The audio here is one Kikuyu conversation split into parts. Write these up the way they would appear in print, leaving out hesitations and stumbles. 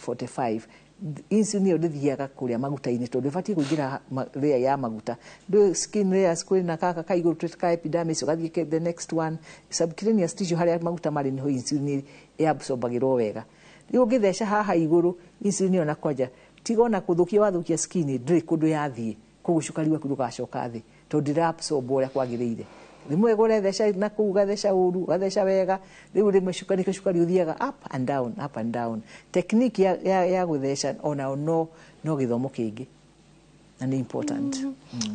45. Insulin ĩyo ndĩthiaga kũrĩa maguta-inĩ, tondũ ĩbatiĩ kũingĩra layer ya maguta. Ndũ skin layers, kwĩna gaka ka igũrũ twĩta ka epidermis, ũgathiĩ the next one, subcutaneous tissue, harĩa maguta marĩ nĩho insulin ĩabsorbagĩrwo wega. Rĩu ũngĩtheca haha igũrũ, insulin ĩyo na kwanja tiga ona kũthũkia wathũkia skin, ndĩrĩ kũndũ yathiĩ. Koguo cukari waku ndũgacoka thĩ, tondũ ndĩra-absorb ũrĩa kwagĩrĩire. Rĩmwe ũretheca na kũu, ũgatheca ũru, ũgatheca wega. Rĩu rĩmwe cukari, nĩkĩo cukari ũthiaga up and down, up and down. Technique ya gũtheca onao no gĩthomo kĩngĩ na nĩ important.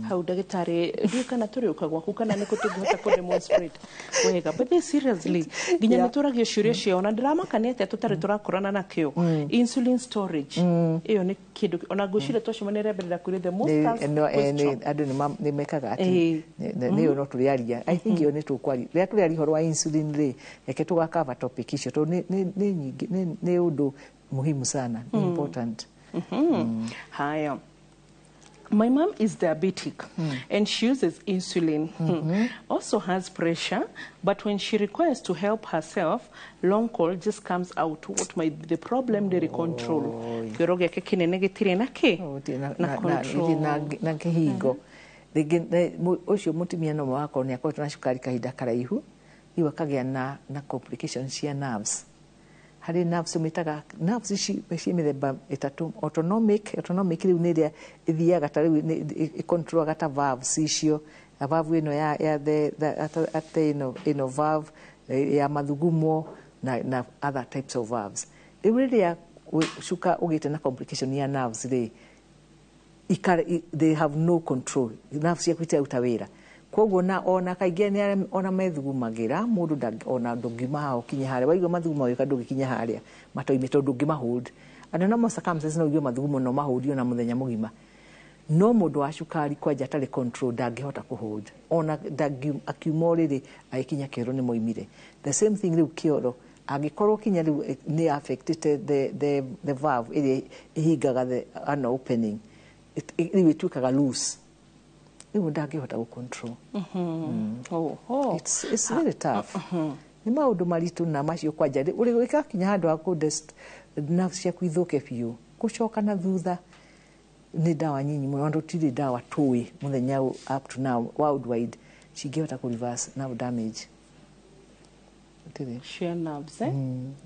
Hau ndagĩtarĩ, ndiũĩ kana tũrĩũka gwaku kana nĩkũ tũngĩhota kũ demonstrate wega, but this seriously nginya nĩ tũragio ciũria ciao na ndĩramaka nĩ atĩa tũtarĩ tũrakorana nakĩo. Insulin storage ĩyo nĩ kĩndũ ona ngwĩciria twacemania rĩa mbere ndakwĩrire the most asked question. Andũ nĩ mekaga atĩ nĩyo no tũrĩaria. I think ĩyo nĩ tũkwaria rĩrĩa tũrĩaria ũhoro wa insulin rĩ. Reke tũgakava topic icio, tondũ nĩ nyingĩ, nĩ ũndũ muhimu sana, nĩ important. Haya. My mom is diabetic and she uses insulin. Also has pressure, but when she requires to help herself, long call just comes out. What might be the problem? They control. Kĩoro gĩake kĩnene gĩtirĩ na kĩ? Oh, gũtirĩ na control. Gũtirĩ na kĩhingo. Rĩngĩ ũcio mũtumia no wakorwo nĩ akoretwo na cukari kahinda karaihu, rĩu akagĩa na complications cia nerves. Harĩ nerves tũmĩtaga nerves ici ciĩ mĩthemba ĩtatũ: autonomic. Autonomic rĩu nĩ ĩrĩa ĩthiaga ta rĩu ĩcontrolaga ta valves icio, na valve ĩno ya the ate ĩno valve ya mathugumo na other types of valves. Rĩu rĩrĩa cuka ũgĩte na complication ya nerves rĩ, they have no control, nerves ciaku itiraruta wĩra. Koguo na ona kaingĩ nĩ arĩa ona methugumagĩra mũndũ ona ndũngiuma haha ũkinye harĩa waigua mathugumo magĩũka, ndũngĩkinya harĩa matoime tondũ ndũngĩmahold. Under normal circumstances no ũigue mathugumo no mahold ona mũthenya mũgima, no mũndũ wa cukari kwanja atarĩ control ndangĩhota kũhold ona akiuma ũrĩrĩ agĩkinya kĩoro nĩ moimire. The same thing rĩu kĩoro angĩkorwo kinya rĩu nĩ affected the valve ĩrĩa ĩhingaga the an opening, rĩu ĩtuĩkaga loose, rĩu ndangĩhota gũ control. Oh. It's very tough. Nĩ maũndũ maritũ na macio kwanja ũrĩ ũgakinya handũ ha kũ nerves ciaku ithũke biũ, gũcoka na thutha nĩ ndawa nyinyi mũno, na tũtirĩ ndawa tũĩ mũthenya ũyũ up to now worldwide cingĩhota kũ reverse nerve damage. Gũtirĩ. Cia nerves, eh?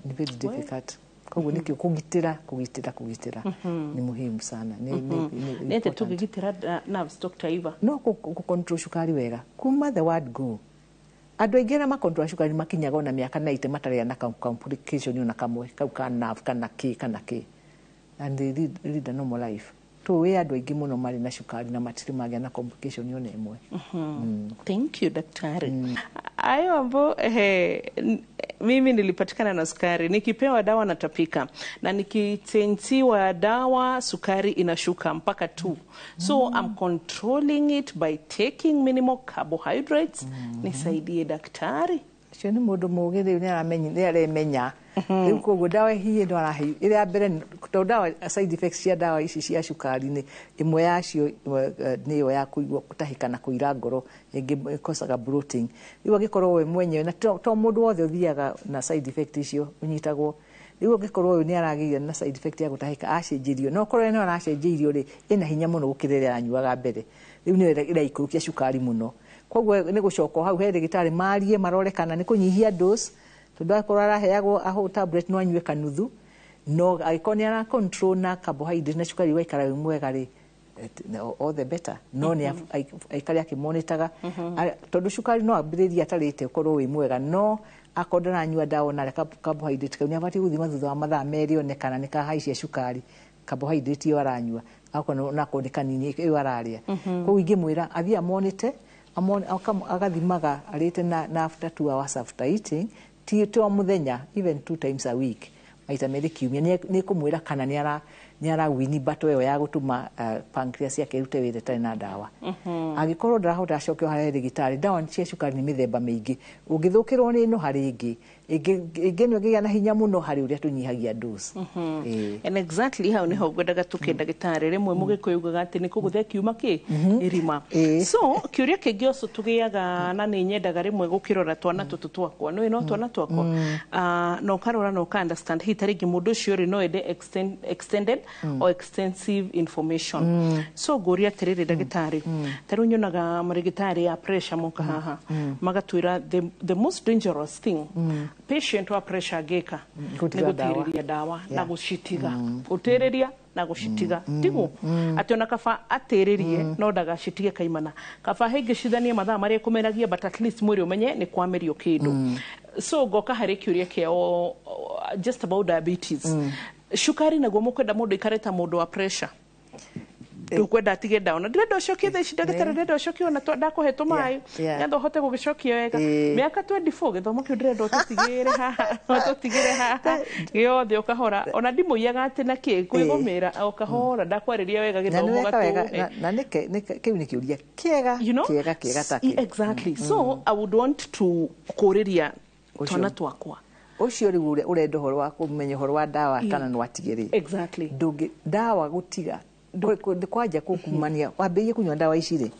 Ni very difficult. Koguo nĩkĩo kũgitĩra nĩ muhimu sana, nĩ Nĩ atĩa important. tũngĩgitĩra nerves, Dr. Eva? No kũ control cukari wega kuma the word go. Andũ aingĩ arĩa macontrol cukari makinyaga ona mĩaka 90 matarĩ na complication ona kamwe kau ka nerve kana kĩ, and they lead a normal life. Tũĩ andũ aingĩ mũno marĩ na cukari na matirĩ magĩa na complication ona ĩmwe. Thank you, daktari. Hayo ambo mimi nilipatikana na sukari, nikipewa dawa natapika, na nikitensiwa dawa sukari inashuka mpaka 2. So I'm controlling it by taking minimal carbohydrates. Nisaidie, daktari. Ũcio nĩ mũndũ mũgĩ. Rĩu nĩ aremenya rĩu, koguo ndawa hihi no arahe ĩrĩa ya mbere, tondũ ndawa, side effects cia ndawa ici cia cukari nĩ ĩmwe yacio nĩyo ya kũigua gũtahĩka na kũira ngoro, ĩngĩ ĩkosaga bloating. Rĩu angĩkorwo we mwenyewe na to mũndũ wothe ũthiaga na side effect icio ũnyitagwo. Rĩu angĩkorwo ũyũ nĩ aragĩire na side effect ya gũtahĩka, acenjerio, no korwo no aracenjeirio rĩ, ĩna hinya mũno gũkĩra ĩrĩa aranyuaga mbere, rĩu nĩyo ĩraikũrũkia cukari mũno. Koguo nĩ gũcoka hau he ndagĩtarĩ marie marore kana nĩ kũnyihia dose, tondũ akorwo araheagwo a tablet no anyue kanuthu. No angĩkorwo nĩ ara control na carbohydrate na cukari waikara wĩ mwega rĩ, all the better. No nĩ aikare akĩmonitaga, tondũ cukari no ambĩrĩrie atarĩte ũkorwo wĩ mwega, no akorwo ndaranyua ndawa ona carbohydrate kau, nĩ abatiĩ gũthima thutha wa mathaa 2 one kana nĩ kahaicia cukari carbohydrate ĩyo aranyua, akorwo nako nĩ kanini ĩyo ararĩa. Koguo ingĩmwĩra athiĩ amonite, agathimaga arĩte na after 2 hours after eating, ti to mũthenya, even two times a week, maita merĩ kiumia. Nĩ kũmwĩra kana nĩ ara win battle ĩyo ya gũtũma pancreas yake ĩrute wĩra ĩtarĩ na ndawa. Angĩkorwo ndarahota, acoke harĩa ndagĩtarĩ. Ndawa cia cukari nĩ mĩthemba mĩingĩ, ũngĩthũkĩrwo nĩ ĩno harĩ ĩngĩ. Ĩngĩ ĩngĩgĩa na hinya mũno harĩ ũrĩa tũnyihagia dose. Ĩĩ. And exactly hau niho ngwendaga tũke, ndagĩtarĩ. Rĩmwe mũgĩkũyũ ugaga atĩ nĩ kũgũthia kiuma kĩ irima. So kĩũria kĩngĩ ũcio tũgĩaga, na nĩ nyendaga rĩmwe gũkĩrora twana tũtũ twakwa, nĩũĩ no twana twakwa. Ah, na ũkarora na ũka understand hihi ta rĩngĩ mũndũ ũcio rĩ no ende extended or extensive information. So ngũria atĩrĩrĩ, ndagĩtarĩ, ta rĩu nyonaga marĩgĩtarĩ ya pressure moka haha magatwĩra the most dangerous thing patient wa pressure angĩka nĩ Gũtiga ndawa. gũtĩrĩria ndawa na gũcitiga, gũtĩrĩria na gũcitiga, tiguo? Atĩ ona kaba atĩrĩrie no ndagacitige kaimana, kaba hĩngĩcithanie mathaa marĩa ekũmeragia, but at least mwĩrĩ ũmenye nĩ kwamĩrio kĩndũ. So ngoka harĩ kĩũria kĩao just about diabetes, cukari naguo mũkwenda mũndũ aikare ta mũndũ wa pressure, ndũkwenda atige ndawa, na ndĩrenda ũcokie thaa ici, ndagĩtarĩ, ndĩrenda ũcokie ona ndakũhe tũmaĩ nĩgetha ũhote gũgĩcokia wega. Mĩaka 24 gĩthomo kĩu ndĩrenda ũtũtigĩre haha, ũtũtigĩre haha gĩothe ũkahora, ona ndimũiyaga atĩ na kĩ kwĩgũmĩra o kahora, ndakwarĩria wega Na nĩ gĩthomo weka wega. gatũhe. Na kĩu nĩ kĩũria kĩega, You know? kĩega kĩega ta kĩu. Exactly. So I would want to kũrĩria Ũcio. twana twakwa. Ũcio rĩu ũrĩa ũrenda ũhoro wa kũmenya ũhoro wa ndawa kana no atige rĩ, ndũngĩ ndawa gũtiga kwanja kũkumania wambĩrĩrie kũnyua ndawa ici rĩ,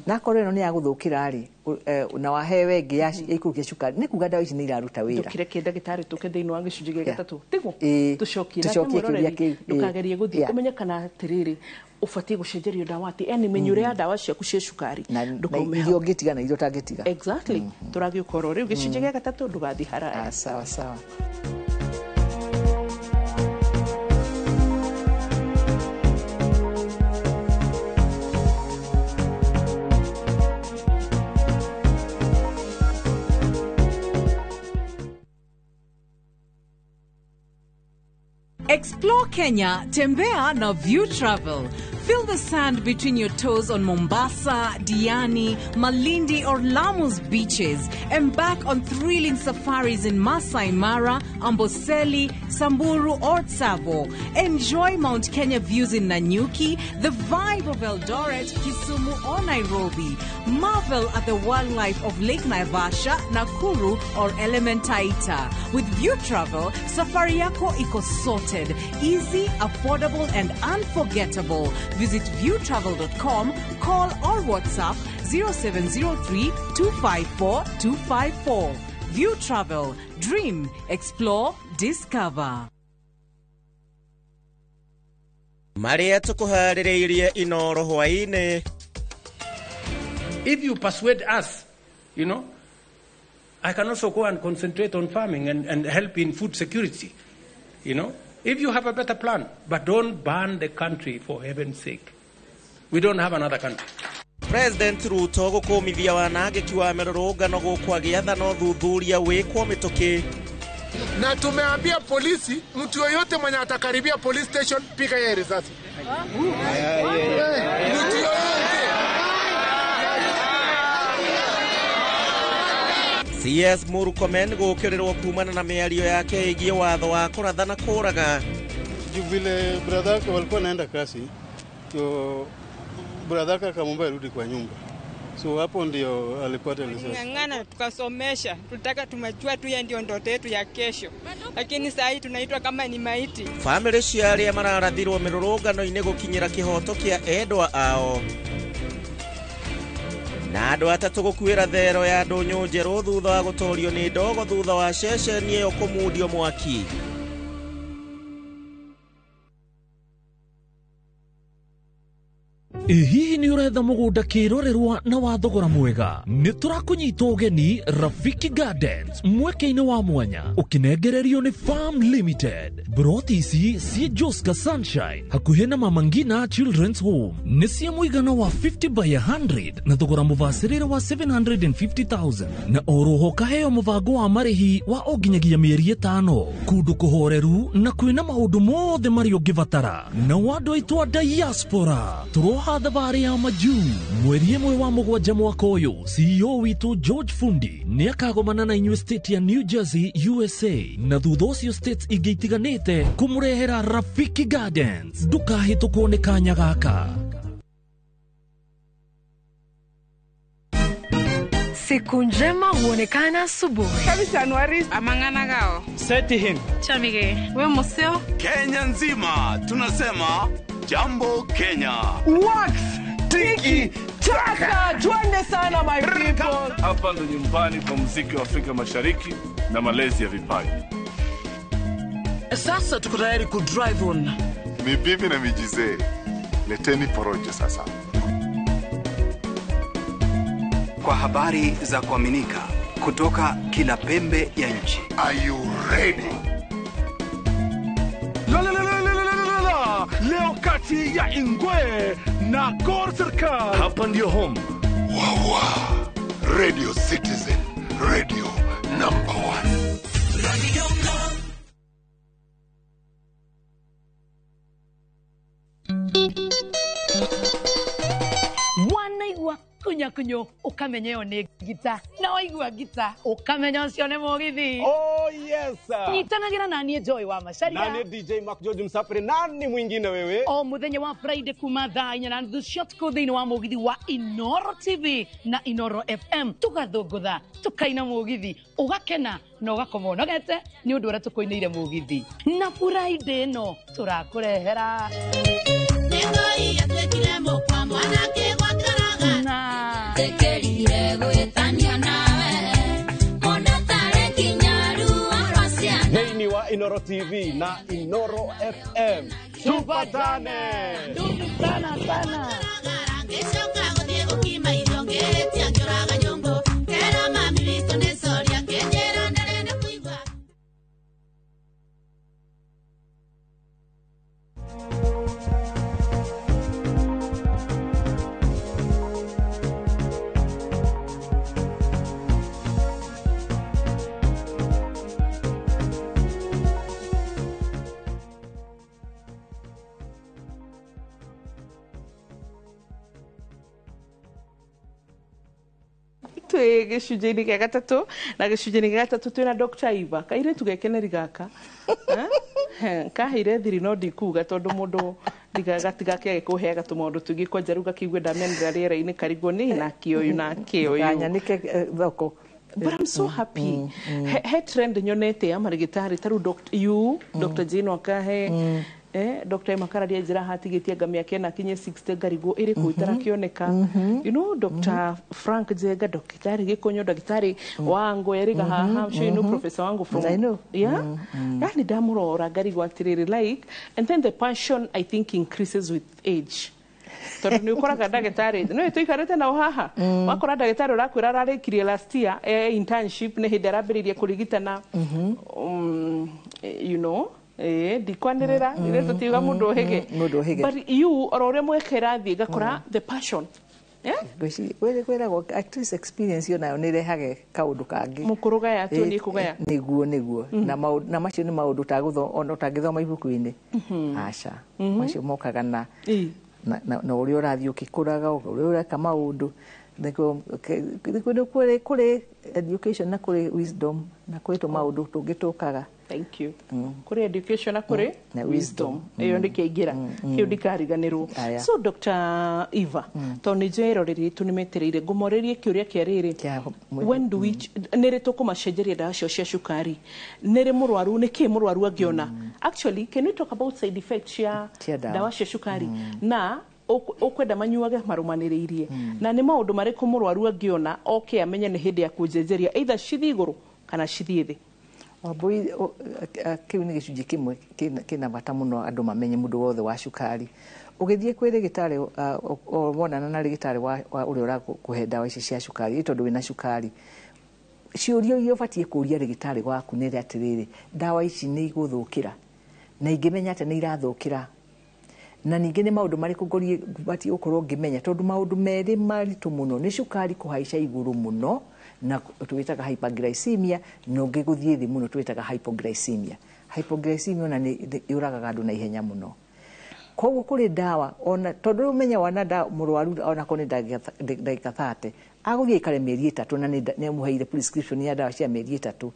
na akorwo ĩno nĩ ya gũthũkĩra rĩ, na wahewe ĩngĩ ya ĩikũrũkia cukari, nĩ kuga ndawa ici nĩ iraruta wĩra. Ndũkĩreke, ndagĩtarĩ, tũke thĩinĩ wa gĩcunjĩ gĩa gatatũ, tiguo? Ĩĩ. Tũcokie. Tũcokie nake kĩũria mwĩroreri, kĩu. Ĩĩ. ndũkagerie gũthiĩ ũmenye kana atĩrĩrĩ ũbatiĩ gũcenjerio ndawa atĩ yani mĩnyũre ya ndawa ciaku cia cukari. Na Ndũkaume iria hau. ũngĩtiga na iria ũtangĩtiga. Exactly. Tũragĩũka oro rĩu gĩcunjĩ gĩa gatatũ, ndũgathiĩ haraya. Ah, sawa sawa. Explore Kenya, Tembea na View Travel. Feel the sand between your toes on Mombasa, Diani, Malindi, or Lamu's beaches. Embark on thrilling safaris in Masai Mara, Amboseli, Samburu, or Tsavo. Enjoy Mount Kenya views in Nanyuki, the vibe of Eldoret, Kisumu, or Nairobi. Marvel at the wildlife of Lake Naivasha, Nakuru, or Elementaita. With View Travel, safari yako iko sorted, easy, affordable, and unforgettable. Visit viewtravel.com, call or WhatsApp 0703 254 254. View Travel, dream, explore, discover. Marĩa tũkũharĩrĩirie Inoro hwaĩ-inĩ. If you persuade us, I can also go and concentrate on farming and help in food security. If you have a better plan, but don't burn the country, for heaven's sake. We don't have another country. President Ruto gũkũmithia wanangĩki wa mĩrũrũngano gũkwagĩathana ũthuthuria wĩkwo mĩtũkĩ. Na tumeambia polisi, mtu yoyote mwenye atakaribia police station, piga yeye risasi. Mtu yoyote. CS Murkomen gũũkĩrĩrwo kumana na mĩario yake ĩgiĩ watho wa kũratha na kũraga. Juu vile brother yake walikuwa naenda kasi, ndio brother yake akamwambia arudi kwa nyumba, so hapo ndio alipata risasi. Ng'ang'ana tukasomesha, tulitaka tumejua tu yeye ndio ndoto yetu ya kesho, lakini saa hii tunaitwa kama ni maiti. Bamĩrĩ cia arĩa mararathirwo mĩrũrũngano-inĩ gũkinyĩra kĩhoto kĩa endwa ao, na andũ atatũ gũkuĩra thero ya ndũnyũ njerũ thutha wa gũtorio nĩ ndogo thutha wa ceceni ĩyo kũmundio mwaki. Ĩ hihi nĩ ũretha mũgũnda kĩrorerwa na wa thogora mwega? Nĩ tũrakũnyita ũgeni Rafiki Gardens mweke-inĩ wa mwanya ũkĩnengererio nĩ Farm Limited. Broti ici ciĩ Joska Sunshine hakuhĩ na Mama Ngina Children's Home, nĩ cia mũigana wa 50 by 100 na thogora mũbacĩrĩre wa 750,000, na oroho kaheo mũbango wa marĩhi wa o nginyagia mĩeri 5, kũndũ kũhoreru na kwĩna maũndũ mothe marĩa ũngĩbatara. Na andũ aitũ a diaspora, tũroha thabarĩ ya majuu mweri 1 wa 7 mwaka ũyũ. CEO witũ George Fundi nĩ akagomana na inyuĩ state ya New Jersey, USA, na thutha ũcio states ingĩ itiganĩte kũmũrehera Rafiki Gardens. Ndũkahĩtũkwo nĩ kanya gaka. Siku njema huonekana asubuhi. Amang'ana Seti him. Chamige, we museo. Kenya nzima tunasema jambo Kenya. Wax tiki taka, twende sana my people. Hapa ndo nyumbani kwa muziki wa Afrika Mashariki na malezi ya vipaji. Sasa tuko tayari ku drive on. Ni bibi na mijizee, leteni porojo sasa. Kwa habari za kuaminika kutoka kila pembe ya nchi. Are you ready? La, la, la, la, la, la, la, la. Leo kati ya Ingwe na Gor Serikal. Hapa ndio home. Wawa, Radio Citizen, radio number one. Wanaigua kunyakunyo ukamenya ĩyo nĩ ngita, na waigua ngita ukamenya ũcio nĩ mũgithi. Oh yes. Nyitanagĩra na niĩ Joy wa Macharia Nani DJ Mark George Msafiri, nani mwingine wewe? O muthenya wa Friday kuma thaa 4:30 cia ũtukũ thĩinĩ wa mũgithi wa Inoro TV na Inoro FM, tũgathũngũtha, tũkaina mũgithi, ũgakena na ũgakoma ũnogete nĩ ũndũ ũrĩa tũkũinĩire mũgithi. Na Friday ĩno tũrakũrehera na Thĩinĩ wa Inoro TV na Inoro FM. Tupatane. Ndugu sana sana. Twĩ gĩcunjĩ-inĩ gĩa gatatũ, na gĩcunjĩ-inĩ gĩa gatatũ twĩna Dr. Eva, kairĩtu gekeneri gaka. Eh? Kaheire thiri no ndikuga tondũ mũndũ gatigakĩage kũheaga tũmaũndũ tũingĩ, kwanja rĩu gakĩigue ndamenera rĩera-inĩ karigwo nĩ nake ũyũ nake ũyũ. Kanyanĩke thoko. But I'm so happy. He trend nyonete ya marigitari taru Dr. you, Dr. Jane Wakahe, Dr. Makararia njĩra hatigĩtie anga mĩaka ĩna akinye 60 ngarigwo ĩrĩkũ itarakĩoneka. You know, Dr. Frank Njenga, Dr. Gĩkũnyo, Dr. Wango Eriga haha, I'm sure you know Professor Wango from I know. Yeah. Yani ndamũrora ngarigwo atĩrĩrĩ, like, and then the passion I think increases with age. Tondũ nĩ ũkoraga ndagĩtarĩ nĩ tũikarĩte nao haha, wakora ndagĩtarĩ ũrakwĩra ararĩkirie last year internship, nĩ hĩndĩ arambĩrĩirie kũrigitana, you know, ndikwanĩrĩra rĩrĩa tũtiuga mũndũ ũhĩge. Mũndũ ũhĩge. But you oro ũrĩa mweke ĩrathiĩ ngakora the passion. Kwĩragwo at least experience ĩyo nayo nĩ ĩrehage kaũndũ kangĩ. Mũkũrũgaya tu nĩ kũgaya. Nĩguo nĩguo. Na macio nĩ maũndũ ona ũtangĩthoma ibuku-inĩ. Aca. Macio mokaga na na ũrĩa ũrathiĩ ũgĩkũraga, ũrĩa ũreka maũndũ. Nĩguo kũrĩ education na kũrĩ wisdom na kũrĩ tũmaũndũ tũngĩ tũkaga. Thank you. Kũrĩ education na kũrĩ Na wisdom. Ĩyo ndĩkĩaingĩra kĩu ndikariganĩrwo. Aya. So Dr. Eva, tondũ nĩ njũĩ eroreri aitũ nĩ metereire, ngũmorĩrie kĩũria kĩa rĩrĩ, when do we, nĩ rĩ tũkũmacenjeria ndawa cio cia cukari, nĩ rĩ mũrwaru, nĩ kĩĩ mũrwaru angĩona? Actually, can we talk about side effects cia Cia ndawa. ndawa cia cukari, na ũkwenda manyuage marũmanĩrĩirie, na nĩ maũndũ marĩkũ mũrwaru angĩona oke amenye nĩ hĩndĩ ya kũnjenjeria, either cithiĩ igũrũ kana cithiĩ thĩ? Wambui, kĩu nĩ gĩcunjĩ kĩmwe kĩna bata mũno andũ mamenye. Mũndũ wothe wa cukari ũgĩthiĩ kwĩ rĩgĩtarĩ, wonana na rĩgĩtarĩ wa ũrĩa ũrakũhe ndawa ici cia cukari, ĩ tondũ wĩna cukari, ciũria iria ũbatiĩ kũria rĩgĩtarĩ waku nĩ atĩrĩrĩ, ndawa ici nĩ igũthũkĩra, na ingĩmenya atĩ nĩ irathũkĩra, na ningĩ nĩ maũndũ marĩkũ batiĩ gũkorwo ngĩmenya, tondũ maũndũ merĩ maritũ mũno nĩ cukari kũhaica igũrũ mũno, na twĩtaga hyperglycemia, na ũngĩ gũthiĩ thĩ mũno twĩtaga hypoglycemia. Hypoglycemia ona nĩ yũragaga andũ na ihenya mũno. Koguo kũrĩ ndawa ona tondũ rĩu menya wana mũrwaru ona korwo nĩ ndagĩka 30 agũthiĩ aikare mĩeri 3, na nĩ amũheire prescription ya ndawa cia mĩeri 3.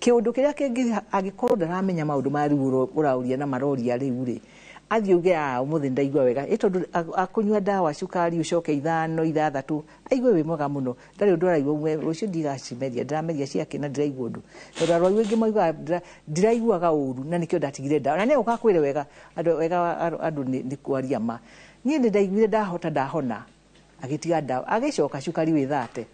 Kĩũndũ kĩrĩa kĩngĩ, angĩkorwo ndaramenya maũndũ ma rĩu ũraũria na maroria rĩu rĩ, Athiĩ uge a ũmũthĩ ndaigua wega, ĩ tondũ akũnyua ndawa cukari ũcoke 5 6 aigue wĩ mwega mũno, ndarĩ ũndũ araigua. Rũciũ ndigacimeria, ndĩrameria ciake na ndiraigua ũndũ, tondũ arwaru aingĩ maugaga ndiraiguaga ũru na nĩkĩo ndatigire ndawa. Na nĩ ũgakwĩre wega andũ wega andũ nĩ kwaria ma niĩ nĩ ndaiguire ndahota ndahona, agĩtiga ndawa, agĩcoka cukari wĩ 30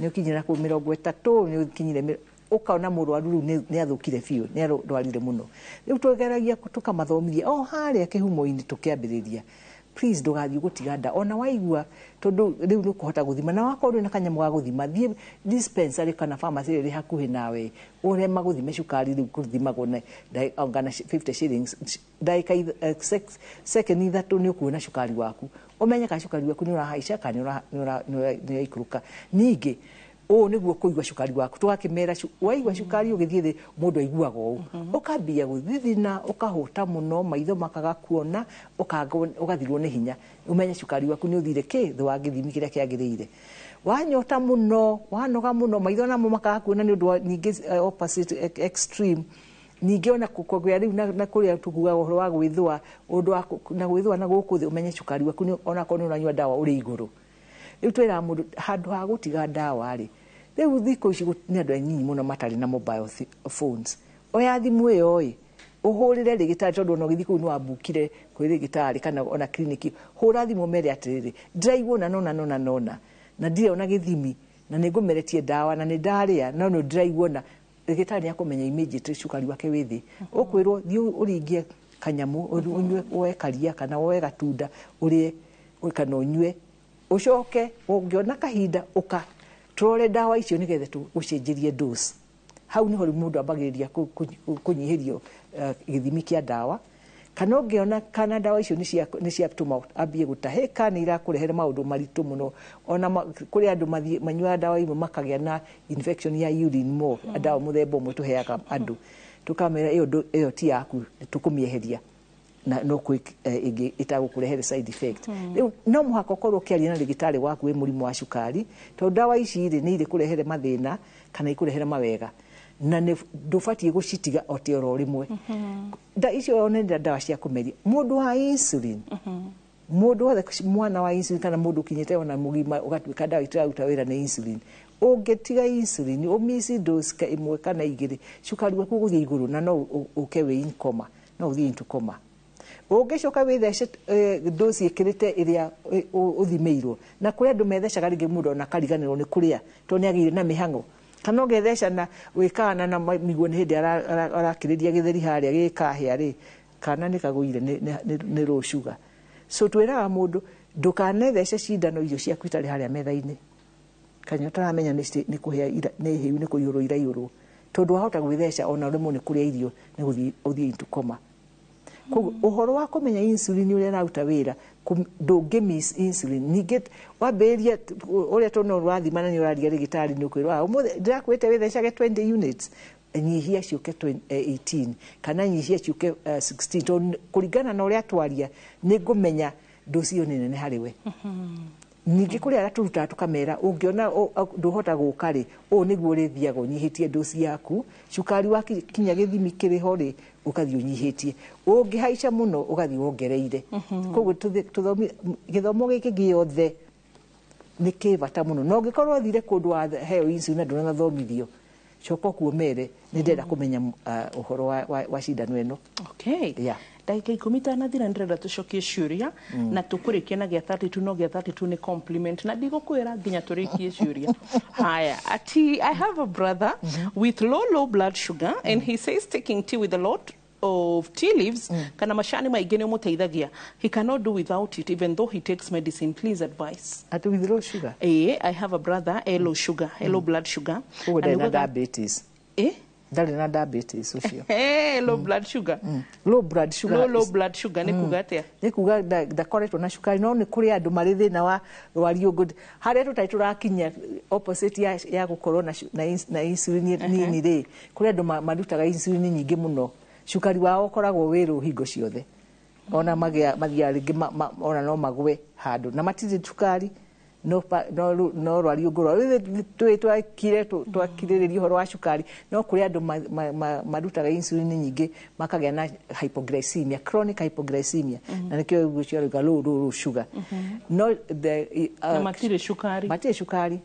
nĩ ũkinyire kũu 30, nĩ ũkinyire ũkaona mũrwaru rĩu nĩ athũkire biũ, nĩ arwarire mũno. Rĩu tũgeragia tũkamathomithia o harĩa kĩhumo-inĩ tũkĩambĩrĩria, please ndũgathiĩ gũtiga ndawa ona waigua, tondũ rĩu nĩ ũkũhota gũthima, na wakorwo ndũrĩ na kanyamũ ga gũthima, thiĩ dispensary kana pharmacy ĩrĩa ĩrĩ hakuhĩ nawe ũrĩa magũthime cukari. Rĩu kũthimagwo na ngana 50 shillings, ndagĩka second 3 nĩ ũkuona cukari waku, ũmenye kana cukari waku nĩ ũrahaica kana nĩ ũraikũrũka. Ningĩ ũũ nĩguo kũigua cukari waku, tũgakĩmera waigua cukari ũgĩthiĩ thĩ, mũndũ aiguaga ũũ, ũkambia gũthithina, ũkahũta mũno, maitho makaga kuona, ũgathirwo nĩ hinya, ũmenye cukari waku nĩ ũthire kĩ thĩ wa gĩthimi kĩrĩa kĩagĩrĩire. Wanyota mũno, wanoga mũno, maitho namo makaga kuona nĩ ũndũ wa ningĩ opposite extreme. Ningĩ ona kũgĩa rĩu na kũrĩa tuguaga ũhoro wa gwĩthũa, ũndũ wa na gwĩthũa na gũkũ thĩ, ũmenye cukari waku onakorwo nĩ ũranyua ndawa ũrĩ igũrũ. Rĩu twĩraga mũndũ handũ ha gũtiga ndawa rĩ, rĩu thikũ ici nĩ andũ anyinyi mũno matarĩ na mobile phones. Oya thimũ ĩyo ĩ, ũhũrĩre rĩgĩtarĩ, tondũ ona ũgĩthiĩ kũu nĩ wambukire kwĩ rĩgĩtarĩ kana ona kiriniki, hũra thimũ mere atĩrĩrĩ, ndĩraigua na nona nona nona na ndirĩ ona gĩthimi na nĩ ngũmeretie ndawa na nĩ ndarĩa no nĩ ndĩraigua, na rĩgĩtarĩ nĩ akũmenya immediately cukari wake wĩ thĩ. Ũkwĩrwo thiĩ ũringie kanyamũ, ũnyue, woe karia kana woe gatunda ũrĩe kana ũnyue, ũcoke ũngĩona kahinda ũka tũrore ndawa icio nĩgetha tũgũcenjerie dose. Hau nĩho rĩu mũndũ ambagĩrĩria kũnyihĩrio gĩthimi kĩa ndawa, kana ũngĩona kana ndawa icio nĩ ciatũma ambie gũtahĩka, nĩ irakũrehere maũndũ maritũ mũno. Ona kũrĩ andũ manyuaga ndawa imwe makagĩa na infection ya urine more, ndawa mũthemba ũmwe tũheaga andũ, tũkamera ĩyo ti yaku, tũkũmĩeheria na no kwĩ ĩngĩ ĩtagũkũrehere side effect. Rĩu no mũhaka ũkorwo ũkĩaria na ndagĩtarĩ waku wĩ mũrimũ wa cukari, tondũ ndawa ici rĩ nĩ irĩkũrehere mathĩna kana ikũrehere mawega, na ndũbatiĩ gũcitiga o te oro rĩmwe. Icio one nĩ ndawa cia kũmeria. Mũndũ wa insulin, mũndũ wothe mwana wa insulin kana mũndũ ũkinyĩte ona mũgima ũgatuĩka ndawa itiraruta wĩra nĩ insulin, ũngĩtiga insulin ũmici dose 1 kana 2, cukari waku ũgũthiĩ igũrũ na no ũke wĩ in coma, no ũthiĩ into coma. Ũngĩcoka wĩthece dosi ĩkĩrĩte ĩrĩa ũthimĩirwo, na kũrĩ andũ methecaga rĩngĩ mũndũ ona akariganĩrwo nĩ kũrĩa tondũ nĩ agĩire na mĩhang'o, kana ũgetheca na wĩkana na mĩguo nĩ hĩndĩ arakĩrĩria gĩtheri harĩa gĩkahĩa rĩ, kana nĩ kagũire nĩ low sugar. So twĩraga mũndũ ndũkanethece cindano irio ciaku itarĩ harĩa metha-inĩ, kana ũtaramenya nĩ kũhĩa nĩ hĩu nĩ kũihũrwo iraihũrwo, tondũ wahota gwĩtheca ona rĩmwe nĩ kũrĩa irio nĩ gũthiĩ ũthiĩ into coma. Koguo ũhoro wa kũmenya insulin ũrĩa ĩraruta wĩra, ndũngĩ miss insulin. Ningĩ wambĩrĩria ũrĩa tondũ no ũrathima na nĩ ũraria rĩgĩtarĩ nĩ ũkwĩrwo ũmũthĩ ndĩrakwĩrĩte wĩthecage 20 units, nyihia ciũke 18 kana nyihia ciũke 16, tondũ kũringana na ũrĩa twaria nĩ ngũmenya dosi ĩyo nĩ nene harĩ we. Ningĩ kũrĩ arĩa tũrutaga tũkamera ũngĩona ndũhota gũka rĩ, ũũ nĩguo ũrĩthiaga ũnyihĩtie dosi yaku, cukari wa kinya gĩthimi kĩrĩ ho rĩ, ũgathiĩ ũnyihĩtie, ũngĩhaica mũno ũgathiĩ wongereire. Koguo gĩthomo gĩkĩ gĩothe nĩ kĩ bata mũno, na ũngĩkorwo ũthire kũndũ waheo insulin na ndũnathomithio, coka kuo mere nĩ ndĩrenda kũmenya ũhoro wa cindano ĩno. Okay. Yeah. Ndagĩka 10 itanathira ndĩrenda tũcokie ciũria na tũkũrĩkia na gĩa 32, no gĩa 32 nĩ compliment na ndigũkwĩra nginya tũrĩkie ciũria. Haya, ati I have a brother with low blood sugar and he says taking tea with a lot of tea leaves kana macani maingĩ nĩ ũmũteithagia. He cannot do without it even though he takes medicine. Please advise. Ati with low sugar? I have a brother, low sugar, low blood sugar. Ũguo ndarĩ na diabetes. Ndarĩ na diabetes ũcio. Low blood sugar. Low blood sugar. Low blood sugar nĩ kuga atĩa? Nĩ kuga ndakoretwo na cukari, no nĩ kũrĩ andũ marĩ thĩna wa rwariũngũ harĩa tũtarĩ tũrakinya opposite ya gũkorwo na insulin nini rĩ, kũrĩ andũ marutaga insulin nyingĩ mũno, cukari wao ũkoragwo wĩ rũ hingo ciothe, ona mathiaga rĩngĩ ona no magwe handũ na matirĩ cukari, No no rwariũngũ twakire twakirĩrĩria ũhoro wa cukari, no kũrĩ andũ marutaga insulin nyingĩ makagĩa na hypoglycemia, chronic hypoglycemia, na nĩkĩo ũguo ciarauga low low low sugar. No the na matirĩ cukari, matirĩ cukari,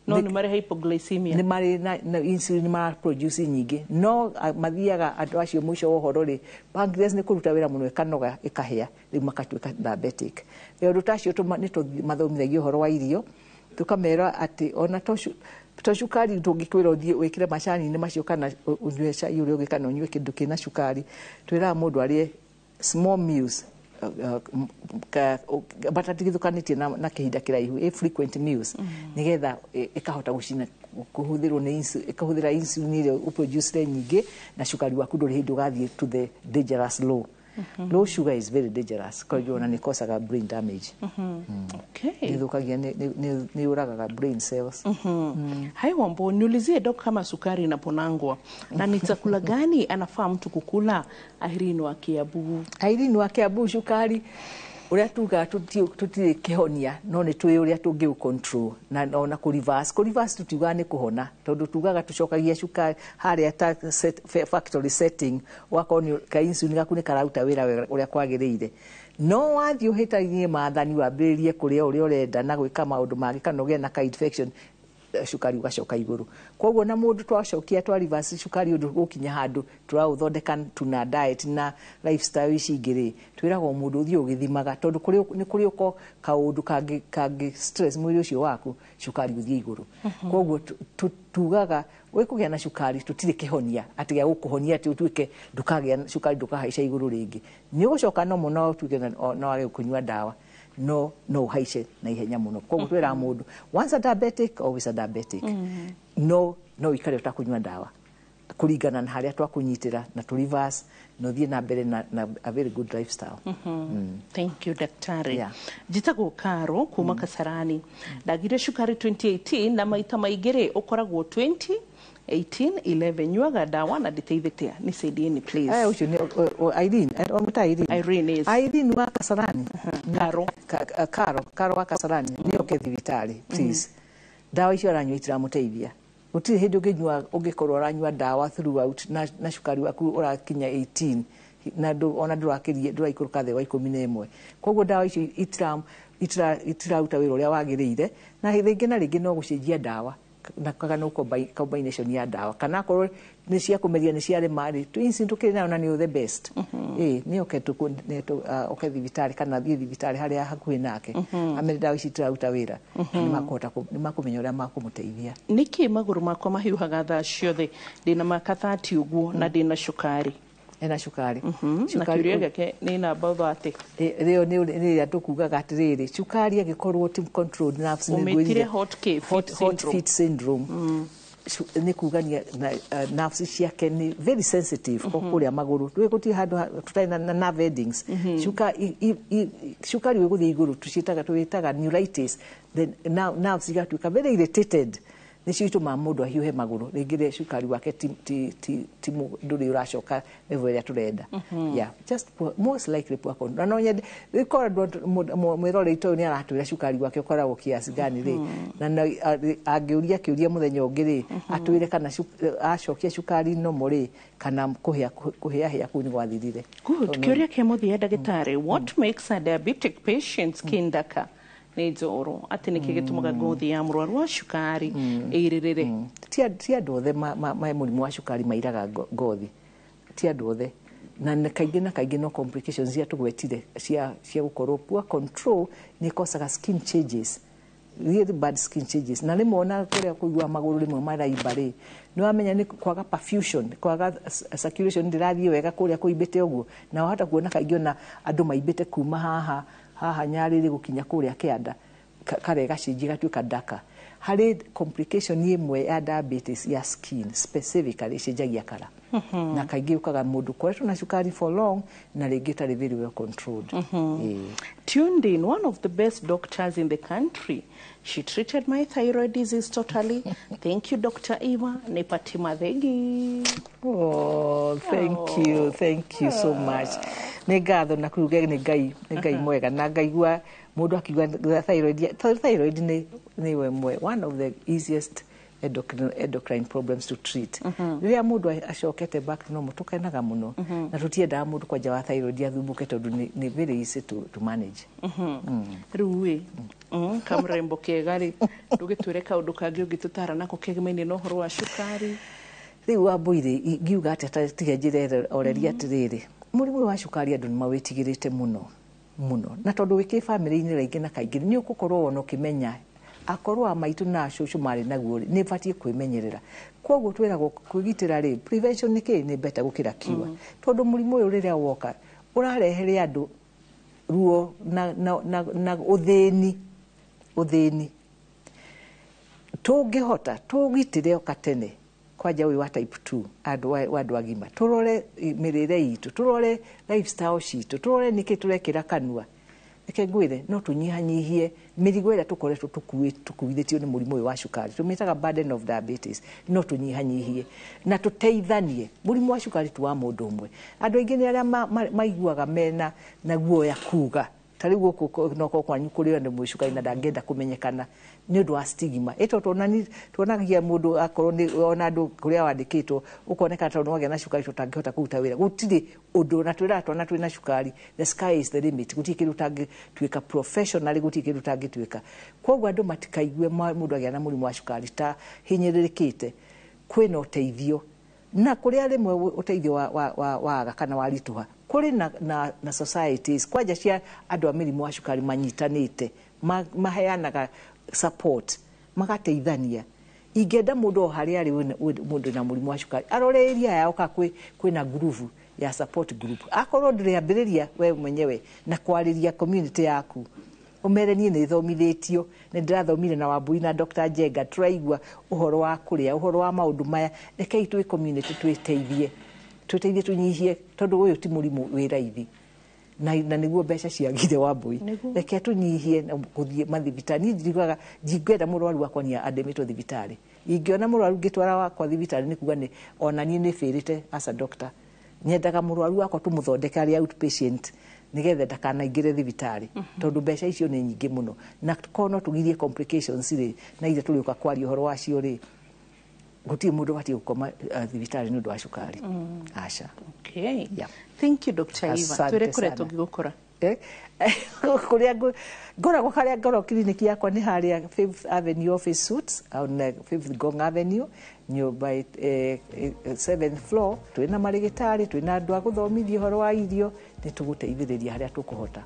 no nĩ marĩ hypoglycemia, nĩ marĩ na insulin mara produce nyingĩ, no mathiaga andũ acio mũico wa ũhoro rĩ, pancreas nĩ kũruta wĩra mũno ĩkanoga ĩkahĩa, rĩu makatuĩka diabetic. Rĩu andũ ta acio nĩ tũmathomithagia ũhoro wa irio, tũkamera atĩ ona to cukari ndũngĩkwĩra ũthiĩ wĩkĩre macani-inĩ macio kana ũnyue cai ũrĩa ũngĩ kana ũnyue kĩndũ kĩna cukari, twĩraga mũndũ arĩe small meals batatigithũkanĩtie na kĩhinda kĩraihu, a frequent meals, nĩgetha ĩkahota gũcina kũhũthĩrwo nĩ ĩkahũthĩra insulin ĩrĩa ũproducire nyingĩ, na cukari waku ndũrĩ hĩndĩ ũgathiĩ to the dangerous low. Low sugar is very dangerous koguo ona nĩ causaga brain damage. Okay. Nĩthũkagia, nĩ yũragaga brain cells. Hai Wambo, niulizie dok, kama sukari inaponangwa na ni chakula gani anafaa mtu kukula? Irene wa Kiambu. Irene wa Kiambu, cukari ũrĩa tugaga tũtirĩ kĩhonia, no nĩ tũĩ ũrĩa tũngĩ control na ona kũ reverse. Kũ reverse tutiugaga nĩ kũhona, tondũ tugaga tũcokagia cukari harĩa ta factory setting, ũgakorwo nĩ ka insulin gaku nĩ kararuta wĩra ũrĩa kwagĩrĩire. No wathiĩ ũhĩtanie maathani wambĩrĩrie kũrĩa ũrĩa ũrenda na gwĩka maũndũ mangĩ kana ũgĩe na ka infection, cukari ũgacoka igũrũ. Koguo na mũndũ twacokia twa reverse cukari ũndũ gũkinya handũ tũraũthondeka tuna diet na lifestyle ici ingĩ rĩ, twĩragwo mũndũ ũthiĩ ũgĩthimaga, tondũ nĩ kũrĩ ũko kaũndũ kangĩ stress mwĩrĩ ũcio waku, cukari ũthiĩ igũrũ. Koguo tugaga wĩ kũgĩa na cukari tũtirĩ kĩhonia atĩ gĩa gũkũhonia atĩ ũtuĩke ndũkagĩa cukari ndũkahaica igũrũ rĩngĩ. Nĩ ũgũcoka no mũno ũtuĩke no wage kũnyua ndawa, no ũhaice na ihenya mũno. Koguo twĩraga mũndũ once a diabetic always a diabetic. No ũikare ũtakũnyua ndawa kũringana na harĩa twakũnyitĩra na tũ reverse na ũthiĩ na mbere na a very good lifestyle. Thank you daktari. Njĩtagwo Karo kuma Kasarani. Ndagire cukari 2018 na maita maingĩ ũkoragwo 20 18 11. Nyuaga dawa na nditeithĩte, nisaidieni please. Ũcio nĩ Irene, ũmũta Irene. Irene is Irene wa Kasarani. Karo. Karo wa Kasarani nĩ oke thibitarĩ please. Ndawa icio aranyua itiramũteithia. Gũtirĩ hĩndĩ ũngĩnyua ũngĩkorwo ũranyua ndawa throughout na cukari waku ũrakinya 18 na ona ndũrakĩria ndũraikũrũka thĩ wa 11. Koguo ndawa icio itiraruta wĩra ũrĩa wagĩrĩire, na rĩngĩ na rĩngĩ no gũcenjia ndawa na kana combination ya ndawa, kana akorwo nĩ cia kũmeria nĩ ciarema rĩ, insulin tũkĩrĩ nayo na nĩ the best. Nĩ oke oke thibitarĩ kana thiĩ thibitarĩ harĩa hakuhĩ nake, amere ndawa ici itiraruta wĩra, nĩ makũmenya ũrĩa makũmũteithia. Nĩkĩ magũrũ makwa mahiũhaga thaa ciothe? Ndĩna maka 30 ũguo na ndĩna cukari. Ena cukari. Na kĩũria gĩake nĩ namba 30. Rĩo nĩ rĩrĩa tũkugaga atĩrĩrĩ, cukari angĩkorwo ti controlled nerves nĩ ngwĩrire hot feet syndrome. Nĩ kugania nerves ciake nĩ very sensitive kũrĩa magũrũ. Twĩ gũtirĩ handũ tũtarĩ na nerve endings. Cukari wĩgũthiĩ igũrũ tũwĩtaga neuritis, then nerves igatuĩka very irritated. Nĩcio itũmaga mũndũ ahiũhe magũrũ, rĩngĩ rĩ cukari wake ti ndũrĩ ũracoka level ĩrĩa tũrenda. Yeah, just most likely poor control. Na no nyende rĩkorwo mwĩroreri ũyũ nĩ aratwĩra cukari wake ũkoragwo kiasi gani rĩ, na angĩũria kĩũria mũthenya ũngĩ rĩ, atwĩre kana acokia cukari nomo rĩ, kana kũhĩahĩa kũu nĩ gwathirire. Good. Kĩũria kĩa mũthia ndagĩtarĩ, what makes a diabetic patient skin darker? Nĩ njoro atĩ nĩkĩ gĩtũmaga ngothi ya mũrwaru wa cukari ĩirĩrĩre? Ti andũ othe me mũrimũ wa cukari mairaga ngothi, ti andũ othe, na kaingĩ no complications iria tũgwetire cia gũkorwo poor control nĩ causaga skin changes, really bad skin changes. Na rĩmwe ona kũrĩa kũigua magũrũ rĩmwe maraimba rĩ, nĩ wamenya nĩ kwaga perfusion, kwaga circulation ndĩrathiĩ wega kũrĩa kũimbĩte ũguo, na wahota kuona kaingĩ ona andũ maimbĩte kuma haha haha nyarĩrĩ gũkinya kũrĩa kĩanda, kare gacenjia gatuĩka daka. Harĩ complication ĩmwe ya diabetes ya skin specifically ĩcenjagia kara, na kaingĩ ũkaga mũndũ ũkoretwo na cukari for long na rĩngĩ ũtarĩ very well controlled. Ĩĩ. Tuned in, one of the best doctors in the country. She treated my thyroid disease totally. Thank you, Dr. Eva. Nepati Mathegi. Oh, thank you, thank you so much. Nĩ ngatho na kuuga nĩ Ngai, nĩ Ngai mwega na ngaigua mũndũ akiuga thyroid, thyroid nĩ ĩmwe one of the easiest endocrine problems to treat. Rĩrĩa mũndũ acokete back to normal tũkenaga mũno, na tũtiendaga mũndũ kwanja wa thyroid athumbũke tondũ nĩ very easy to manage. Rĩu ĩ kamrembo kega rĩ, ndũgĩtwĩre kaũndũ kangĩ ũngĩtũtara nako kegemaine na ũhoro wa cukari. Rĩu Wambũirĩ, ingiuga atĩa tiga njĩre oreria atĩrĩrĩ, mũrimũ ũyũ wa cukari andũ nĩ mawĩtigĩrĩte mũno mũno, na tondũ wĩkĩ bamĩrĩ-inĩ raingĩ na kaingĩ nĩ ũgũkorwo wona ũkĩmenya akorwo a maitũ na cũcũ marĩ naguo rĩ, nĩ batiĩ kwĩmenyerera. Koguo twĩragwo kwĩgitĩra rĩ, prevention nĩ kĩ nĩ better gũkĩra cure, tondũ mũrimũ ũyũ rĩrĩa woka ũrarehere andũ ruo na ũthĩni. Tũngĩhota tũgitĩre o katene kwanja ũyũ wa type 2 andũ wa andũ agima, tũrore mĩrĩre itũ, tũrore lifestyle citũ, tũrore nĩkĩ tũrekĩra kanua, reke ngwĩre no tũnyihanyihie mĩrigo ĩrĩa tũkoretwo tũkuithĩtio nĩ mũrimũ ũyũ wa cukari, tũmĩtaga burden of diabetes. No tũnyihanyihie na tũteithanie. Mũrimũ wa cukari ti wa mũndũ ũmwe. Andũ aingĩ nĩ arĩa maiguaga mena na guoya kuga ta rĩu gũkũ noko kwanyu kũrĩ andũ mwĩ cukari na ndangĩenda kũmenyekana nĩ ũndũ wa stigma ĩto tuonagia mũndũ akorwo nĩ ona andũ kũrĩa wandĩkĩtwo ũkoneka tondũ wagĩa na cukari tũtangĩhota kũruta wĩra, gũtirĩ ũndũ. Na twĩraga twana twĩna cukari, the sky is the limit. Gũtirĩ kĩndũ ũtangĩtuĩka professionally, gũtirĩ kĩndũ ũtangĩtuĩka. Koguo andũ matikaigue mũndũ agĩa na mũrimũ wa cukari ta hinyĩrĩrĩkĩte. Kwĩna ũteithio, na kũrĩa rĩmwe ũteithio waga kana waritũha, kũrĩ na societies kwanja cia andũ a mĩrimũ wa cukari manyitanĩte, maheanaga support, magateithania. Ingĩenda mũndũ o harĩa arĩ mũndũ na mũrimũ wa cukari arore area yao ka kwĩna group ya support group. Akorwo ndũrĩambĩrĩria we mwenyewe na kwarĩria community yaku, ũmere niĩ nĩ thomithĩtio, nĩ ndĩrathomire na Wambui na Dr. Njenga, tũraigua ũhoro wa kũrĩa, ũhoro wa maũndũ maya, rekei twĩ community twĩteithie, twĩteithie tũnyihie, tondũ ũyũ ti mũrimũ wĩ raithi na nĩguo mbeca ciagire. Wambui, reke tũnyihie na gũthiĩ mathibitarĩ. Niĩ njiguaga ndingĩenda mũrwaru wakwa niĩ andĩmĩtwo thibitarĩ. Ingĩona mũrwaru ngĩtwara wakwa thibitarĩ nĩ kuga nĩ ona niĩ nĩ bĩrĩte as a doctor. Nyendaga mũrwaru wakwa tũmũthondeke arĩ outpatient nĩgetha ndakanaingĩre thibitarĩ, tondũ mbeca icio nĩ nyingĩ mũno, na korwo no tũgirie complications rĩ, na iria tũrĩũka kwaria ũhoro wacio rĩ, gũtirĩ mũndũ ũbatiĩ gũkoma thibitarĩ nĩ ũndũ wa cukari, aca. Okay. Yeah. Thank you, Dr. Eva. Asante Twĩre kũrĩa sana. tũngĩgũkora. Kũrĩa ngoragwo, harĩa ngoragwo kiriniki yakwa nĩ harĩa Fifth Avenue Office Suites on Fifth Ngong Avenue, nyũmba seventh floor. Twĩna marĩgĩtarĩ, twĩna andũ a gũthomithia ũhoro wa irio, nĩ tũgũteithĩrĩria harĩa tũkũhota.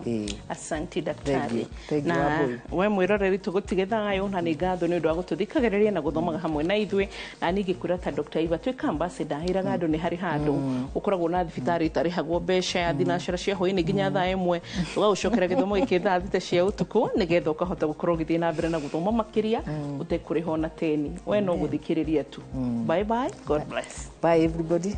Ĩĩ. Asante. Thank daktari. you. Thank you, Na Wambui. we mwĩroreri tũgũtige thayũ, na nĩ ngatho nĩ ũndũ wa gũtũthikagĩrĩria na gũthomaga hamwe na ithuĩ. Na niĩ ngĩkwĩra ta Dr. Eva tuĩka ambassador, ĩraga andũ nĩ harĩ handũ ũkoragwo na thibitarĩ itarĩhagwo mbeca ya thinacara cia hwaĩ-inĩ nginya thaa 1, ũgagũcokera gĩthomo gĩkĩ thaa 6 cia ũtukũ, nĩgetha ũkahota gũkorwo ũgĩthiĩ na mbere na gũthoma makĩria ũtekũrĩha ona teni. We no gũthikĩrĩria tu. Bye bye, God bless. Bye everybody.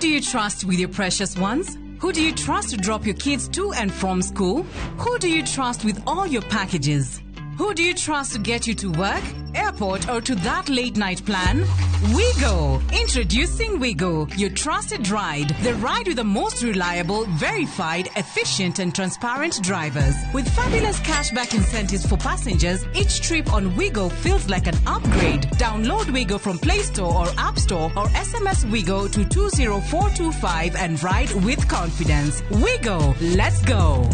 do you trust with your precious ones? Who do you trust to drop your kids to and from school? Who do you trust with all your packages? Who do you trust to get you to work, airport, or to that late night plan? WeGo! Introducing WeGo, your trusted ride. The ride with the most reliable, verified, efficient, and transparent drivers. With fabulous cashback incentives for passengers, each trip on WeGo feels like an upgrade. Download WeGo from Play Store or App Store or SMS WeGo to 20425 and ride with confidence. WeGo! Let's go!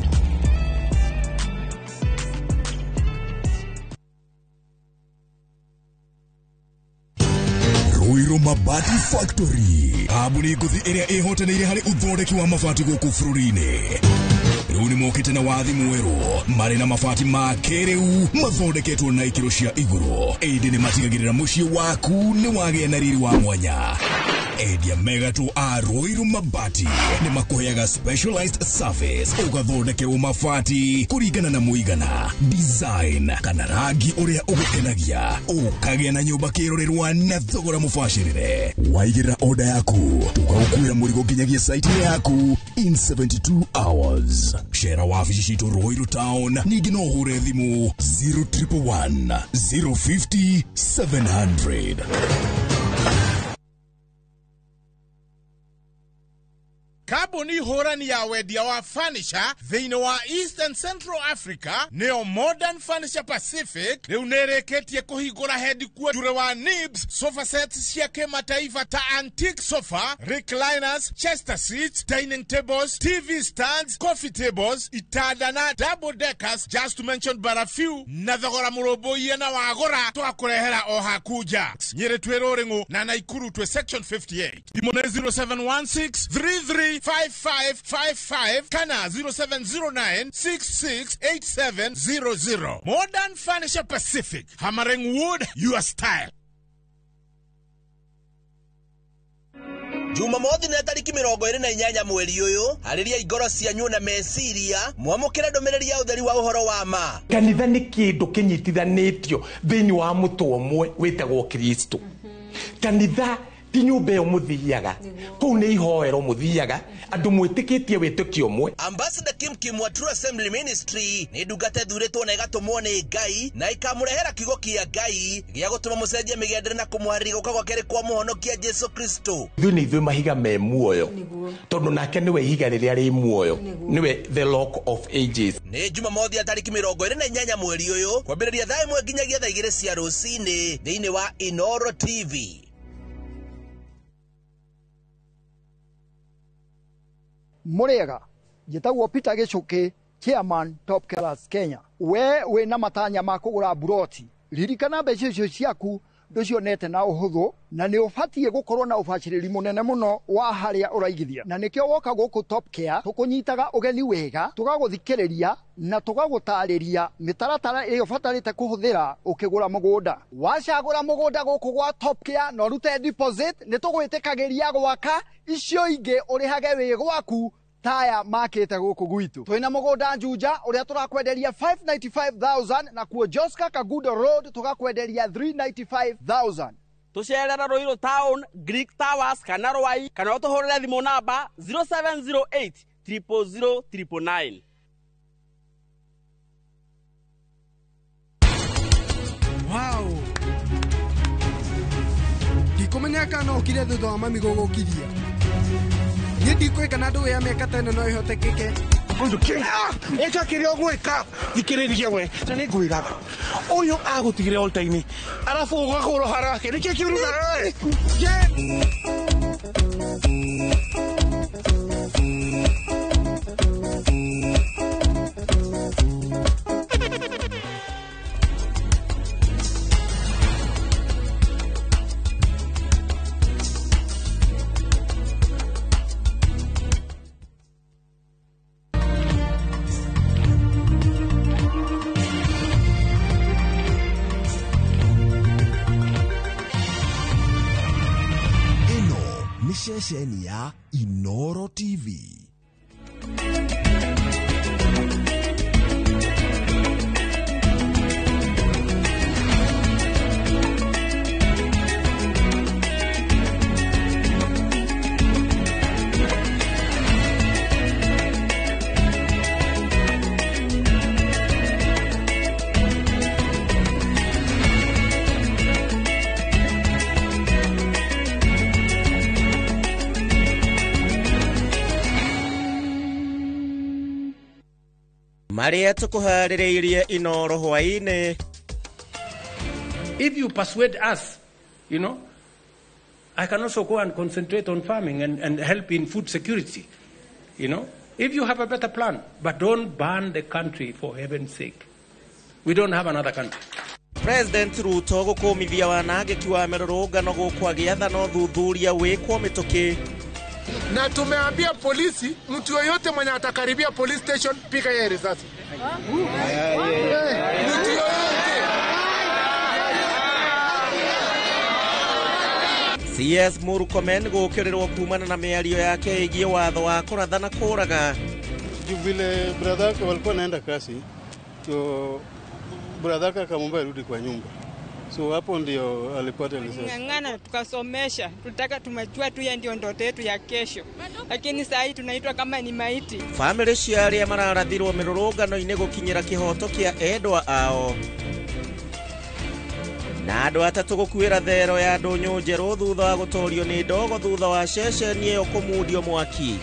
Ruiru Mabati Factory kambuni ngũthi ĩrĩa ĩhotanĩire harĩ ũthondeki wa mabati gũkũ bũrũri-inĩ. Rĩu nĩ mokĩte na wathi mwerũ marĩ na mabati ma kĩrĩu mathondeketwo na ikĩro cia igũrũ, ĩndĩ nĩ matigagĩrĩra mũciĩ waku nĩ wagĩa na riri wa mwanya. Endia megatũ a Ruiru Mabati nĩ makũheaga specialized service, ũgathondekerwo mabati kũringana na mũigana, design kana rangi ũrĩa ũgũkenagia, ũkagĩa na nyũmba kĩrorerwa na thogora mũbacĩrĩre. Waigĩrĩra order yaku tũgagũkuĩra mũrigo nginyagia site yaku in 72 hours. Cera wabici citũ Ruiru Town, ningĩ no ũhũre thimũ 0111 050 700. Kambuni hũrani ya wendia wa furniture thĩinĩ wa East and Central Africa nĩyo Modern Furniture Pacific rĩu nĩrĩkĩtie kũhingũra headquarter wa Nibs sofa sets cia kĩmataifa ta antique sofa, recliners, chester seats, dining tables, TV stands, coffee tables, itanda na double deckers, just to mention but a few, na thogora mũrũmbũiye na wagũra twakũrehera o haku nja. Nyĩrĩ twĩ Rũrĩng'ũ na Naikuru twĩ section 58. Thimũ nĩ 0716 33 5555 kana 0709 668700. Modern Furniture Pacific, hammering wood your style. Jumamothi nĩ tariki 28 mweri ũyũ, harĩria ingoro cianyu na meciria mwamũkĩre ndũmĩrĩri ya ũtheri wa ũhoro wa ma. Kanitha nĩ kĩndũ kĩnyitithanĩtio thĩinĩ wa mũtwe ũmwe wĩtagwo Kristo. Kanitha ti nyũmba ĩyo mũthiaga kũu nĩ ihoero mũthiaga andũ mwĩtĩkĩtie wĩtĩkio ũmwe. Ambassador Kim Kim wa True Assembly Ministry nĩ ndungata ĩthurĩtwo na ĩgatũmwo nĩ Ngai na ĩkamũrehera kiugo kĩa Ngai gĩa gũtũma mũcenjie mĩgendere na kũmũharĩria gũka gwa kerĩ kwa mũhonokia Jesu Kristo. Ithuĩ nĩ ithuĩ mahiga me muoyo tondũ nake nĩwe ihiga rĩrĩa rĩ muoyo, nĩwe the Rock of Ages. Nĩ Jumamothi ya tariki 28 mweri ũyũ kwambĩrĩria thaa 1 nginyagia thaa 2 cia rũcinĩ thĩinĩ wa Inoro TV. Mũrĩega, njĩtagwo Peter Gĩchũkĩ, chairman Top Class Kenya. We wĩna matanya ma kũgũra buroti, ririkana mbeca icio ciaku ndũcionete na ũhũthũ, na nĩ ũbatiĩ gũkorwo na ũbacĩrĩri mũnene mũno wa harĩa ũraigithia, na nĩkĩo woka gũkũ Top Care tũkũnyitaga ũgeni wega, tũgagũthikĩrĩria na tũgagũtarĩria mĩtaratara ĩrĩa ũbatarĩte kũhũthĩra ũkĩgũra mũgũnda. Wacagũra mũgũnda gũkũ gwa Top Care na ũrute deposit, nĩ tũgwĩtĩkagĩria gwaka icio ingĩ ũrĩhage wĩ gwaku taya makĩte gũkũ gwitũ. Twĩna mũgũnda Juja ũrĩa tũrakwenderia 595,000 na kuo Joska Kagudo Road tũgakwenderia 395,000. Tũcerera Ruiru Town, Greek Towers kana Rwai kana ũtũhũrĩre thimũ namba 0708 000 999. Wow. Ndikumenya kana ũkire thutha wa mami gũgũkiria. Niĩ ndikwĩka na ndũĩ ya mĩaka ta ĩno no ĩhotekeke. Ĩka kĩrĩa ũgwĩka, thikĩrĩria we, na nĩngwĩraga ũyũ agũtigire altar-inĩ arabu ũgakũrwo harake nĩkĩo kĩũru nawe. Ceceni ya Inoro TV. Marĩa tũkũharĩrĩirie Inoro hwaĩ-inĩ. If you persuade us, you know, I can also go and concentrate on farming and help in food security, you know. If you have a better plan, but don't burn the country for heaven's sake. We don't have another country. President Ruto gũkũmithia wanangĩki wa mĩrũrũngano gũkũ agĩathana ũthuthuria wĩkwo mĩtũkĩ. Na tumeambia polisi, mtu yoyote mwenye atakaribia police station, piga yeye risasi. Mtu yoyote. CS Murkomen gũũkĩrĩrwo kumana na mĩario yake ĩgiĩ watho wa kũratha na kũraga. Juu vile brother yake walikuwa naenda kasi, so brother yake akamwambia arudi kwa nyumba. So hapo ndio alipata risasi. Ng'ang'ana tukasomesha, tulitaka tumejua tu yeye ndio ndoto yetu ya kesho, lakini saa hii tunaitwa kama ni maiti. Famĩlĩ cia arĩa mararathirwo mĩrũrũngano-inĩ gũkinyĩra kĩhoto kĩa endwa ao. Na andũ atatũ gũkuĩra thero ya ndũnyũ njerũ thutha wa gũtorio nĩ ndogo thutha wa ceceni ĩyo kũmundio mwaki.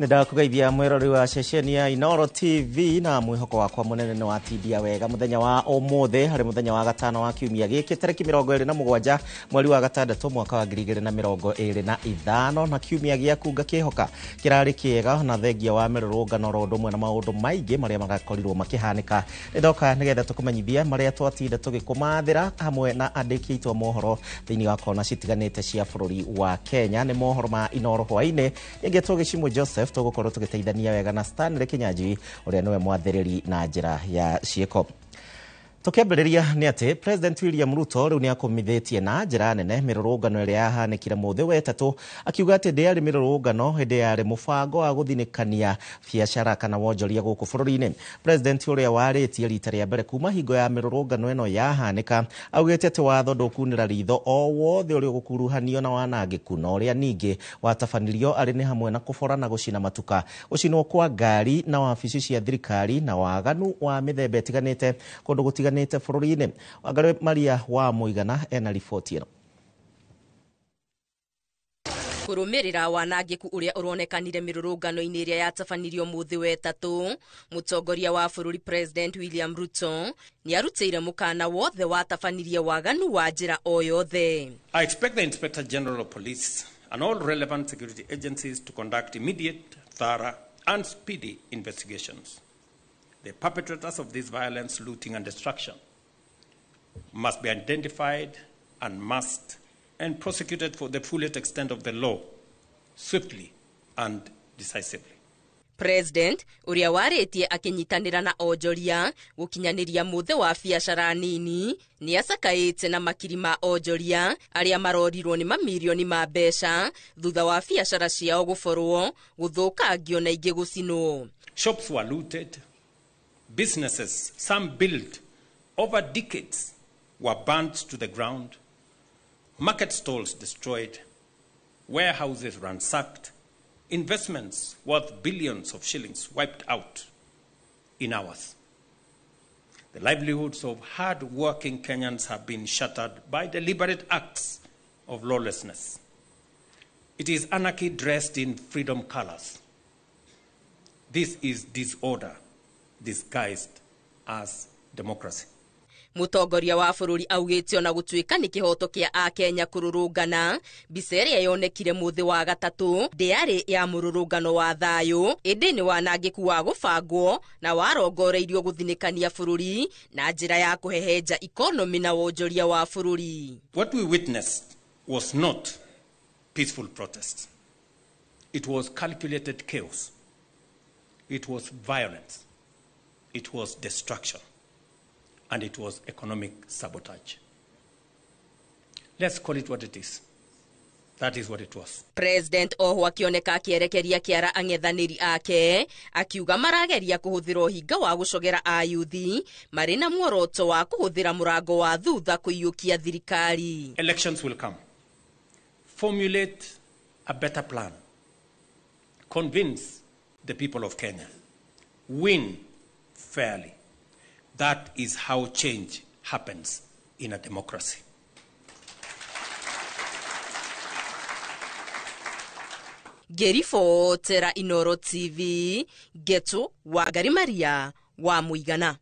Nĩndakũgeithia mwĩrori wa ceceni ya Inoro TV na mwĩhoko wakwa mũnene nĩ watindia wega mũthenya wa ũmũthĩ harĩ mũthenya wa gatano wa kiumia gĩkĩ tarĩki 27 mweri wa gatandatũ mwaka wa 2025 na kiumia gĩaku ngakĩhoka kĩrarĩ kĩega na thengia wa mĩrũrũngano ro ũndũ ũmwe na maũndũ maingĩ marĩa marakorirwo makĩhanĩka. Nĩndoka nĩgetha tũkũmenyithie marĩa twatinda tũgĩkũmathĩra hamwe na andĩki aitũ a mohoro thĩinĩ wa kona citiganĩte cia bũrũri wa Kenya. Nĩ mohoro ma Inoro hwaĩ-inĩ ĩngĩ Gĩcimũ Joseph tũgũkorwo tũgĩteithania wega na Stanley Kinyanjui ũrĩa nĩwe mwathĩrĩri na njĩra ya ciĩko. Tũkĩambĩrĩria nĩ atĩ President William Ruto rĩu nĩakũmithĩtie na njĩra nene mĩrũrũngano ĩrĩa yahanĩkire mũthĩ wetatũ akiuga atĩ ndĩarĩ mĩrũrũngano hĩndĩ yarĩ mũbango wa gũthinĩkania biacara kana wonjoria gũkũ bũrũri-inĩ. President ũrĩa warĩtie rita rĩa mbere kuma hingo ya mĩrũrũngano ĩno yahanĩka augĩte atĩ watho ndũkunĩra ritho o wothe ũrĩa ũgũkuruhanio na wanangĩku na ũrĩa ningĩ watabanirio arĩ nĩ hamwe na kũbora na gũcina matuka, gũcinwo kwa ngari na wabici cia thirikari na waganu wa mĩthemba ĩtiganĩte kũndũ gũtiganĩte bũrũri-inĩ. Wangari Maria wa Mũigana ena riboti ĩno. Kũrũmĩrĩra wanangĩku ũrĩa ũronekanire mĩrũrũngano-inĩ ĩrĩa yatabanirio mũthĩ wetatũ, mũtongoria wa bũrũri President William Ruto nĩarutĩire mũkana wothe watabanirie waganu wa njĩra o yothe. I expect the Inspector General of Police and all relevant security agencies to conduct immediate, thorough and speedy investigations. The perpetrators of this violence, looting and destruction must be identified and masked and prosecuted for the fullest extent of the law, swiftly and decisively. President ũrĩa warĩtie akĩnyitanĩra na onjoria gũkinyanĩria mũthĩ wa biacara nini nĩacakaĩte na makiri ma onjoria arĩa marorirwo nĩ mamirioni ma mbeca thutha wa biacara ciao gũborwo, gũthũkangio na ingĩ gũcinwo. Shops were looted. Businesses, some built over decades, were burnt to the ground, market stalls destroyed, warehouses ransacked, investments worth billions of shillings wiped out in hours. The livelihoods of hard-working Kenyans have been shattered by deliberate acts of lawlessness. It is anarchy dressed in freedom colors. This is disorder disguised as democracy. Mũtongoria wa bũrũri augĩte ona gũtuĩka nĩ kĩhoto kĩa akenya kũrũrũngana, mbica ĩrĩa yonekire mũthĩ wa gatatũ ndĩarĩ ya mũrũrũngano wa thayũ, ĩndĩ nĩ wanangĩku wa gũbangwo na warongoreirio gũthinĩkania bũrũri na njĩra ya kũhehenja ikonomi na wonjoria wa bũrũri. What we witnessed was not peaceful protest. It was calculated chaos. It was violence. It was destruction. And it was economic sabotage. Let's call it what it is. That is what it was. President oho akioneka akierekeria kiara ang'ethanĩri ake akiuga marageria kũhũthĩra ũhinga wa gũcogera ayuthi marĩ na muoroto wa kũhũthĩra mũrango wa thutha kũiyũkia thirikari. Elections will come. Formulate a better plan. Convince the people of Kenya. Win fairly. That is how change happens in a democracy. Ngĩribotera Inoro TV, Ngetu Wangari Maria wa Mũigana.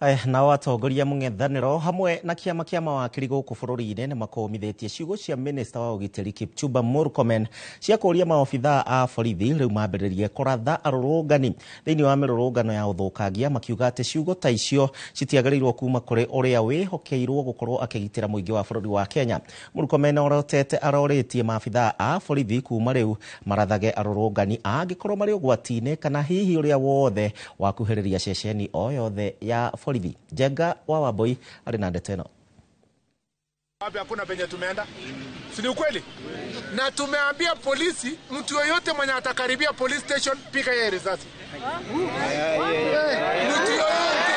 Aya, nao atongoria mũng'ethanĩro hamwe na kĩama kĩa mawakiri gũkũ bũrũri-inĩ nĩ makũmithĩtie ciugo cia minista wa ũgitĩri Kipchumba Murkomen cia kũũria maobithaa a borithi rĩu mambĩrĩrie kũratha arũrũngani thĩinĩ wa mĩrũrũngano ya ũthũkangia, makiuga atĩ ciugo ta icio citiagĩrĩirwo kuma kũrĩ ũrĩa wĩhokeirwo gũkorwo akĩgitĩra mũingĩ wa bũrũri wa Kenya. Murkomen orotete arorĩtie maabithaa a borithi kuma rĩu marathage arũrũngani angĩkorwo marĩ ũgwati-inĩ kana hihi ũrĩa wothe wakuhĩrĩria ceceni o yothe ya borithi. Njenga wa Wambui arĩ na ndeto ĩno. Wapi hakuna penye tumeenda, si ni ukweli? Na tumeambia polisi, mtu yoyote mwenye atakaribia police station, piga yeye risasi. Mtu yoyote.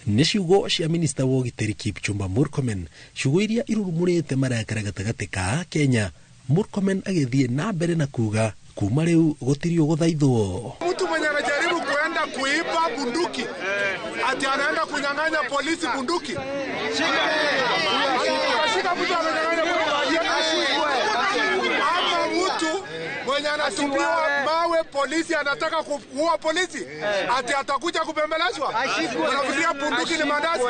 Nĩ ciugo cia minista wa ũgitĩri Kipchumba Murkomen, ciugo iria irurumũrĩte marakara gatagatĩ ka Kenya. Murkomen agĩthiĩ na mbere na kuga kuma rĩu gũtirĩ ũgũthaithwo. Mtu mwenye anajaribu kuenda kuiba bunduki, ati anaenda kunyang'anya polisi bunduki. Shika mtu ananyang'anya bunduki. Ama mtu mwenye anatupiwa mawe polisi anataka kuua polisi, ati atakuja kupembelezwa. Unafikiria bunduki ni mandazi?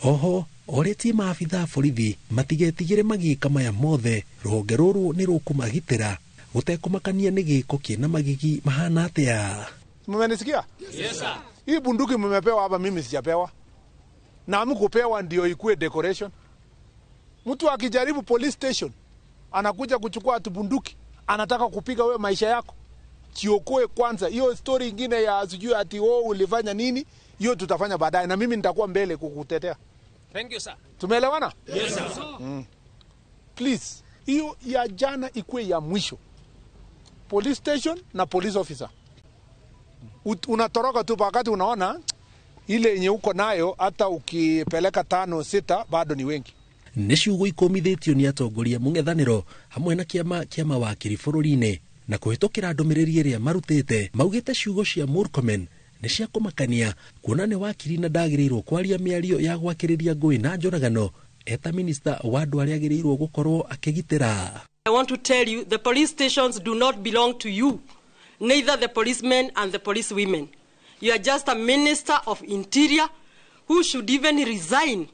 Oho orĩtie maabithaa a borithi matigetigĩre magĩka maya mothe, rũhonge rũrũ nĩ rũkũmagitĩra gũtekũmakania nĩ gĩko kĩna magigi mahana atĩa. Mmenisikia? Yes sir. Hii bunduki mmepewa hapa, mimi sijapewa. Na hamkupewa ndio ikue decoration. Mtu akijaribu police station anakuja kuchukua ati bunduki, anataka kupiga wewe maisha yako. Chiokoe kwanza. Hiyo story ingine ya sijui ati wewe ulifanya nini, hiyo tutafanya baadaye na mimi nitakuwa mbele kukutetea. Thank you sir. Tumeelewana? Yes sir. Please, hiyo ya jana ikue ya mwisho. Police station na police officer. Unatoroka tu wakati unaona ile yenye uko nayo, hata ukipeleka 5 6 bado ni wengi. Nĩ ciugo ikũmithĩtio nĩ atongoria mũng'ethanĩro hamwe na kĩama kĩa mawakiri bũrũri-inĩ, na kũhĩtũkĩra ndũmĩrĩri ĩrĩa marutĩte maugĩte ciugo cia Murkomen nĩ cia kũmakania, kuona nĩ wakiri na ndagĩrĩirwo kwaria mĩario ya gwakĩrĩria ngũĩ na njũragano eta minista wa andũ arĩa agĩrĩirwo gũkorwo akĩgitĩra. I want to tell you the police stations do not belong to you, neither the policemen and the police women. You are just a minister of interior who should even resign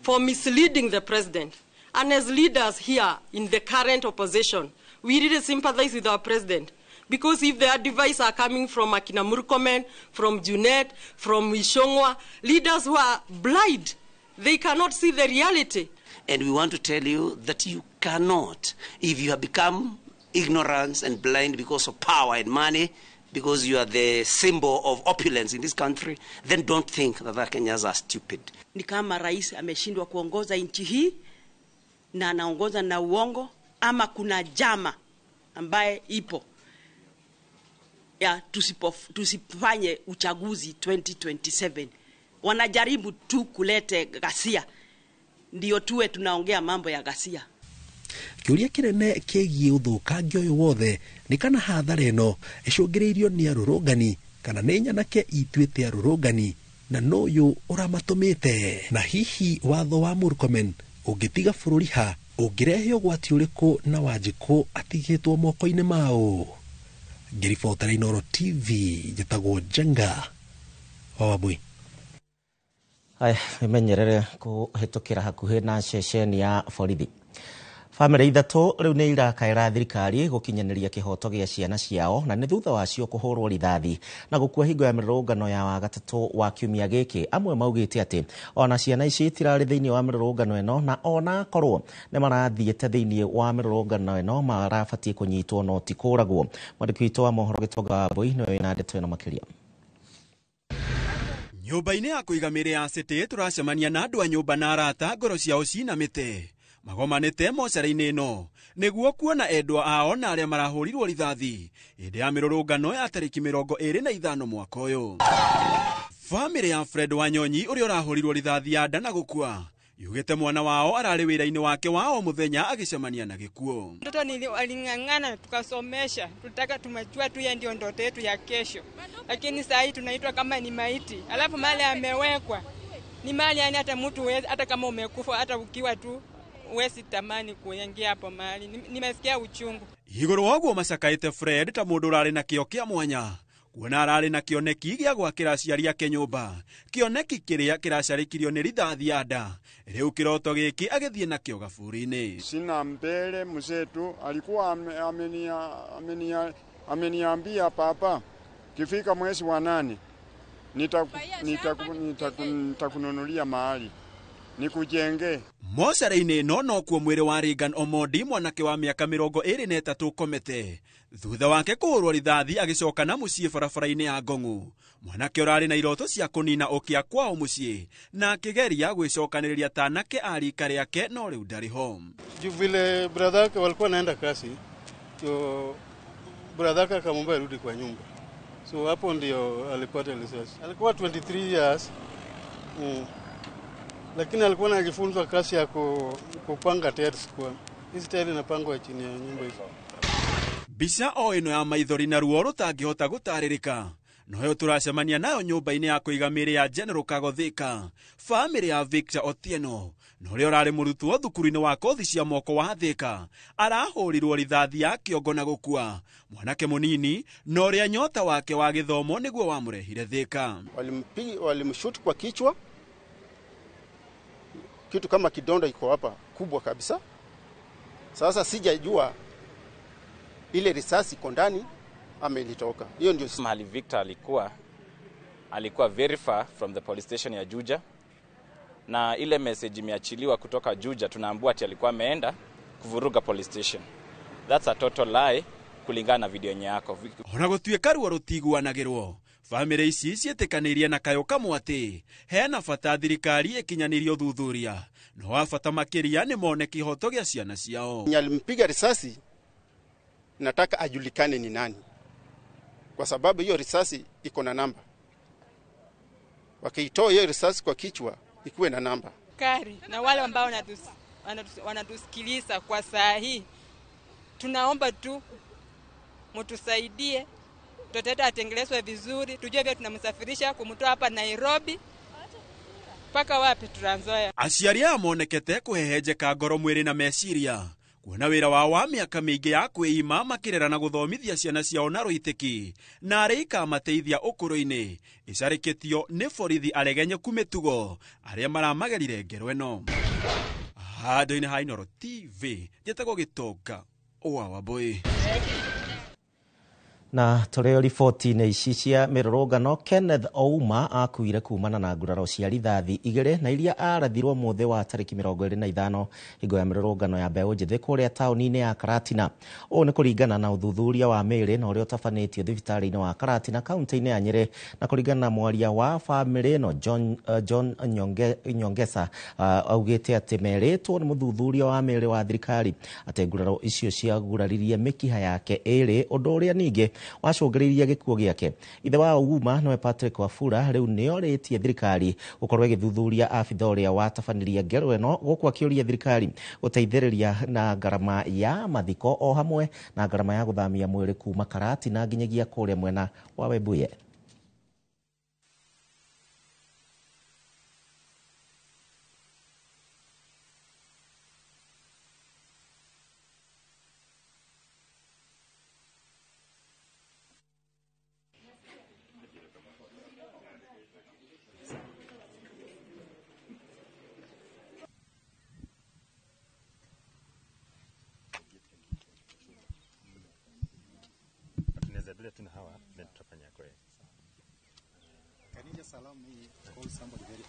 for misleading the president. And as leaders here in the current opposition, we really sympathize with our president, because if the advice are coming from Akina Murkomen, from Junet, from Ishongwa, leaders who are blind, they cannot see the reality. And we want to tell you that you cannot, if you have become ignorant and blind because of power and money, because you are the symbol of opulence in this country, then don't think that the Kenyans are stupid. Ni kama rais ameshindwa kuongoza nchi hii na anaongoza na uongo, ama kuna jama ambaye ipo ya tusifanye uchaguzi 2027. Wanajaribu tu kulete ghasia, ndio tuwe tunaongea mambo ya ghasia. Kĩũria kĩnene kĩgiĩ ũthũkangia ũyũ wothe nĩ kana hathara ĩno ĩcũngĩrĩirio nĩ arũrũngani kana nĩ nyanake ituĩte arũrũngani, na nũyũ ũramatũmĩte. Na hihi watho wa Murkomen ũngĩtiga bũrũri ha, ũngĩrehe ũgwati ũrĩkũ na Wanjikũ atigĩtwo moko-inĩ mao? Ngĩribotera Inooro TV, njĩtagwo Njenga wa Wambui. Aya, wĩmenyerere kũhĩtũkĩra hakuhĩ na ceceni ya borithi. Bamĩrĩ 3 rĩu nĩ irakaĩra thirikari gũkinyanĩria kĩhoto gĩa ciana ciao, na nĩ thutha wacio kũhũrwo rithathi na gũkua hingo ya mĩrũrũngano ya wagatatũ wa kiumia gĩkĩ. Amwe maugĩte atĩ ona ciana ici itirarĩ thĩinĩ wa mĩrũrũngano ĩno, na ona korwo nĩ marathiĩte thĩinĩ wa mĩrũrũngano ĩno marabatiĩ kũnyitwo no ti kũragwo. Mwandĩki witũ wa mohoro Gĩtonga wa Mbui nĩwe wĩna ndeto ĩno makĩria. Nyũmba-inĩ ya kũiga mĩĩrĩ ya City tũracemania na andũ a nyũmba na arata ngoro ciao cinamĩte. Magomanĩte mocarĩ-inĩ ĩno nĩguo kuona endwa ao na arĩa marahũrirwo rithathi hĩndĩ ya mĩrũrũngano ya tarĩki 25 mwaka ũyũ. Famĩlĩ ya Fred Wanyonyi ũrĩa ũrahũrirwo rithathi ya nda na gũkua yugĩte mwana wao ararĩ wĩra-inĩ wake wa o mũthenya agĩcemania na gĩkuũ. Mtoto aling'ang'ana tukasomesha, tulitaka tumejua tu yeye ndio ndoto yetu ya kesho, lakini saa hii tunaitwa kama ni maiti. Alafu mali amewekwa ni mali, yani hata mtu hata kama umekufa hata ukiwa tu huwezi tamani kuingia hapo mahali. Nimesikia uchungu. Igũrũ wa ũguo macakaĩte Fred ta mũndũ ũrarĩ na kĩo kĩa mwanya kuona ararĩ na kĩoneki gĩa gwakĩra aciari ake nyũmba, kĩoneki kĩrĩa kĩracarĩkirio nĩ rithathi ya nda. Rĩu kĩroto gĩkĩ agĩthiĩ nakĩo gaburi-inĩ. Sina mbele mzetu alikuwa ameniambia papa, kifika mwezi wa 8 nitakununulia mahali nikujenge. Mocarĩ-inĩ ĩno nokuo mwĩrĩ wa Reagan Omondi mwanake wa mĩaka 23 ũkomete thutha wake kũhũrwo rithathi agĩcoka na mũciĩ barabara-inĩ ya Ngong'u. Mwanake ũrarĩ na iroto cia kũnina ũkĩa kwao mũciĩ na akĩgeria gwĩcokanĩrĩria ta anake a rika rĩake no rĩu ndarĩ ho. Juu vile brother yake walikuwa naenda kasi, ndio brother yake akamwambia rudi kwa nyumba. So hapo ndio alipata risasi. Alikuwa 23 years. Lakini alikuwa anajifunza kasi ya kupanga tiles kwa. Hizi tiles inapangwa chini ya nyumba hizo. Mbica o ĩno ya maithori na ruo rũtangĩhota gũtarĩrĩka noyo tũracemania nayo nyũmba-inĩ ya kũiga mĩĩrĩ ya General Kagothika. Famĩlĩ ya Victor Otieno na ũrĩa ũrarĩ mũrutwo thukuru-inĩ wa kothi cia moko wa Thika arahũrirwo rithathi ya kĩongo na gũkua. Mwanake mũnini na ũrĩa nyota wake wa gĩthomo nĩguo wamũrehire Thika. Walimshoot kwa kichwa, kitu kama kidonda iko hapa kubwa kabisa. Sasa sijajua ile risasi iko ndani ama ilitoka. Hiyo ndio mahali Victor alikuwa very far from the police station ya Juja, na ile message imeachiliwa kutoka Juja tunaambiwa ati alikuwa ameenda kuvuruga police station. That's a total lie kulingana na video yenye yako. Ona gũtuĩka ruo rũtiguanagĩrwo, famĩlĩ ici ciĩtĩkanĩirie na kayũ kamwe atĩ hena bata thirikari ĩkinyanĩrie ũthuthuria, no wa bata makĩria nĩ mone kĩhoto gĩa ciana ciao. Alimpiga risasi, nataka ajulikane ni nani, kwa sababu hiyo risasi iko na namba. Wakiitoa hiyo risasi kwa kichwa ikuwe na namba. Kari na wale ambao wanatusikiliza kwa saa hii, tunaomba tu mtusaidie mtoto wetu atengelezwe vizuri, tujue vile tunamsafirisha kumtoa hapa Nairobi mpaka wapi Trans Nzoia. Aciari aya monekete kũhehenjeka ngoro mwĩrĩ na meciria kuona wĩra wao wa mĩaka mĩingĩ ya kwĩima makĩrera na gũthomithia ciana ciao na rũitĩki na arĩa ikamateithia ũkũrũ-inĩ ĩcarĩkĩtio nĩ borithi aregenyeku mĩtugo arĩa maramagerire ngero ĩno. Handũ-inĩ ha Inooro TV njĩtagwo Gĩtonga wa Wambũi. Na tũrĩ riboti-inĩ ici cia mĩrũrũngano, Kenneth Ouma akuire kumana na nguraro cia rithathi 2 na iria arathirwo mũthĩ wa tarĩki 25 hingo ya mĩrũrũngano ya mbeũ njĩthĩ kũrĩa taũni-inĩ ya Karatina. Ũũ nĩ kũringana na ũthuthuria wa mĩĩrĩ na ũrĩa ũtabanĩtio thibitarĩ-inĩ wa Karatina kaunti-inĩ ya Nyĩrĩ, na kũringana na mwaria wa famĩlĩ ĩno John Nyongesa augĩte atĩ merĩtwo nĩ mũthuthuria wa mĩĩrĩ wa thirikari atĩ nguraro icio ciaguraririe mĩkiha yake ĩrĩ, ũndũ ũrĩa ningĩ wacũngĩrĩirie gĩkuũ gĩake. Ithe wa Ouma nowe Patrick Wafula rĩu nĩorĩtie thirikari gũkorwo ĩgĩthuthuria abitha ũrĩa watabanirie ngero ĩno, gũkũ akĩũria thirikari gũteithĩrĩria na ngarama ya mathiko o hamwe na ngarama ya gũthamia mwĩrĩ kuma Karatina nginyagia kũrĩa mwena wa Webuye.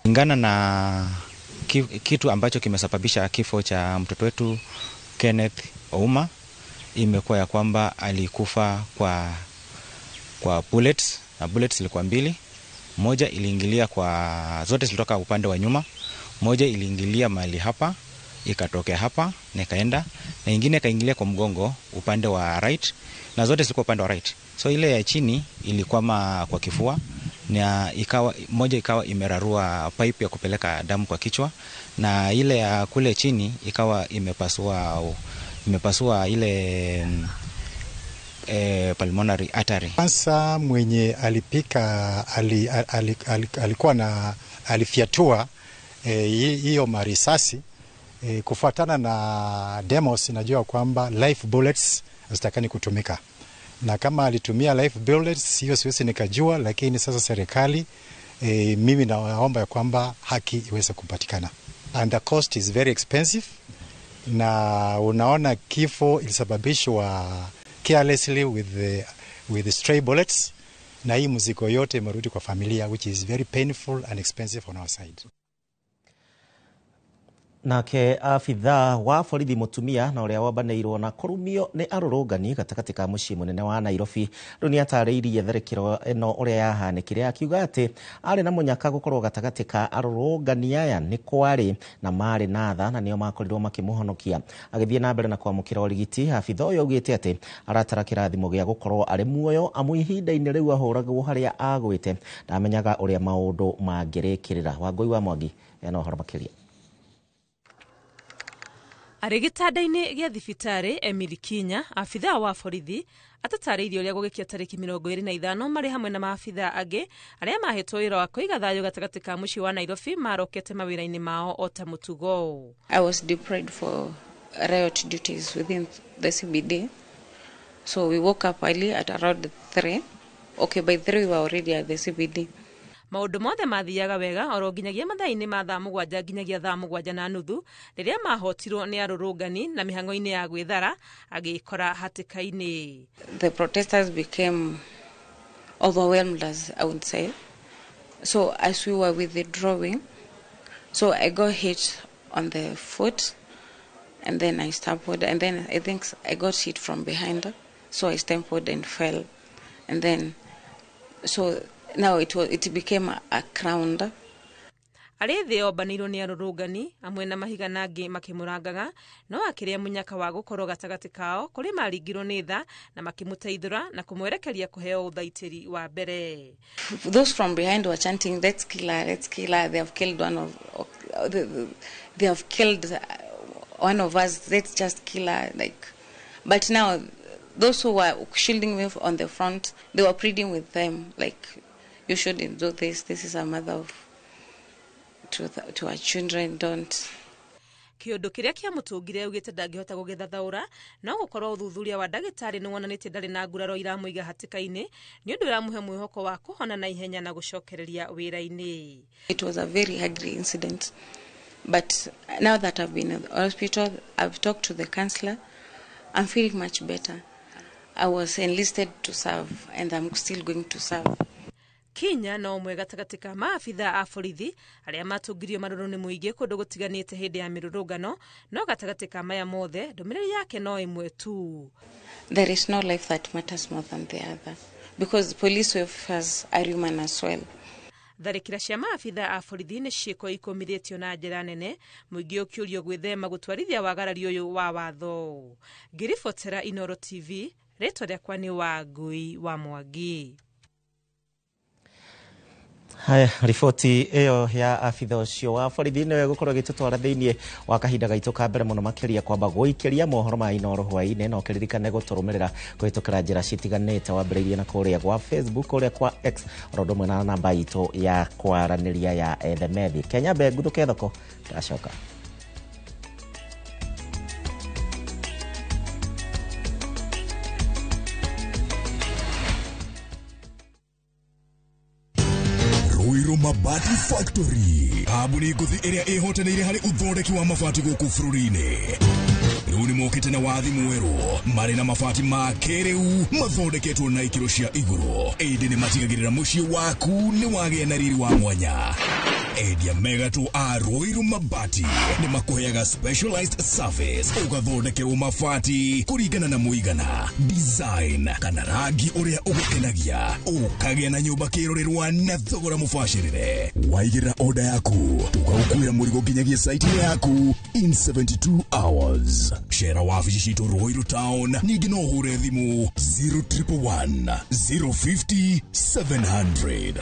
Kulingana na kitu ambacho kimesababisha kifo cha mtoto wetu Kenneth Ouma, imekuwa ya kwamba alikufa kwa bullets, na bullets ilikuwa mbili. Moja iliingilia kwa, zote zilitoka upande wa nyuma. Moja iliingilia mahali hapa ikatokea hapa na ikaenda, na ingine ikaingilia kwa mgongo upande wa right, na zote zilikuwa upande wa right. So ile ya chini ilikwama kwa kifua na ikawa moja ikawa imerarua pipe ya kupeleka damu kwa kichwa, na ile ya kule chini ikawa imepasua ile pulmonary artery. Kwanza mwenye alipika alikuwa na alifyatua hiyo marisasi kufuatana na demos, najua kwamba live bullets hazitakani kutumika, na kama alitumia live bullets hiyo siwezi nikajua, lakini sasa serikali mimi naomba ya kwamba haki iweze kupatikana, and the cost is very expensive, na unaona kifo ilisababishwa carelessly with the stray bullets, na hii mzigo yote imerudi kwa familia, which is very painful and expensive on our side. Nake abithaa wa borithi mutumia na uria wambanĩirwo na kũrumio nĩ arũrũngani gatagatĩ ka mũciĩ mũnene wa Nairobi rĩu nĩ atarĩirie tharĩkĩro ĩno ũrĩa yahanĩkire, akiuga atĩ arĩ na mũnyaka gũkorwo gatagatĩ ka arũrũngani aya nĩ kwarĩ na marĩ na tha na nĩo makorirwo makĩmũhonokia. Agĩthiĩ na mbere na kwamũkĩra ũrigiti, abithaa ũyũ augĩte atĩ aratara kĩrathimo gĩa gũkorwo arĩ muoyo amu ihinda-inĩ rĩu ahũragwo harĩa agwĩte ndamenyaga ũrĩa maũndũ mangĩrĩkĩrĩra. Wangũi wa Mwangi ena ũhoro makĩria. Arĩ gĩtanda-inĩ gĩa thibitarĩ, Emily Kinya, abithaa wa borithi, atatarĩirie ũrĩa gũgĩkia tarĩki 25 marĩ hamwe na maabithaa angĩ arĩa mahetwo wĩra wa kũiga thayũ gatagatĩ ka mũciĩ wa Nairobi marokete mawĩra-inĩ mao o ta mũtugo. I was deployed for riot duties within the CBD. So we woke up early at around 3. Okay, by 3 we were already at the CBD. Maũndũ mothe mathiaga wega oro nginyagia mathaa-inĩ ma thaa 7 nginyagia thaa 7:30 rĩrĩa mahotirwo nĩ arũrũngani na mĩhang'o-inĩ ya gwĩthara agĩkora hatĩka-inĩ. The protesters became overwhelmed, as I would say. So as we were withdrawing, so I got hit on the foot and then I stumbled, and then I think I got hit from behind, so I stumbled and fell, and then so now it became a crown. Arĩ thĩ ombanĩirwo nĩ arũrũngani amwe na mahiga na angĩ makĩmũrangaga, no akĩrĩa mũnyaka wa gũkorwo gatagatĩ kao kũrĩ maringirwo nĩ tha na makĩmũteithũra na kũmwerekeria kũheo ũthaitĩri wa mbere. Those from behind were chanting, let's kill her, let's kill her, they have killed one of, they have killed one of us, let's just kill her, like. But now those who were shielding me on the front, they were pleading with them, like, you shouldn't do this, this is a mother of to our children, don't. Kĩũndũ kĩrĩa kĩamũtũngire augĩte ndangĩhota gũgĩthathaũra, no gũkorwo ũthuthuria wa ndagĩtarĩ nĩ wonanĩtie ndarĩ na nguraro iramũiga hatĩka-inĩ nĩ ũndũ ũramũhe mwĩhoko wa kũhona na ihenya na gũcokereria wĩra-inĩ. It was a very ugly incident, but now that I've been in the hospital, I've talked to the counselor, I'm feeling much better. I was enlisted to serve and I'm still going to serve. Kinya no ũmwe gatagatĩ ka maabithaa a borithi arĩa matũngirio marũrũ nĩ mũingĩ kũndũ gũtiganĩte hĩndĩ ya mĩrũrũngano, no gatagatĩ ka maya mothe ndũmĩrĩri yake no ĩmwe tu. There is no life that matters more than the other, because police officers are human as well. Tharĩkĩra cia maabithaa a borithi nĩ ciĩko ikũmithĩtio na njĩra nene, mũingĩ ũkĩũrio gwĩthema gũtwarithia wagarari ũyũ wa watho. Ngĩribotera Inooro TV, rĩtwa rĩakwa nĩ Wangũi wa Mwangi. Haya, riboti ĩyo ya abitha ũcio wa borithi nĩyo ĩgũkorwo ĩgĩtũtwara thĩinĩ wa kahinda gaitũ ka mbere mũno makĩria kwamba gũikĩria mohoro ma Inooro hwaĩ-inĩ, na ũkĩririkane gũtũrũmĩrĩra kũhĩtũkĩra njĩra citiganĩte, wambĩrĩirie na kũrĩa gwa Facebook, kũrĩa kwa X, oro ũndũ ũmwe na namba itũ ya kwaranĩria ya ethemethi. Kenya mbe nguthuke thoko, ndacoka. Mabati Factory, kambuni ngũthi ĩrĩa ĩhotanĩire harĩ ũthondeki wa mabati gũkũ bũrũri-inĩ. Rĩu nĩ mokĩte na wathi mwerũ, marĩ na mabati ma kĩrĩu mathondeketwo na ikĩro cia igũrũ, ĩndĩ nĩ matigagĩrĩra mũciĩ waku nĩ wagĩa na riri wa mwanya. Endia mega tu a Ruiru Mabati nĩ makũheaga specialized service ũgathondekerwo mabati kũringana na mũigana, design kana rangi ũrĩa ũgũkenagia, ũkagĩa na nyũmba kĩrorerwa na thogora mũbacĩrĩre. Waigĩrĩra order yaku tũgagũkuĩra mũrigo nginyagia site-inĩ yaku in 72 hours. Cera wabici citũ Ruiru Town, ningĩ no ũhũre thimũ 0111 050 700.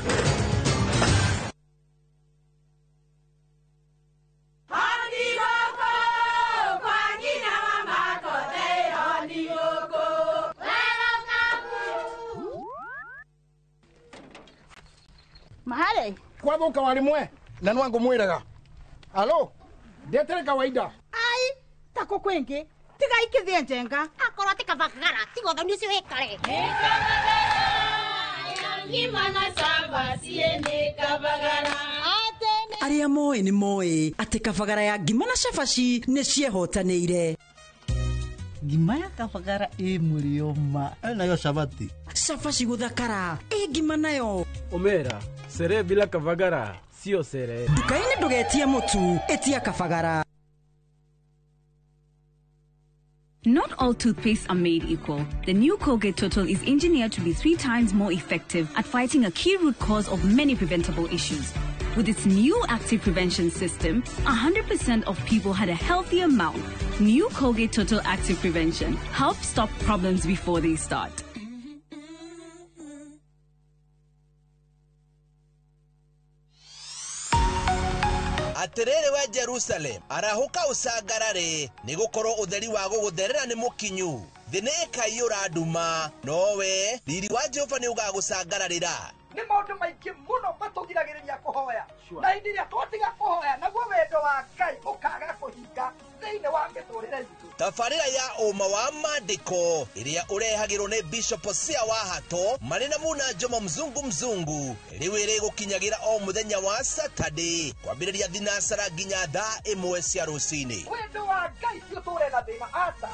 Mahare kwathuka warimwe na nwangu mwiraga alo ndetere kawaida ai tako kwingi tiga ikithie njenga akorwo ti kabagara tiga uthoni ucio wikare Arĩa moĩ nĩ moĩ atĩ kabagara ya ngima na cabaci nĩ ciehotanĩire. Ngima ya kabagara ĩ mũrĩo ma nayo cabati cabaci gũthakara ĩ ngima nayo Omera, sere bila kabagara sio sere. Nduka-inĩ ndũgetie mũtu, ĩtia kabagara. Not all toothpastes are made equal. The new Colgate Total is engineered to be 3 times more effective at fighting a key root cause of many preventable issues. With its new active prevention system, 100% of people had a healthier mouth. New Colgate Total Active Prevention helps stop problems before they start. Atiriri we Jerusalem, arahũka ũcangarare, nĩgũkorwo ũtheri wa gũgũtherera nĩ mũkinyu. Thĩ nĩ ĩkaiyũra nduma, nowe riri wa Jehova nĩ ũgagũcangararĩra. Nĩ maũndũ maingĩ mũno matũgiragĩrĩria kũhoya, na hĩndĩ ĩrĩa twatiga kũhoya naguo wendo wa Ngai ũkaga kũhinga thĩinĩ wa mĩtũrĩre itũ. Tabarĩra ya ũma wa maandĩko ĩrĩa ũrehagĩrwo nĩ Bishop Hosea wa Hato marĩ na Muna Njomo mzungu mzungu rĩu ĩrĩgũkinyagĩra o mũthenya wa Saturday kwambĩrĩria thinacara nginya thaa 1 cia rũcinĩ. Wendo wa Ngai ti ũtũre na thĩna, aca.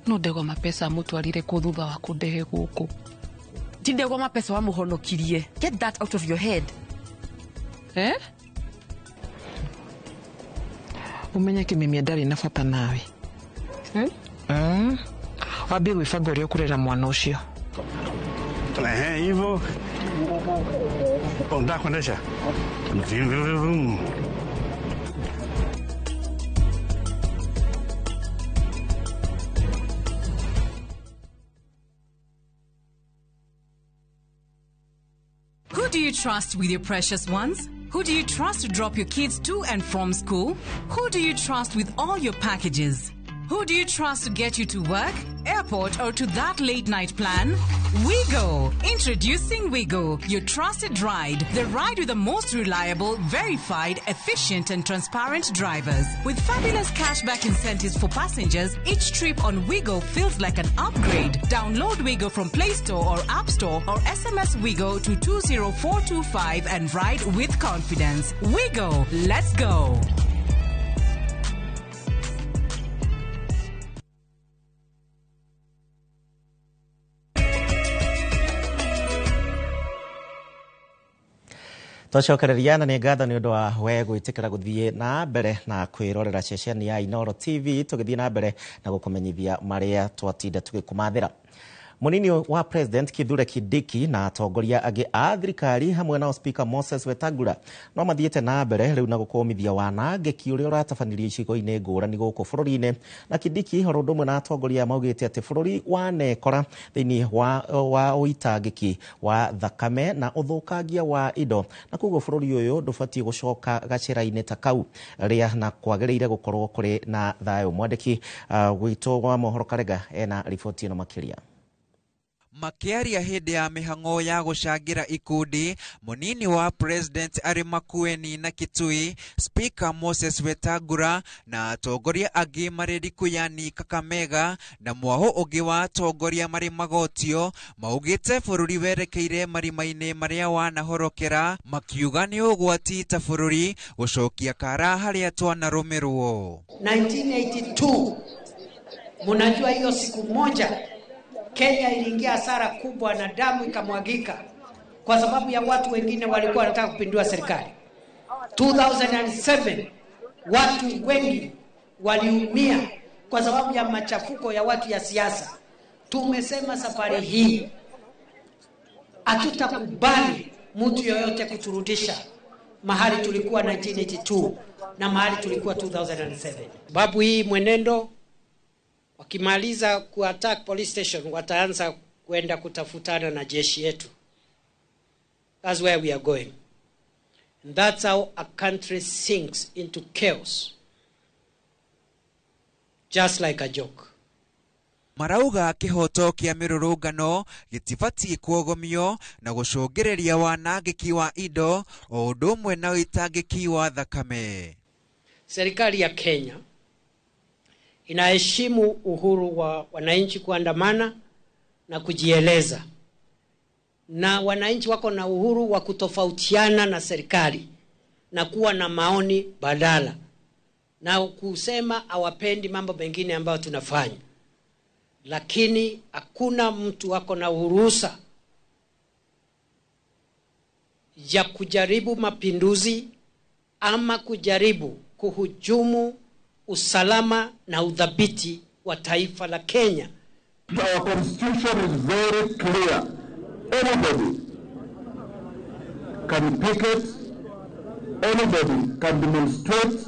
No ndegwa mapesa amũtwarire kũ thutha wa kũndehe gũkũ. Ti ndegwa mapesa wamũhonokirie. Get that out of your head. Eh? Umenye kĩmimia ndarĩ na bata nawe. Eh? Wambie gwĩbanga ũrĩa ũkũrera mwana ũcio. Ehe, hivyo. Unataka kuendesha? Vum, vum, vum. Who do you trust with your precious ones? Who do you trust to drop your kids to and from school? Who do you trust with all your packages? Who do you trust to get you to work, airport, or to that late night plan? Wigo! Introducing Wigo, your trusted ride. The ride with the most reliable, verified, efficient, and transparent drivers. With fabulous cashback incentives for passengers, each trip on Wigo feels like an upgrade. Download Wigo from Play Store or App Store or SMS Wigo to 20425 and ride with confidence. Wigo, let's go! Twacokereria na nĩ ngatho nĩ ũndũ wa we gwĩtĩkĩra gũthiĩ na mbere na kwĩrorera ceceni ya Inooro TV tũgĩthiĩ na mbere na gũkũmenyithia marĩa twatinda tũgĩkũmathĩra. Munini wa President Kithure Kindiki na atongoria angĩ a thirikari hamwe na Speaker Moses Wetangula no mathiĩte na mbere rĩu na gũkũmithia wanangĩki ũrĩa ũratabanirio icigo-inĩ ngũrani gũkũ bũrũri-inĩ. Na Kindiki oro ũndũ ũmwe na atongoria maugĩte atĩ bũrũri wanekora thĩinĩ wa ũitangĩki wa thakame na ũthũkangia wa indo, na koguo bũrũri ũyũ ndũbatiĩ gũcoka gacĩra-inĩ ta kau rĩa na kwagĩrĩire gũkorwo kũrĩ na thayũ. Mwandĩki witũ wa mohoro Karega ena riboti ĩno makĩria. Makiaria hĩndĩ ya mĩhang'o ya gũcangĩra ikundi, munini wa President arĩ Makueni na Kitui, Speaker Moses Wetangula na atongoria angĩ marĩ Likuyani Kakamega na mwaho ũngĩ wa atongoria marĩ Magotio maugĩte bũrũri werekeire marima-inĩ marĩa wanahorokera, makiuga nĩ ũgwati ta bũrũri gũcokia kara harĩa twanarũmĩrwo. 1982 munajua hiyo siku moja Kenya iliingia hasara kubwa na damu ikamwagika kwa sababu ya watu wengine walikuwa wanataka kupindua serikali. 2007 watu wengi waliumia kwa sababu ya machafuko ya watu ya siasa. Tumesema safari hii hatutakubali mtu yoyote kuturudisha mahali tulikuwa 1982 na mahali tulikuwa 2007. Sababu hii mwenendo, wakimaliza kuattack police station wataanza kwenda kutafutana na jeshi yetu. That's where we are going. And that's how a country sinks into chaos. Just like a joke. Marauga kĩhoto kĩa mĩrũrũngano gĩtibatiĩ kuogomio na gũcũngĩrĩria wanangĩki wa indo o ũndũ ũmwe na ũitangĩki wa thakame. Serikali ya Kenya inaheshimu uhuru wa wananchi kuandamana na kujieleza, na wananchi wako na uhuru wa kutofautiana na serikali na kuwa na maoni badala na kusema hawapendi mambo mengine ambayo tunafanya, lakini hakuna mtu wako na uruhusa ya kujaribu mapinduzi ama kujaribu kuhujumu usalama na udhabiti wa taifa la Kenya. Our constitution is very clear. Anybody can picket, anybody can demonstrate,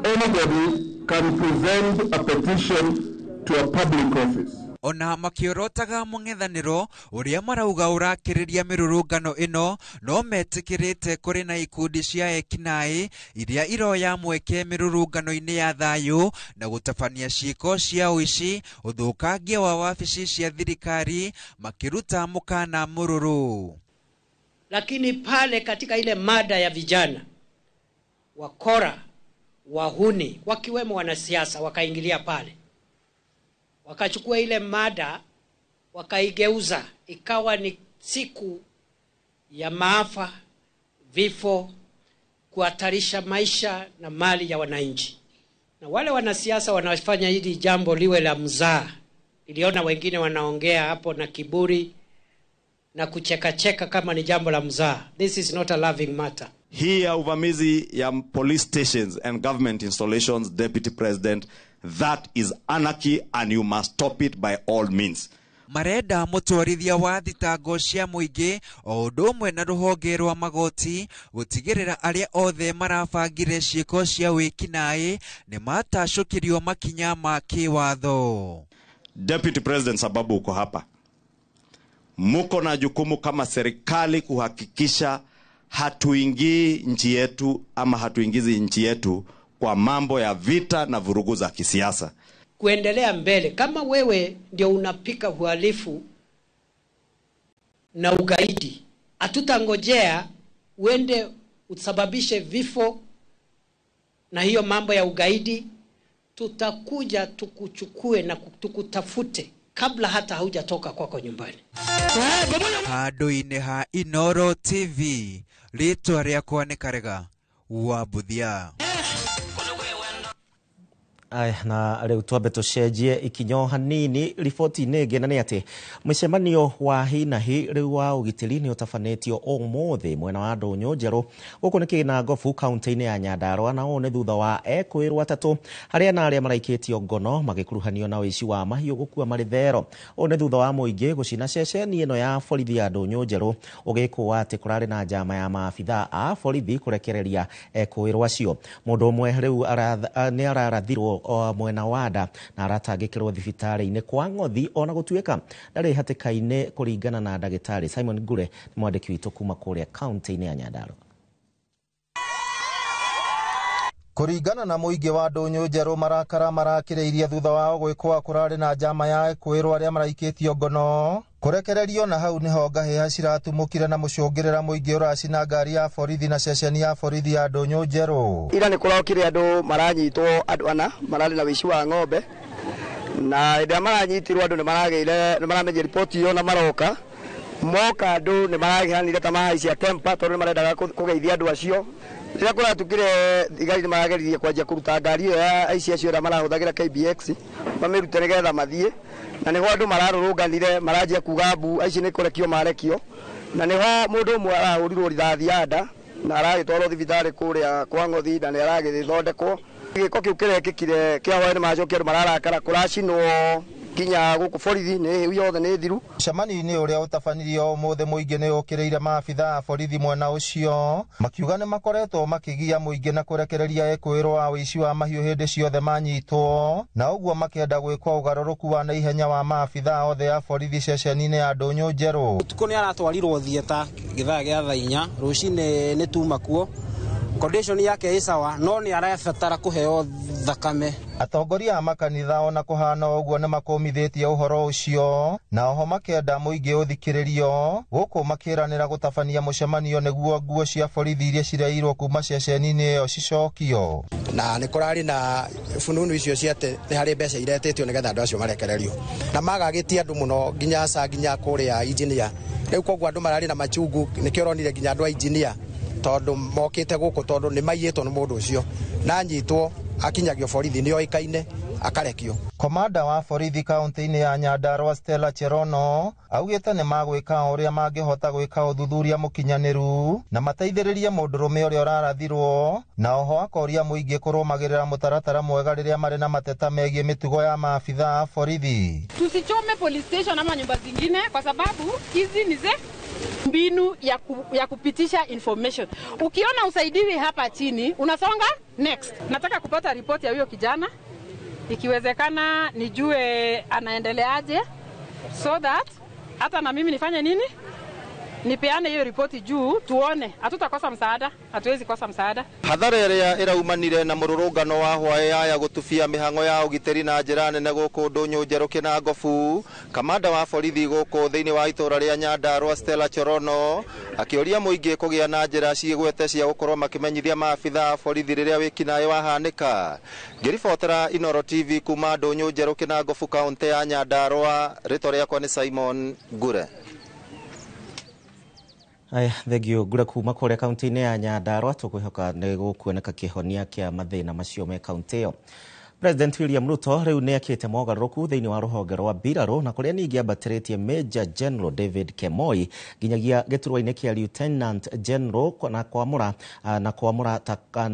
anybody can present a petition to a public office. Ona makiorotaga mũng'ethanĩro ũrĩa marauga ũrakĩrĩria mĩrũrũngano ĩno, no metĩkĩrĩte kũrĩ na ikundi cia ekinaĩ iria iroya mweke mĩrũrũngano-inĩ ya thayũ na gũtabania ciĩko cia ũici, ũthũkangia wa wabici cia thirikari, makĩruta mũkana mũrũrũ. Lakini pale katika ile mada ya vijana wakora, wahuni, wakiwemo wanasiasa wakaingilia pale, wakachukua ile mada wakaigeuza ikawa ni siku ya maafa, vifo, kuhatarisha maisha na mali ya wananchi. Na wale wanasiasa wanafanya hili jambo liwe la mzaa. Niliona wengine wanaongea hapo na kiburi na kuchekacheka kama ni jambo la mzaa. This is not a loving matter. Hii ya uvamizi ya police stations and government installations, Deputy President, that is anarchy and you must stop it by all means. Marenda mũtwarithia wa thitango cia mũingĩ o ũndũ ũmwe na rũhonge rwa magoti gũtigĩrĩra arĩa othe marabangire ciĩko cia wĩkinaĩ nĩ matacũkĩrio makinya ma kĩwatho. Deputy President, sababu uko hapa, muko na jukumu kama serikali kuhakikisha hatuingii nchi yetu ama hatuingizi nchi yetu kwa mambo ya vita na vurugu za kisiasa. Kuendelea mbele, kama wewe ndio unapika uhalifu na ugaidi, hatutangojea uende usababishe vifo na hiyo mambo ya ugaidi. Tutakuja tukuchukue na tukutafute kabla hata haujatoka kwako nyumbani. Handũ-inĩ ha Inooro TV, rĩtwa rĩakwa nĩ Karega wa Mbuthia. Aya, na rĩu twambe tũcenjie ikinyo hanini riboti-inĩ ĩngĩ, na nĩ atĩ mũcemanio wa hi na hi rĩu wa ũgitĩri nĩ ũtabanĩtio ũmũthĩ mwena wa Ndũnyũ Njerũ gũkũ nĩ Kĩnangobu kaunti-inĩ ya Nyandarua, na ũũ nĩ thutha wa ekũĩrwo atatũ arĩa na arĩa maraikĩtio ngono magĩkuruhanio na ũici wa mahiũ gũkua marĩ thero. Ũũ nĩ thutha wa mũingĩ gũcina ceceni ĩno ya borithi ya Ndũnyũ Njerũ ũgĩkũa atĩ kũrarĩ na njama ya maabithaa a borithi kũrekereria ekũĩrwo acio. Mũndũ ũmwe rĩu nĩ ararathirwo mwena wa nda na aratangĩkĩrwo thibitarĩ-inĩ kwa Ng'othi ona gũtuĩka ndarĩ hatĩka-inĩ kũringana na ndagĩtarĩ Simon Ngure nĩ mwandĩki witũ kuma kũrĩa kaunti-inĩ ya Nyandarua. Kũringana na mũingĩ wa Ndũnyũ Njerũ, marakara marakĩrĩirie thutha wao gwĩkwa kũrarĩ na njama ya kwĩrwo arĩa maraikĩtio ngono kũrekererio, na hau nĩho ngahĩha ciratumũkire na mũcũngĩrĩra mũingĩ ũracina ngari ya borithi na ceceni ya borithi ya Ndũnyũ Njerũ. Ira nĩ kũrokire andũ maranyitwo, andũ ana mararĩ na wĩici wa ng'ombe, na hĩndĩ ĩrĩa maranyitirwo andũ nĩ maramenyire riboti ĩyo na maroka moka andũ nĩ maraheanire ta mahaicia temper tondũ nĩ marendaga kũgeithia andũ acio. Rĩrĩa kũratukire thigari nĩ marageririe kwanjia kũruta ngari ĩyo ya aici acio arĩa marahũthagĩra KBX mamĩrute nĩgetha mathiĩ, na nĩho andũ mararũrũnganire maranjia kuga mbu aici nĩ kũrekio marekio, na nĩho mũndũ ũmwe arahũrirwo rithathi ya nda na aragĩtwarwo thibitarĩ kũrĩa kwa Ng'othi na nĩ aragĩthondekwo. Gĩko kĩu kĩrekĩkire kĩa hwaĩ nĩ macokia andũ mararakara kũracinwo nginya gũkũ borithi nĩ hĩu yothe nĩ thiru. Mũcemanio-inĩ ũrĩa ũtabanirio ũmũthĩ mũingĩ nĩ ũkĩrĩire maabitha a borithi mwena ũcio makiuga nĩ makoretwo makĩgia mũingĩ na kũrekereria ekũĩrwo a ũici wa mahiũ hĩndĩ ciothe manyitwo, na ũguo makĩenda gwĩkwo ũgarũrũku wa naihenya wa maabitha othe a borithi ceceni-inĩ ya Ndũnyũ Njerũ. Ũtukũ nĩ aratwarirwo thieta gĩthaa gĩa thaa 4 rũcinĩ nĩ tuma kuo. Condition yake ĩ sawa no nĩ arabatara kũheo thakame. Atongoria a makanitha ona kũhana ũguo nĩ makũmithĩtie ũhoro ũcio na oho makenda mũingĩ ũthikĩrĩrio gũkũ makĩranĩra gũtabania mũcemanio nĩguo nguo cia borithi iria cireirwo kuma ceceni-inĩ ĩyo cicokio. Na nĩ kũrarĩ na fununu icio cia atĩ nĩ harĩ mbeca iretĩtio nĩgetha andũ acio marekererio, na magagĩtia andũ mũno nginya ca nginya kũrĩa engineer. Rĩu koguo andũ mararĩ na machungu, nĩkĩo ũronire nginya andũ a engineer tondũ mokĩte gũkũ tondũ nĩ maiyĩtwo nĩ mũndũ ũcio na anyitwo akinyagio borithi nĩ oĩkaine akarekio. Komanda wa borithi kaunti-inĩ ya Nyandarua Stella Cherono augĩte nĩ magwĩka ũrĩa mangĩhota gwĩka ũthuthuria mũkinyanĩru na mateithĩrĩrie mũndũrũme ũrĩa ũrarathirwo, na oho akoria mũingĩ kũrũmagĩrĩra mũtaratara mwega rĩrĩa marĩ na mateta megiĩ mĩtugo ya maabitha a borithi. Tusichome police station ama nyumba zingine kwa sababu hizi ni ze mbinu ya kupitisha information. Ukiona usaidiwi hapa chini, unasonga next. Nataka kupata ripoti ya huyo kijana, ikiwezekana nijue anaendeleaje, so that hata na mimi nifanye nini? Nipeane hiyo ripoti juu tuone. Hatutakosa msaada, hatuwezi kosa msaada. Hathara ĩrĩa ĩraumanire na mũrũrũngano wa hwaĩ ya gũtubia mĩhang'o ya ũgitĩri na njĩra nene gũkũ Ndũnyũ Njerũ Kĩnangobu, kamanda wa borithi gũkũ thĩinĩ wa itũũra rĩa Nyandarua Stella Cherono akĩũria mũingĩ kũgĩa na njĩra ciĩgwete cia gũkorwo makĩmenyithia maabitha a borithi rĩrĩa wĩkinaĩ wahanĩka. Ngĩribotera Inooro TV kuma Ndũnyũ Njerũ Kĩnangobu kaũntĩ ya Nyandarua, rĩtwa rĩakwa nĩ Simon Ngure. Aya, thengio Ngure kuma kũrĩa kaunti-inĩ ya Nyandarua. Tũkwĩhoka nĩ gũkuoneka kĩhonia kĩa mathĩna macio me kaunti ĩyo. President William Ruto rĩu nĩ akĩte mogarũrũku thĩinĩ wa rũhonge rwa mbirarũ na kũrĩa ningĩ ambatĩrĩtie Major General David Kemoi nginyagia gĩturwa-inĩ kĩa Lieutenant General na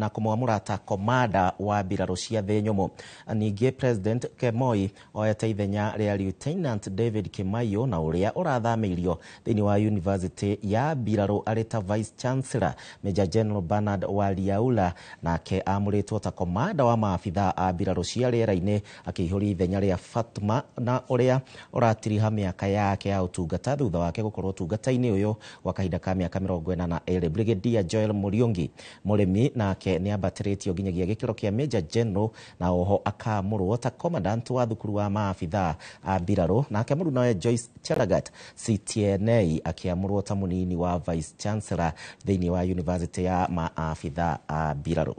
kũmwamũra ta komanda wa mbirarũ cia thĩ nyũmũ. Ningĩ President Kemoi oete ithenya rĩa Lieutenant David Kimaiyo na ũrĩa ũrathamĩirio thĩinĩ wa University ya mbirarũ arĩ ta Vice Chancellor. Major General Bernard Waliaula nake amũrĩtwo ta komanda wa maabitha a mbirarũ cia rĩera-inĩ akĩihũria ithenya rĩa Fatma na ũrĩa ũratiriha mĩaka yake ya ũtungata thutha wake gũkorwo ũtungata-inĩ ũyũ gwa kahinda ka mĩaka 42. Brigadier Joel Muriungi mũrĩmi nake nĩ ambatĩrĩtio nginyagia gĩkĩro kĩa Major General na oho akaamũrwo ta commandant wa thukuru wa maabitha a mbirarũ. Nake mũrunawe Joyce Chelagat CTNA akĩamũrwo ta mũnini wa Vice Chancellor thĩinĩ wa University ya maabitha a mbirarũ.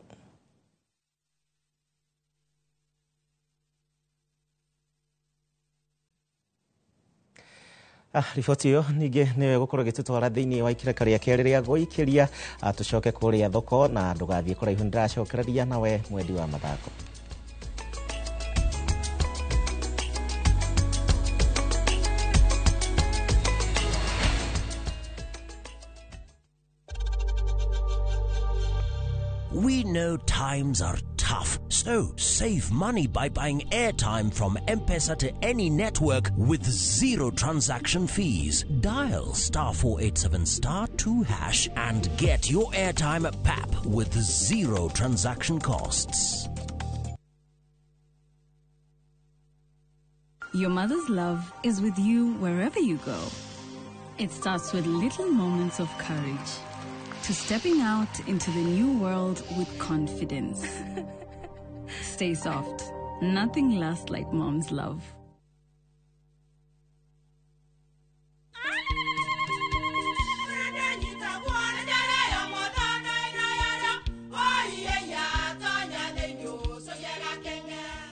Riboti ĩyo ningĩ nĩyo ĩgũkorwo ĩgĩtũtwara thĩinĩ wa ikĩreka rĩa kerĩ rĩa gũikĩria. Tũcoke kũrĩa thoko na ndũgathiĩ kũraihu, nĩndĩracokereria nawe mwendi wa mathako. We know times are tough, so save money by buying airtime from M-Pesa to any network with zero transaction fees. Dial *487*2# and get your airtime at PAP with zero transaction costs. Your mother's love is with you wherever you go. It starts with little moments of courage, to stepping out into the new world with confidence. Stay soft. Nothing lasts like mom's love.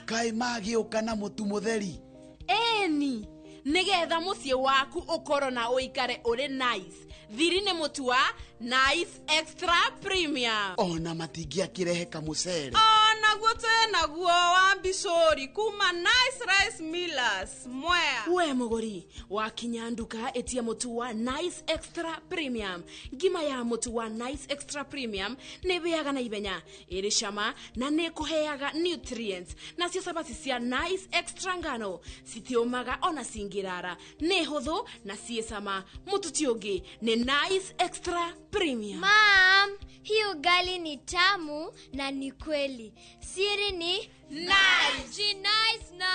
Kai magĩũka na mũtu mũtheri. Ĩni, nĩgetha mũciĩ waku ũkorwo na ũikare ũrĩ nice. Thiri nĩ mũtu wa Nice Extra Premium. Ona matingĩakĩrehe kamũcere. Onaguo twĩ naguo wa mbicũri kuma Nice Rice Millers Mwea. We mũgũri wakinya nduka ĩtia mũtu wa Nice Extra Premium. Ngima ya mũtu wa Nice Extra Premium nĩ ĩhĩaga na ihenya, ĩrĩ cama na nĩ ĩkũheaga nutrients. Nacio cabaci cia Nice Extra ngano citiũmaga ona cingĩrara, nĩ hũthũ na ciĩ cama. Mũtu ti ũngĩ nĩ Nice Extra Premium. Mom, hii ugali ni tamu na ni kweli. Siri ni Nice. Nice na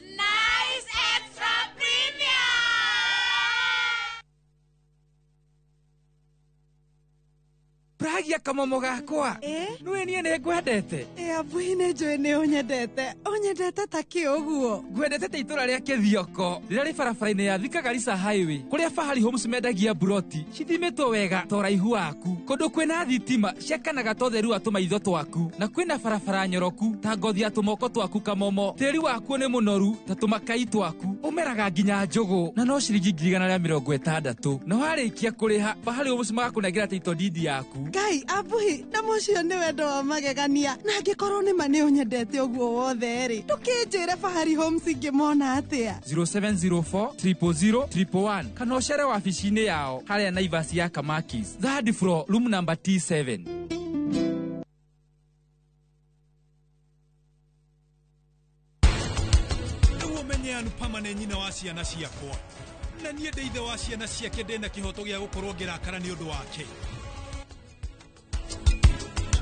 Nice Extra Premium. Pragia kamomo gakwa. Nĩũĩ niĩ nĩ ngwendete. Abuhi nĩ njũĩ nĩ ũnyendete. Ũnyendete ta kĩ ũguo? Ngwendete ta itũra rĩa Kĩthioko rĩrĩa rĩ barabara-inĩ ya Thika Garissa Highway kũrĩa Fahari Homes mendagia buroti cithimĩtwo wega ta ũraihu waku, kũndũ kwĩna thitima ciakanaga ta ũtheru wa tũmaitho twaku, na kwĩna barabara nyoroku ta ngothi ya tũmoko twaku kamomo. Tĩri wakuo nĩ mũnoru ta tũmakai twaku, ũmeraga nginya njũgũ na no ciringi 160,000. Na warĩkia kũrĩha Fahari Homes magakũnengera title deed yaku. Ngai abuhi na mũcio nĩ wendo wa magegania, na angĩkorwo nĩ ma nĩ ũnyendete ũguo wothe rĩ, ndũkĩnjĩre Fahari Homes ingĩmona atĩa? 0704 000 111 kana ũcere wabici-inĩ yao harĩa Naivas ya Kamakis, third floor, room number T7. Rĩu ũmenye Anupama nĩ nyina wa ciana ciakwa, na niĩ ndĩ ithe wa ciana ciake, ndĩna kĩhoto gĩa gũkorwo ngĩrakara nĩ ũndũ wake.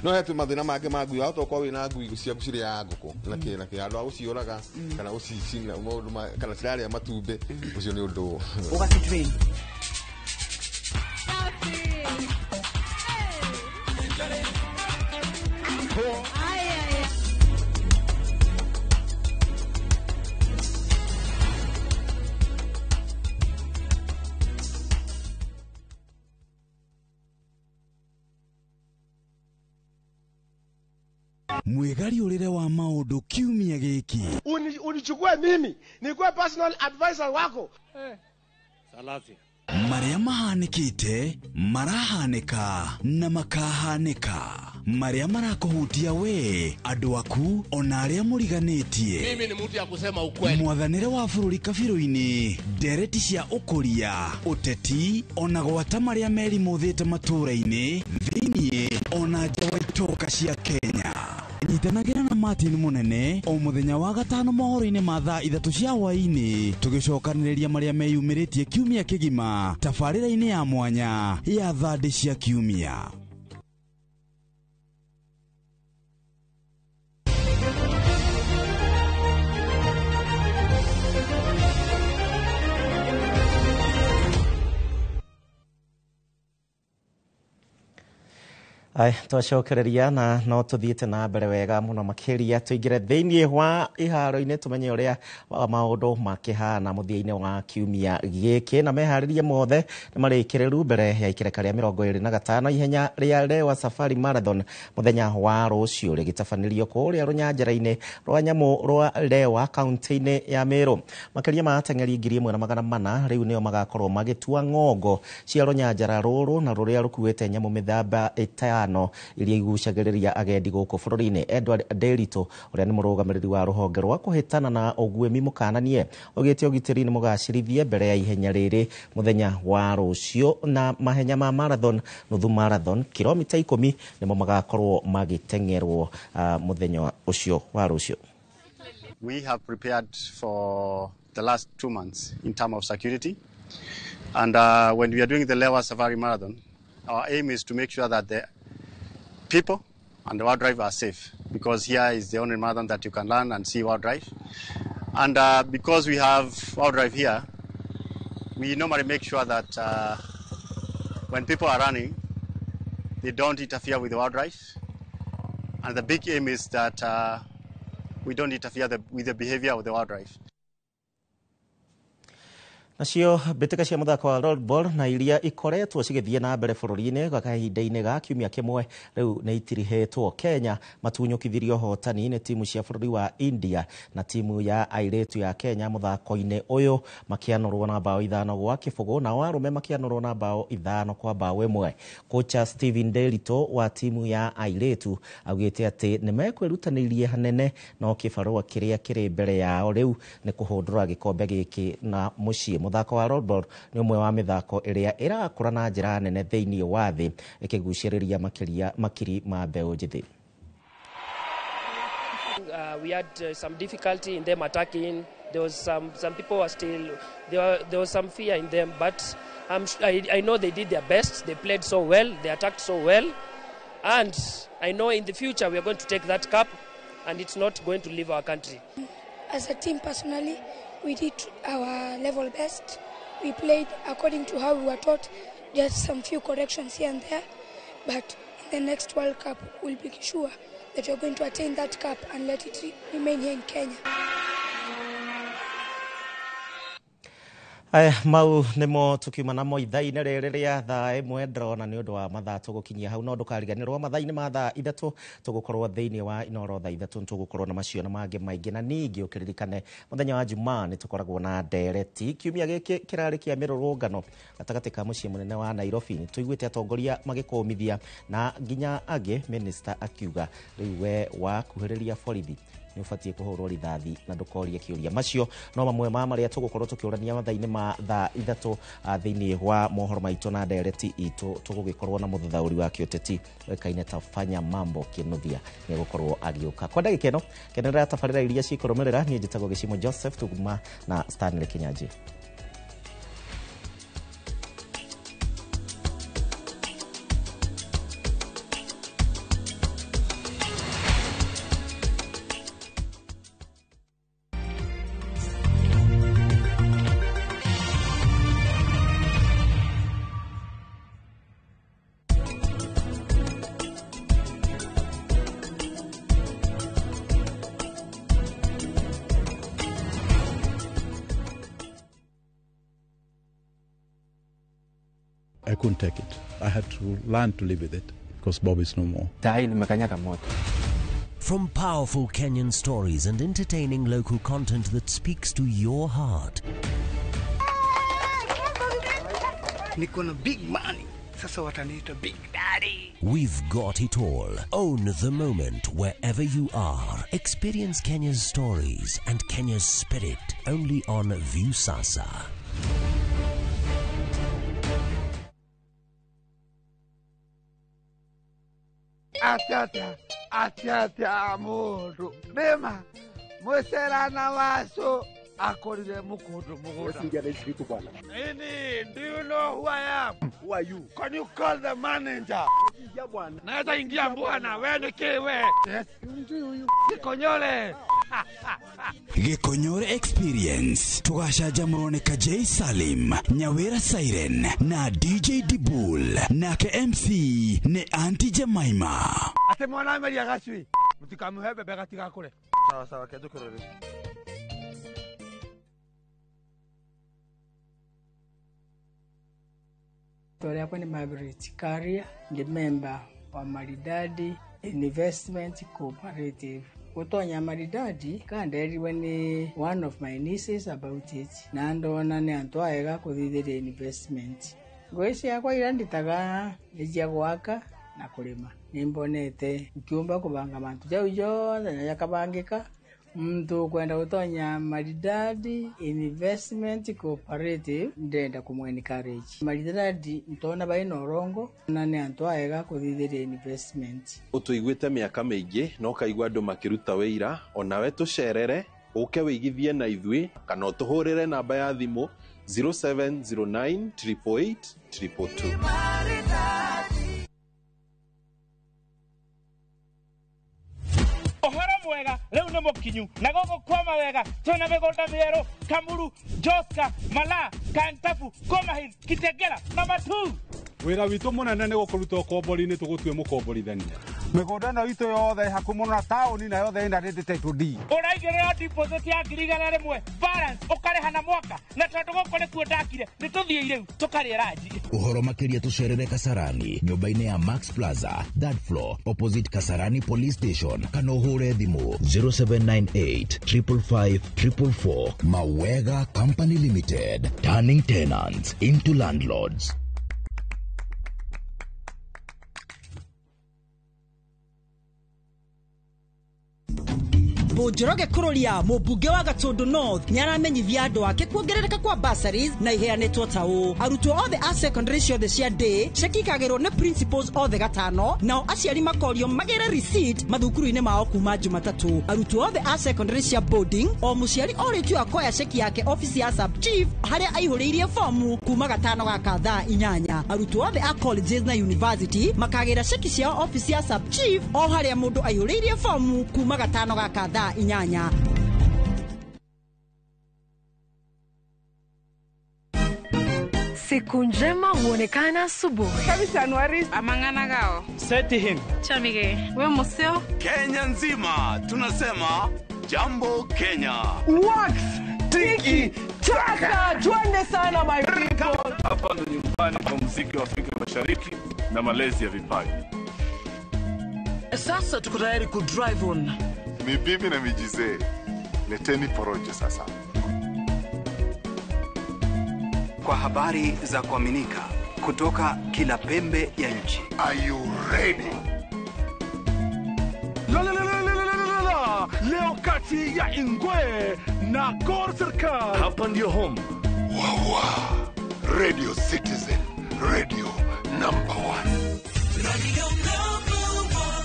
No he mathina mangĩ ma ngui, wahota gũkorwo wĩna ngui ciaku cirĩaga ngũkũ na kĩ na kĩ, handũ ha gũciũraga kana gũcicina maũndũ kana cirarĩa matumbĩ, ũcio nĩ ũndũ ũgacitrain. Mwĩgariũrĩre wa maũndũ kiumia gĩkĩ. Unichukue mimi nikuwe personal advisor wako. Marĩa mahanĩkĩte, marahanĩka na makahanĩka, marĩa marakũhutia we, andũ aku ona arĩa mũriganĩtie. Mimi ni mtu ya kusema ukweli. Mwathanĩre wa bũrũri kabirũ-inĩ, ndereti cia ũkũria, ũteti ona gwata marĩa merimũthĩte matũũra-inĩ, thĩiniĩ ona nja wa itoka cia Kenya. Nyitanagĩra na Martin Mũnene o mũthenya wa gatano mohoro-inĩ ma thaa 3 cia hwaĩ-inĩ, tũgĩcokanĩrĩria marĩa meyumĩrĩtie kiumia kĩgima tabarĩra-inĩ ya mwanya ya thandĩ cia kiumia. Ai twacokereria na no tuthiĩte na mbere wega mũno makĩria tũingĩre thĩiniĩ wa iharo-inĩ tũmenye ũrĩa maũndũ makĩhana mũthia-inĩ wa kiumia gĩkĩ, na meharĩrie mothe nĩ marĩkĩrĩru mbere ya ikereka rĩa 25 ihenya rĩa Lewa Safari Marathon mũthenya wa rũciũ rĩgĩtabanĩrio kũrĩa rũnyanjara-inĩ rwa nyamũ rwa Lewa kaunti-inĩ ya Meru. Makĩria ma ateng'eri 1400 rĩu nĩo magakorwo magĩtua ng'ongo cia rũnyanjara rũrũ na rũrĩa rũkuĩte nyamũ mĩthemba 5 iria igucagĩrĩria agendi gũkũ bũrũri-inĩ. Edward Nderito ũrĩa nĩ mũrũgamĩrĩri wa rũhonge rwa kũhĩtana na ũguĩmi mũkananie augĩte ũgitĩri nĩ mũgacĩrithie mbere ya ihenya rĩrĩ mũthenya wa rũciũ, na mahenya ma marathon, nuthu marathon, kilomita 10 nĩmo magakorwo magĩteng'erwo mũthenya ũcio wa rũciũ. We have prepared for the last 2 months in terms of security, and when we are doing the Lewa Safari Marathon, our aim is to make sure that the people and the wildlife are safe, because here is the only marathon that you can learn and see wildlife. And because we have wildlife here, we normally make sure that when people are running, they don't interfere with the wildlife. And the big aim is that we don't interfere with the behavior of the wildlife. Nacio mbĩtĩka cia mũthako wa roll na iria ikoretwo cigĩthiĩ na mbere bũrũri-inĩ gwa kahinda-inĩ ga kiumia kĩmwe rĩu nĩ itirihĩtwo. Kenya matunyũkithirio hotani nĩ timu cia bũrũri wa India na timu ya airĩtu ya Kenya mũthako-inĩ ũyũ makĩanũrwo na bao 5-0, nao arũme makĩanũrwo na bao 5-1. Kocha Steven Nderitu wa timu ya airĩtu augĩte atĩ nĩmekwĩrutanĩirie hanene no kĩbarũa kĩrĩa kĩrĩ mbere yao rĩu nĩ kũhũndũra gĩkombe gĩkĩ na mũciĩ. Mũthako wa roll nĩ ũmwe wa mĩthako ĩrĩa ĩrakũra na njĩra nene thĩinĩ wa thĩ, ĩkĩgucĩrĩria makĩria makiri ma mbeũ njĩthĩ. We had some difficulty in them attacking. There was some people were still there was some fear in them, but I know they did their best. They played so well, they attacked so well, and I know in the future we are going to take that cup, and it's not going to leave our country. As a team, personally, we did our level best. We played according to how we were taught, just some few corrections here and there, but in the next World Cup we'll be sure that we're going to attain that cup and let it remain here in Kenya. Aya mau nĩmo tũkiuma namo ithaa-inĩ rĩrĩ rĩa thaa 1 ndĩrona nĩ ũndũ wa mathaa tũgũkinyia hau, no ndũkariganĩrwo mathaa-inĩ ma thaa 3 tũgũkorwo thĩinĩ wa Inooro thaa 3 tũgũkorwo na macio na mangĩ maingĩ, na ningĩ ũkĩririkane mũthenya wa Jumaa nĩ tũkoragwo na ndereti. Kiumia gĩkĩ kĩrarĩ kĩa mĩrũrũngano gatagatĩ ka mũciĩ mũnene wa Nairobi, nĩ tũiguĩte atongoria magĩkũmithia na nginya angĩ minister akiuga rĩu we wakuhĩrĩria borithi nĩ ũbatiĩ kũhũrwo rithathi na ndũkorie kĩũria. Macio no mamwe ma marĩa tũgũkorwo tũkĩũrania mathaa-inĩ ma thaa 3 thĩinĩ wa mohoro maitũ na ndereti itũ. Tũgũgĩkorwo na mũthathaũri wa kĩũteti ũĩkaine ta Fanya Mambo Kĩnuthia nĩ egũkorwo agĩũka kwa ndagĩka ĩno. Kenerera tabarĩra iria cikũrũmĩrĩra. Niĩ njĩtagwo Gĩcimo Joseph, tuguma na Stanley Kinyanjui. I couldn't take it. I had to learn to live with it because Bob is no more. From powerful Kenyan stories and entertaining local content that speaks to your heart. Niko na big money. Sasa wataniita Big Daddy. We've got it all. Own the moment wherever you are. Experience Kenya's stories and Kenya's spirit only on Viusasa. Atia atia atia mundu nima mwicerana wacu akorire mukundu mugunda. Ini, do you know who I am? Who are you? Can you call the manager? Naweza ingia bwana, wewe ni kiwe. Yes. Gikonyore. Gikonyore Experience tugacanjamũrwo nĩ Kajei Salim, Nyawira Siren na DJ Dibul, nake MC nĩ Auntie Jemima. Ate mwana ameria gacui mutikamuhe bebe gatigakure. Sawa sawa, kenjũkĩrore. Story yakwa ni Margaret Karia, ndi member wa Maridadi Investment Cooperative. Gutonya Maridadi kanderirwe ni one of my nieces about it, na ndona ni antu aega kuthithiria investment. Ngui ciakwa iria nditaga ni cia gwaka na kurima. Nimbonete nkiumba kubanga mantu jau jonthe na jakabangika. Mtu kwenda gutonya Maridadi Investment Cooperative ndenda kumwe encourage. Maridadi ntona baina orongo na ni antu aega kuthithiria investment. Utuiguite miaka miingi no kaigua andu makiruta wira onawe tucerere uke wigithie na ithui kana utuhurire namba ya thimu 0709 888 222. Mwega leo nĩ mũkinyu na gũkũ kwama wega twĩna mĩgũnda mĩerũ Kamuru, Joska, Malaa, Kantafu, Komahil, Kitengela na Matuu. Wĩra witũ mũnene nĩ gũkũruta ũkombori-inĩ tũgũtue mũkomborithania. Mĩgũnda ĩno itũ yothe hakuhĩ mũno na taũni na yothe ĩna rĩndĩ title deed. Ũraigĩrĩra deposit ya 100,000 balance ũkarĩha na mwaka na tondũ gũkũ nĩkuo ndakire nĩ tũthiĩ rĩu tũkarĩe ranji. Ũhoro makĩria tũcerere Kasarani nyũmba-inĩ ya Max Plaza third floor opposite Kasarani Police Station kana ũhũre thimũ 0798 555 444. Mawega Company Limited, turning tenants into landlords. Njoroge Kururia mũmbunge wa Gatundu North nĩaramenyithia andũ ake kuongerereka kwa bursaries na iheanĩtwo ta ũũ. Arutwo othe a secondary ciothe cia day cekikagĩrwo nĩ principals othe gatano, nao aciari makorio magĩre receipt mathukuru-inĩ mao kuma Jumatatũ. Arutwo othe a secondary cia boarding o mũciari orĩtio akoya ceki yake office ya sub chief harĩa aihũrĩirie fomu kuma gatano gaka thaa 8. Arutwo othe a colleges na university makagĩra ceki ciao office ya sub chief o harĩa mũndũ aihũrĩirie fomu kuma gatano gaka thaa 8. Siku njema huonekana asubuhi. Amang'ana gao. Seti him. Chamige. We museo. Kenya nzima tunasema jambo Kenya. Wax tiki taka twende sana my people. Hapa ndo nyumbani kwa muziki wa Afrika Mashariki na malezi ya vipaji. Sasa tuko tayari ku drive on. Ni bibi na mijizee. Leteni porojo sasa. Kwa habari za kuaminika kutoka kila pembe ya nchi. Are you ready? La la la la la la la. Leo kati ya Ingwe na Gor Serikali. Hapa ndio home. Wawa. Radio Citizen, radio number 1. Radio number 1.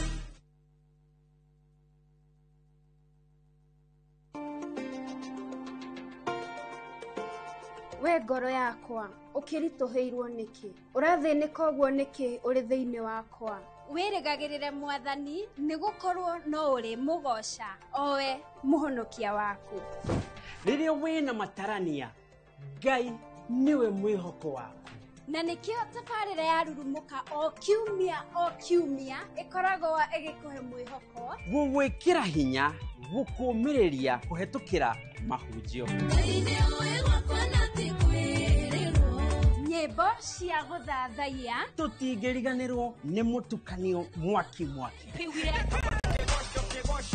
We ngoro yakwa ũkĩritũhĩirwo nĩkĩ? Ũrathĩnĩka ũguo nĩkĩ ũrĩ thĩinĩ wakwa? Wĩrĩgagĩrĩre Mwathani nĩgũkorwo no ũrĩ mũgoca owe mũhonokia waku. Rĩrĩa wĩna matarania, Ngai nĩwe mwĩhoko waku. Na nĩkĩo tabarĩra ya Rurumũka o kiumia ĩkoragwo ĩgĩkũhe mwĩhoko, gũgwĩkĩra hinya, gũkũmĩrĩria kũhetũkĩra mahunjio, nyĩmbo cia gũthathaiya, tũtingĩriganĩrwo nĩ mũtukanio mwaki mwaki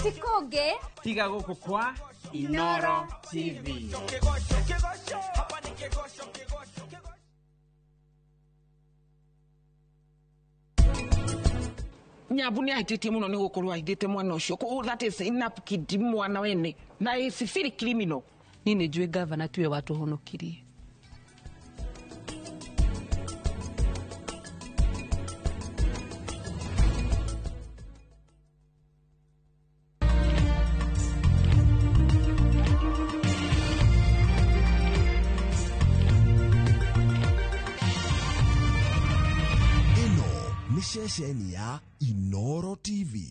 ti kũngĩ tiga gũkũ kwa Inoro TV. Nyabu nä ahätä tie må no nä gå korwo ahithä mwana å cio. That is inapkid mwana wene na is very criminal. Niĩ nĩ njũĩ gavana tiwe watũhonokirie. Ceceni ya Inoro TV.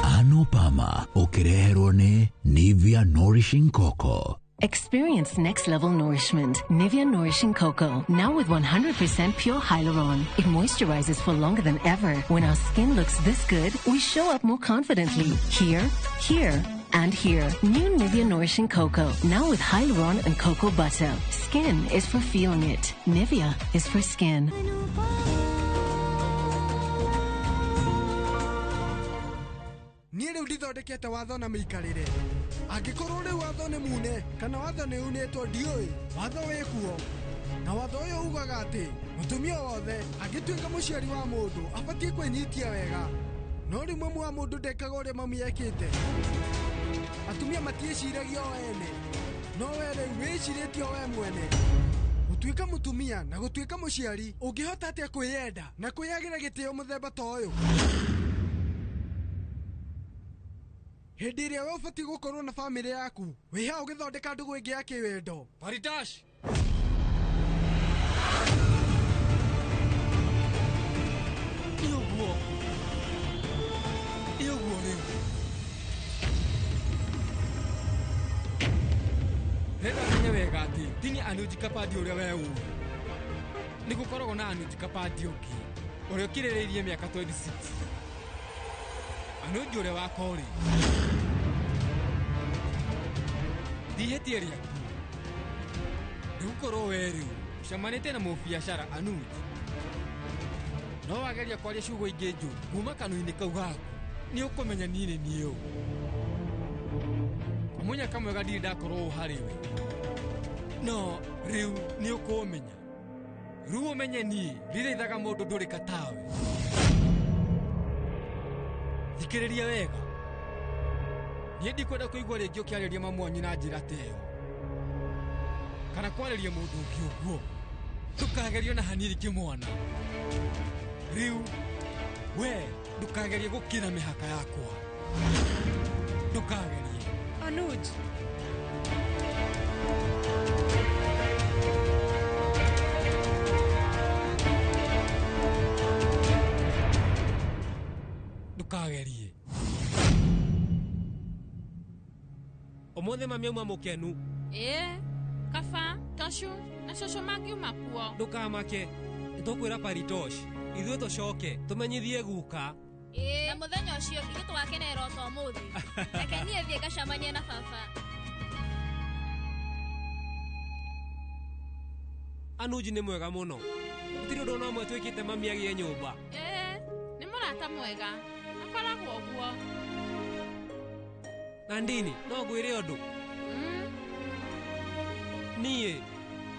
Anupama ũkĩreherwo nĩ Nivea Nourishing Cocoa. Experience next level nourishment. Nivea Nourishing Cocoa, now with 100% pure hyaluron. It moisturizes for longer than ever. When our skin looks this good, we show up more confidently. Here, here, and here. New Nivea Nourishing Cocoa, now with hyaluron and cocoa butter. Skin is for feeling it. Nivea is for skin. Niĩ rĩu ndithondekete watho na mĩikarĩre. Angĩkorwo rĩu watho nĩ mune kana watho nĩ unĩtwo ndiũĩ, watho wĩ kuo. Na watho ũyũ ugaga atĩ mũtumia wothe angĩtuĩka mũciari wa mũndũ abatiĩ kwĩnyitia wega. No rĩu mamu wa mũndũ ndekaga ũrĩa mami ekĩte. Atumia matiĩciragia o ene, no we rĩu wĩcirĩtie o we mwene. Gũtuĩka mũtumia na gũtuĩka mũciari ũngĩhota atĩa kwĩyenda na kwĩyagĩra gĩtĩo mũthemba ta ũyũ? Hĩndĩ ĩrĩa we ũbatiĩ gũkorwo na bamĩrĩ yaku, wĩ haha ũgĩthondeka ndũgũ ĩngĩ ya kĩwendo. Paritash! Anuj Kapadia ũrĩa we ũĩ. Nĩ gũkoragwo na Anuj Kapadia ũngĩ ũrĩa ũkirĩrĩirie mĩaka 26. Anuj ũrĩa wa college. Ti ihĩtia rĩaku. Nĩ gũkorwo we rĩu ũcemanĩtie na mũbiacara Anuj. No wageria kwaria ciugo ingĩ njũru kuma kanua-inĩ kau gaku nĩ ũkũmenya niĩ nĩ niĩ ũ. Kamunya kamwe ga ndirĩ ndakorwo ũ harĩ we. No rĩu nĩ ũkũmenya. Rĩu ũmenye niĩ ndithaithaga mũndũ ndũrĩka tawe. Thikĩrĩria wega. Niĩ ndikwenda kũigua rĩngĩ ũkĩarĩria mamu wanyu na njĩra ta ĩyo. Kana kwarĩria mũndũ ũngĩ ũguo. Ndũkagerio na hanini kĩmwana. Rĩu we ndũkagerie gũkĩra mĩhaka yakwa. Ndũkagerie. Anuj. Ndũkagerie. Ũmũthĩ mami auma mũkenu. Ĩĩ, kaba, Toshu na cũcũ mangiuma kuo. Ndũkamake, nĩtũkwĩra Paritosh ithuĩ tũcoke tũmenyithie guka. Ĩĩ, na mũthenya ũcio ithuĩ tũgakenerera o ta ũmũthĩ. Reke niĩ thiĩ ngacemanie na baba. Anuj nĩ mwega mũno. Gũtirĩ ũndũ ona ũmwe twĩkĩte mami agĩe nyũmba. Ĩĩ, nĩ mũrata mwega. Akoragwo ũguo. Nandini, no ngwĩre ũndũ. Niĩ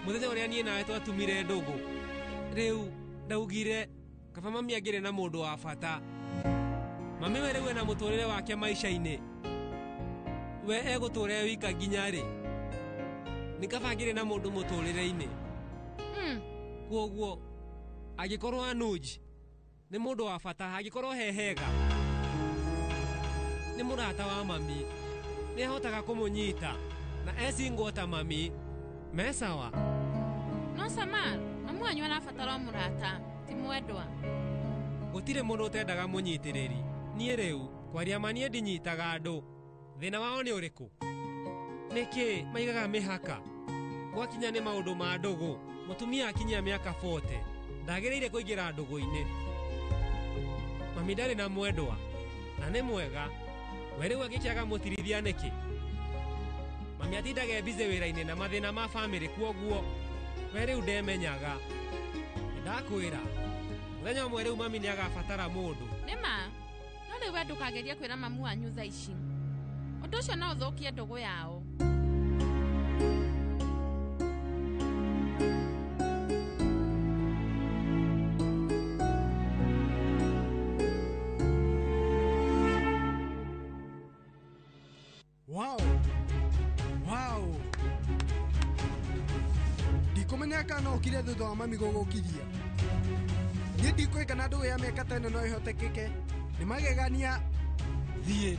mũthenya ũrĩa niĩ nawe twatumire ndũgũ, rĩu ndaugire kaba mami angĩrĩ na mũndũ wa bata. Mami we rĩu ena mũtũrĩre wake maica-inĩ. We egũtũra e wika nginya rĩ? Nĩ kaba angĩrĩ na mũndũ mũtũrĩre-inĩ. Kwoguo angĩkorwo Anuj nĩ mũndũ wa bata, angĩkorwo he hega nĩ mũrata wa mami, nĩ ahotaga kũmũnyita na e single ta mami, me sawa. No Samar, mamu wanyu arabatara o mũrata, ti mwendwa. Gũtirĩ mũndũ ũtendaga mũnyitĩrĩri. Niĩ rĩu kwaria ma niĩ ndinyitaga andũ. Thĩna wao nĩ ũrĩkũ? Nĩkĩ maigaga mĩhaka? Gwakinya nĩ maũndũ ma ndũgũ, mũtumia akinyia mĩaka 40 ndagĩrĩire kũingĩra ndũgũ-inĩ. Mami ndarĩ na mwendwa na nĩ mwega. We rĩu angĩkĩaga mũtirithia nĩkĩ? Mami atindaga e busy wĩra-inĩ na mathĩna ma bamĩrĩ, kwoguo we rĩu ndemenyaga. Nĩndakwĩra mũthenya ũmwe rĩu mami nĩagabatara mũndũ. Nĩ ma, no rĩu we ndũkagerie kwĩra mamu wanyu thaa ici. Ũndũ ũcio no ũthũkie ndũgũ yao. Wow. Wow. Ndikumenya kana ũkire thutha wa mami gũgũkiria. Niĩ ndikũĩ kana ndũgũ ya mĩaka ta ĩno no ĩhotekeke. Nĩ magegania. Thiĩ.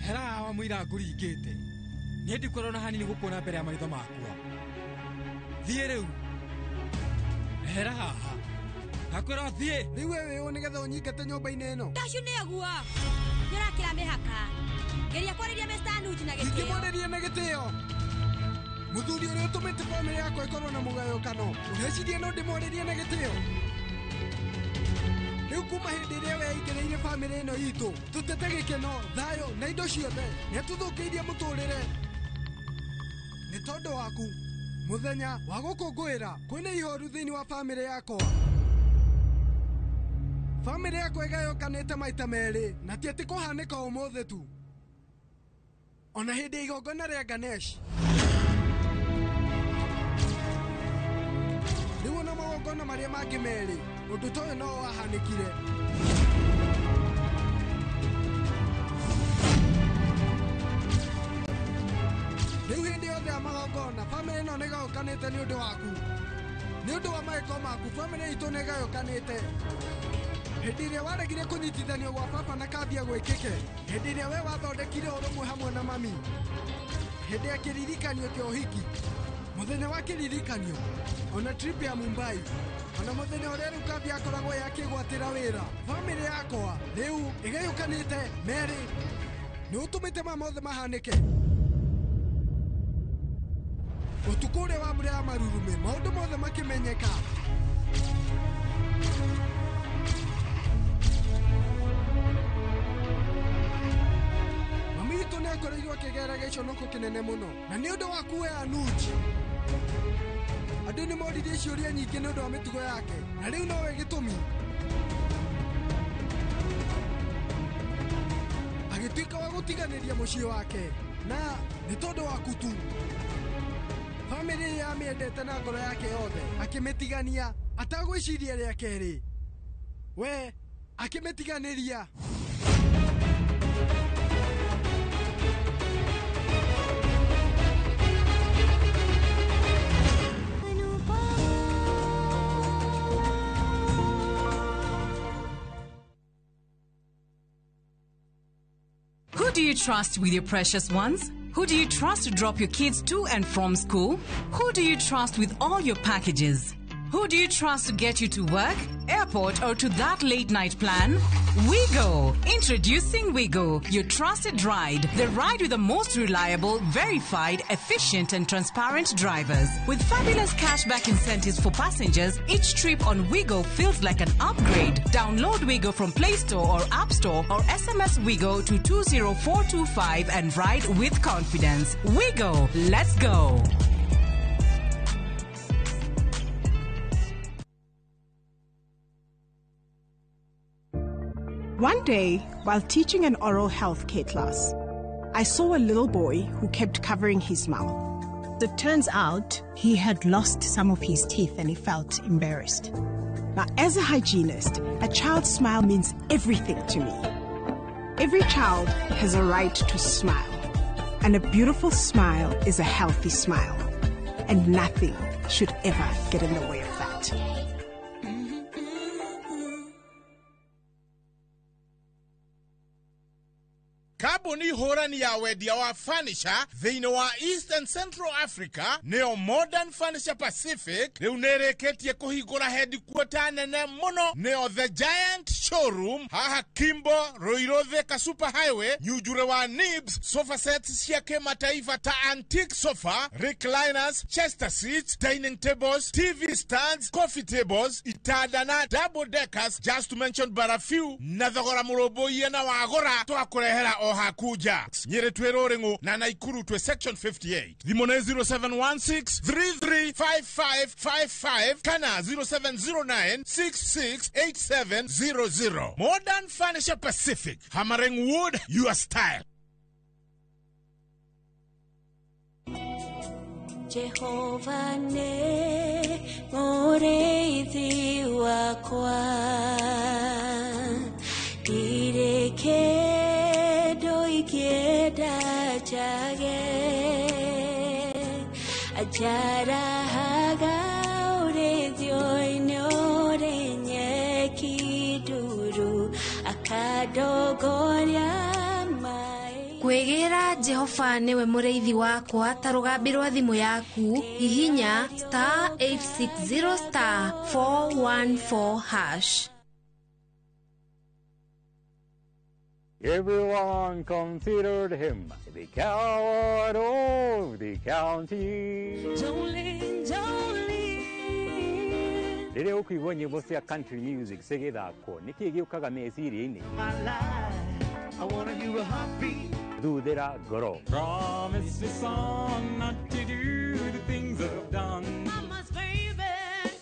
Hera hawa mũira ngũringĩte. Niĩ ndikwenda ona hanini gũkuona mbere ya maitho makwa. Thiĩ rĩu. Hera haha. Ndakwĩra thiĩ. Rĩu we wĩ ũ nĩgetha ũnyingate nyũmba-inĩ ĩno? Tashu nĩ ũguo. Nĩ ũrakĩra mĩhaka. Geria kwarĩria Mr. Anuj na gĩtĩo. Ingĩmwarĩria na gĩtĩo. Mũthuri ũrĩa ũtũmĩte bamĩrĩ yakwa ĩkorwo na mũgayũkano, ũreciria no ndĩmwarĩrie na gĩtĩo? Rĩu kuma hĩndĩ ĩrĩa weingĩrĩire bamĩrĩ ĩno itũ, tũtete gĩkeno, thayũ na indo ciothe, nĩatũthũkĩirie mũtũrĩre. Nĩ tondũ waku, mũthenya wa gũkũngũĩra kwĩna ihoru thĩinĩ wa bamĩrĩ yakwa. Bamĩrĩ yakwa ĩgayũkanĩte maita merĩ, na ti atĩ kũhanĩka ũmũthĩ tu. Ona hĩndĩ ya igongona rĩa Ganesh. Rĩu ona magongona marĩa mangĩ merĩ, ũndũ ta ũyũ no wahanĩkire. Rĩu hĩndĩ yothe ya magongona, bamĩrĩ ĩno nĩĩgayũkanĩte nĩ ũndũ waku. Nĩ ũndũ wa magĩko maku, bamĩrĩ itũ nĩĩgayũkanĩte. Hĩndĩ ĩrĩa waregire kũnyitithanio gwa baba na Kavya gwĩkĩke, hĩndĩ ĩrĩa we wathondekire ũrũmwe hamwe na mami, hĩndĩ ya kĩririkanio kĩa ũhiki, mũthenya wa kĩririkanio, ona trip ya Mumbai, ona mũthenya ũrĩa rĩu Kavya akoragwo akĩgwatĩra wĩra, bamĩrĩ yakwa rĩu ĩgayũkanĩte merĩ. Nĩ ũtũmĩte maya mothe mahanĩke. Ũtukũ ũrĩa wa mbura ya marurume maũndũ mothe makĩmenyeka. Mami witũ nĩakoreirwo akĩgera gĩconoko kĩnene mũno na nĩ ũndũ wa kuoya Anuj. Andũ nĩ moririe ciũria nyingĩ nĩ ũndũ wa mĩtugo yake na rĩu nowe gĩtũmi. Agĩtuĩka wa gũtiganĩria mũciĩ wake na nĩ tondũ wa kutu. Famĩlĩ yamĩendete na ngoro yake yothe akĩmĩtigania atagwĩciria rĩa kerĩ. We akĩmĩtiganĩria. Who do you trust with your precious ones? Who do you trust to drop your kids to and from school? Who do you trust with all your packages? Who do you trust to get you to work, airport, or to that late night plan? Wigo! Introducing Wigo, your trusted ride. The ride with the most reliable, verified, efficient, and transparent drivers. With fabulous cashback incentives for passengers, each trip on Wigo feels like an upgrade. Download Wigo from Play Store or App Store or SMS Wigo to 20425 and ride with confidence. Wigo, let's go! One day, while teaching an oral health care class, I saw a little boy who kept covering his mouth. It turns out he had lost some of his teeth and he felt embarrassed. Now, as a hygienist, a child's smile means everything to me. Every child has a right to smile, and a beautiful smile is a healthy smile, and nothing should ever get in the way of that. Kambuni hũrani ya wendia wa furniture thĩinĩ wa East and Central Africa nĩyo Modern Furniture Pacific rĩu nĩrĩkĩtie kũhingũra headquarter nene mũno nĩyo The Giant Showroom haha Kimbo Ruiru Thika Super Highway nyunjure wa Nibs. Sofa sets cia kĩmataifa ta antique sofa, recliners, chester seats, dining tables, TV stands, coffee tables, itanda na double deckers, just to mention but a few, na thogora mũrũmbũiye na wagũra twakũrehera o hakuja. Nyeri twĩ Rũrĩng'ũ na Naikuru twĩ section 58. Thimũ nĩ 0716 335555 kana 0709 668700. Modern Furniture Pacific, hammering wood your style. Jehova ne mũrĩithi wakwa, ndirĩ kĩndũ ingĩenda njage, anjarahaga ũrĩithio-inĩ ũrĩ nyeki nduru, akandongoria. Kwĩgĩra Jehova nĩwe mũrĩithi wakwa ta rũgambi rwa thimũ yaku, hihinya *860 *414#. Everyone considered him the coward of the county. Jolene, Jolene. Rĩrĩa ũkũigua nyĩmbo cia country music cigĩthakwo, nĩkĩĩ gĩũkaga meciria-inĩ? Thuthĩra ngoro. Promise me son not to do the things I've done. Mama's baby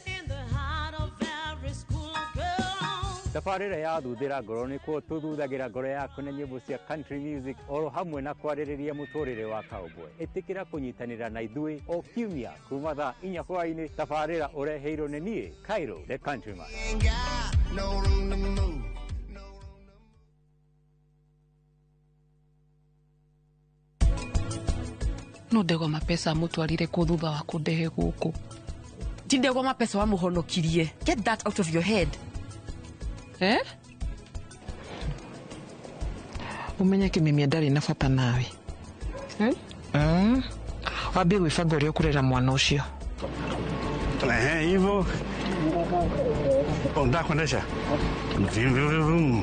in the heart of every school girl. Tabarĩra ya thuthĩra ngoro nĩkuo tũthuthagĩra ngoro yaku na nyĩmbo cia country music oro hamwe na kwarĩrĩria mũtũrĩre wa cowboy. Ĩtĩkĩra kũnyitanĩra na ithuĩ o kiumia kuma thaa 4 hwaĩ-inĩ. Tabarĩra ũreheirwo nĩ niĩ Cairo the Countryman. No ndegwa mapesa amũtwarire kũ thutha wa kũndehe gũkũ? Ti ndegwa mapesa wamũhonokirie. Get that out of your head. Eh? Umenye kĩmimia ndarĩ na bata nawe. Eh? Wambie gwĩbanga ũrĩa ũkũrera mwana ũcio. Ehe, hivyo. Unataka kuendesha? Vum vum vum.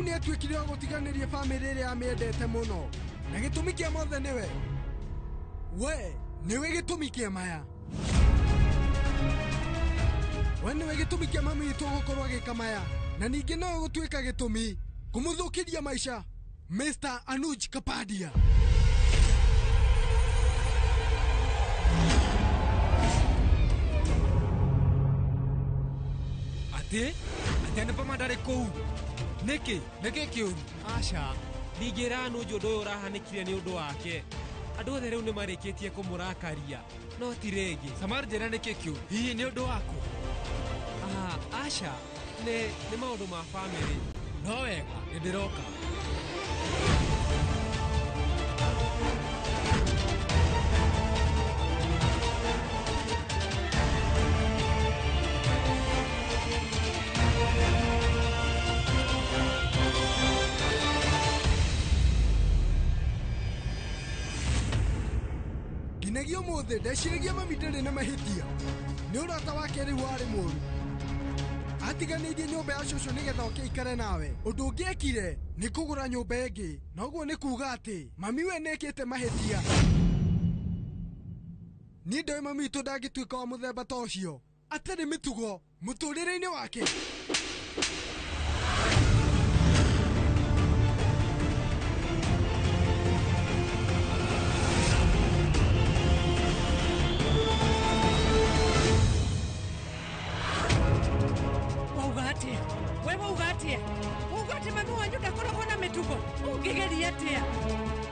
Rĩu nĩ atuĩkire wa gũtiganĩria bamĩrĩ ĩrĩa amĩendete mũno. Na gĩtũmi kĩa mothe nĩwe. We nĩwe gĩtũmi kĩa maya. We nĩwe gĩtũmi kĩa mami witũ gũkorwo agĩka maya. Na ningĩ no gũtuĩka gĩtũmi kũmũthũkĩria maica Mr. Anuj Kapadia. Atĩ Anupama ndarĩ kũu. Nĩkĩ? Nĩkĩ kĩũru? Aca, ndingĩra Anuj ũndũ ũyũ ũrahanĩkire nĩ ũndũ wake. Andũ othe rĩu nĩ marĩkĩtie kũmũrakaria, no ti rĩngĩ. Samar njĩra nĩkĩ kĩũru? Hihi nĩ ũndũ waku? Aca, nĩ maũndũ ma bamĩrĩ. No wega, nĩ ndĩroka. Nginyagia ũmũthĩ ndeciragia mami ndarĩ na mahĩtia. Nĩ ũrata wake rĩu warĩ mũũru. Atiganĩirie nyũmba ya cũcũ nĩgetha oke aikare nawe. Ũndũ ũngĩ ekire nĩ kũgũra nyũmba ĩngĩ, na ũguo nĩ kuuga atĩ mami we nĩekĩte mahĩtia. Niĩ ndoĩ mami witũ ndangĩtuĩka wa mũthemba ta ũcio, atarĩ mĩtugo mũtũrĩre-inĩ wake. We wauga atia? Wauga atĩ mami wanyu ndakoragwo na mĩtugo? Ũngĩgeria atĩa?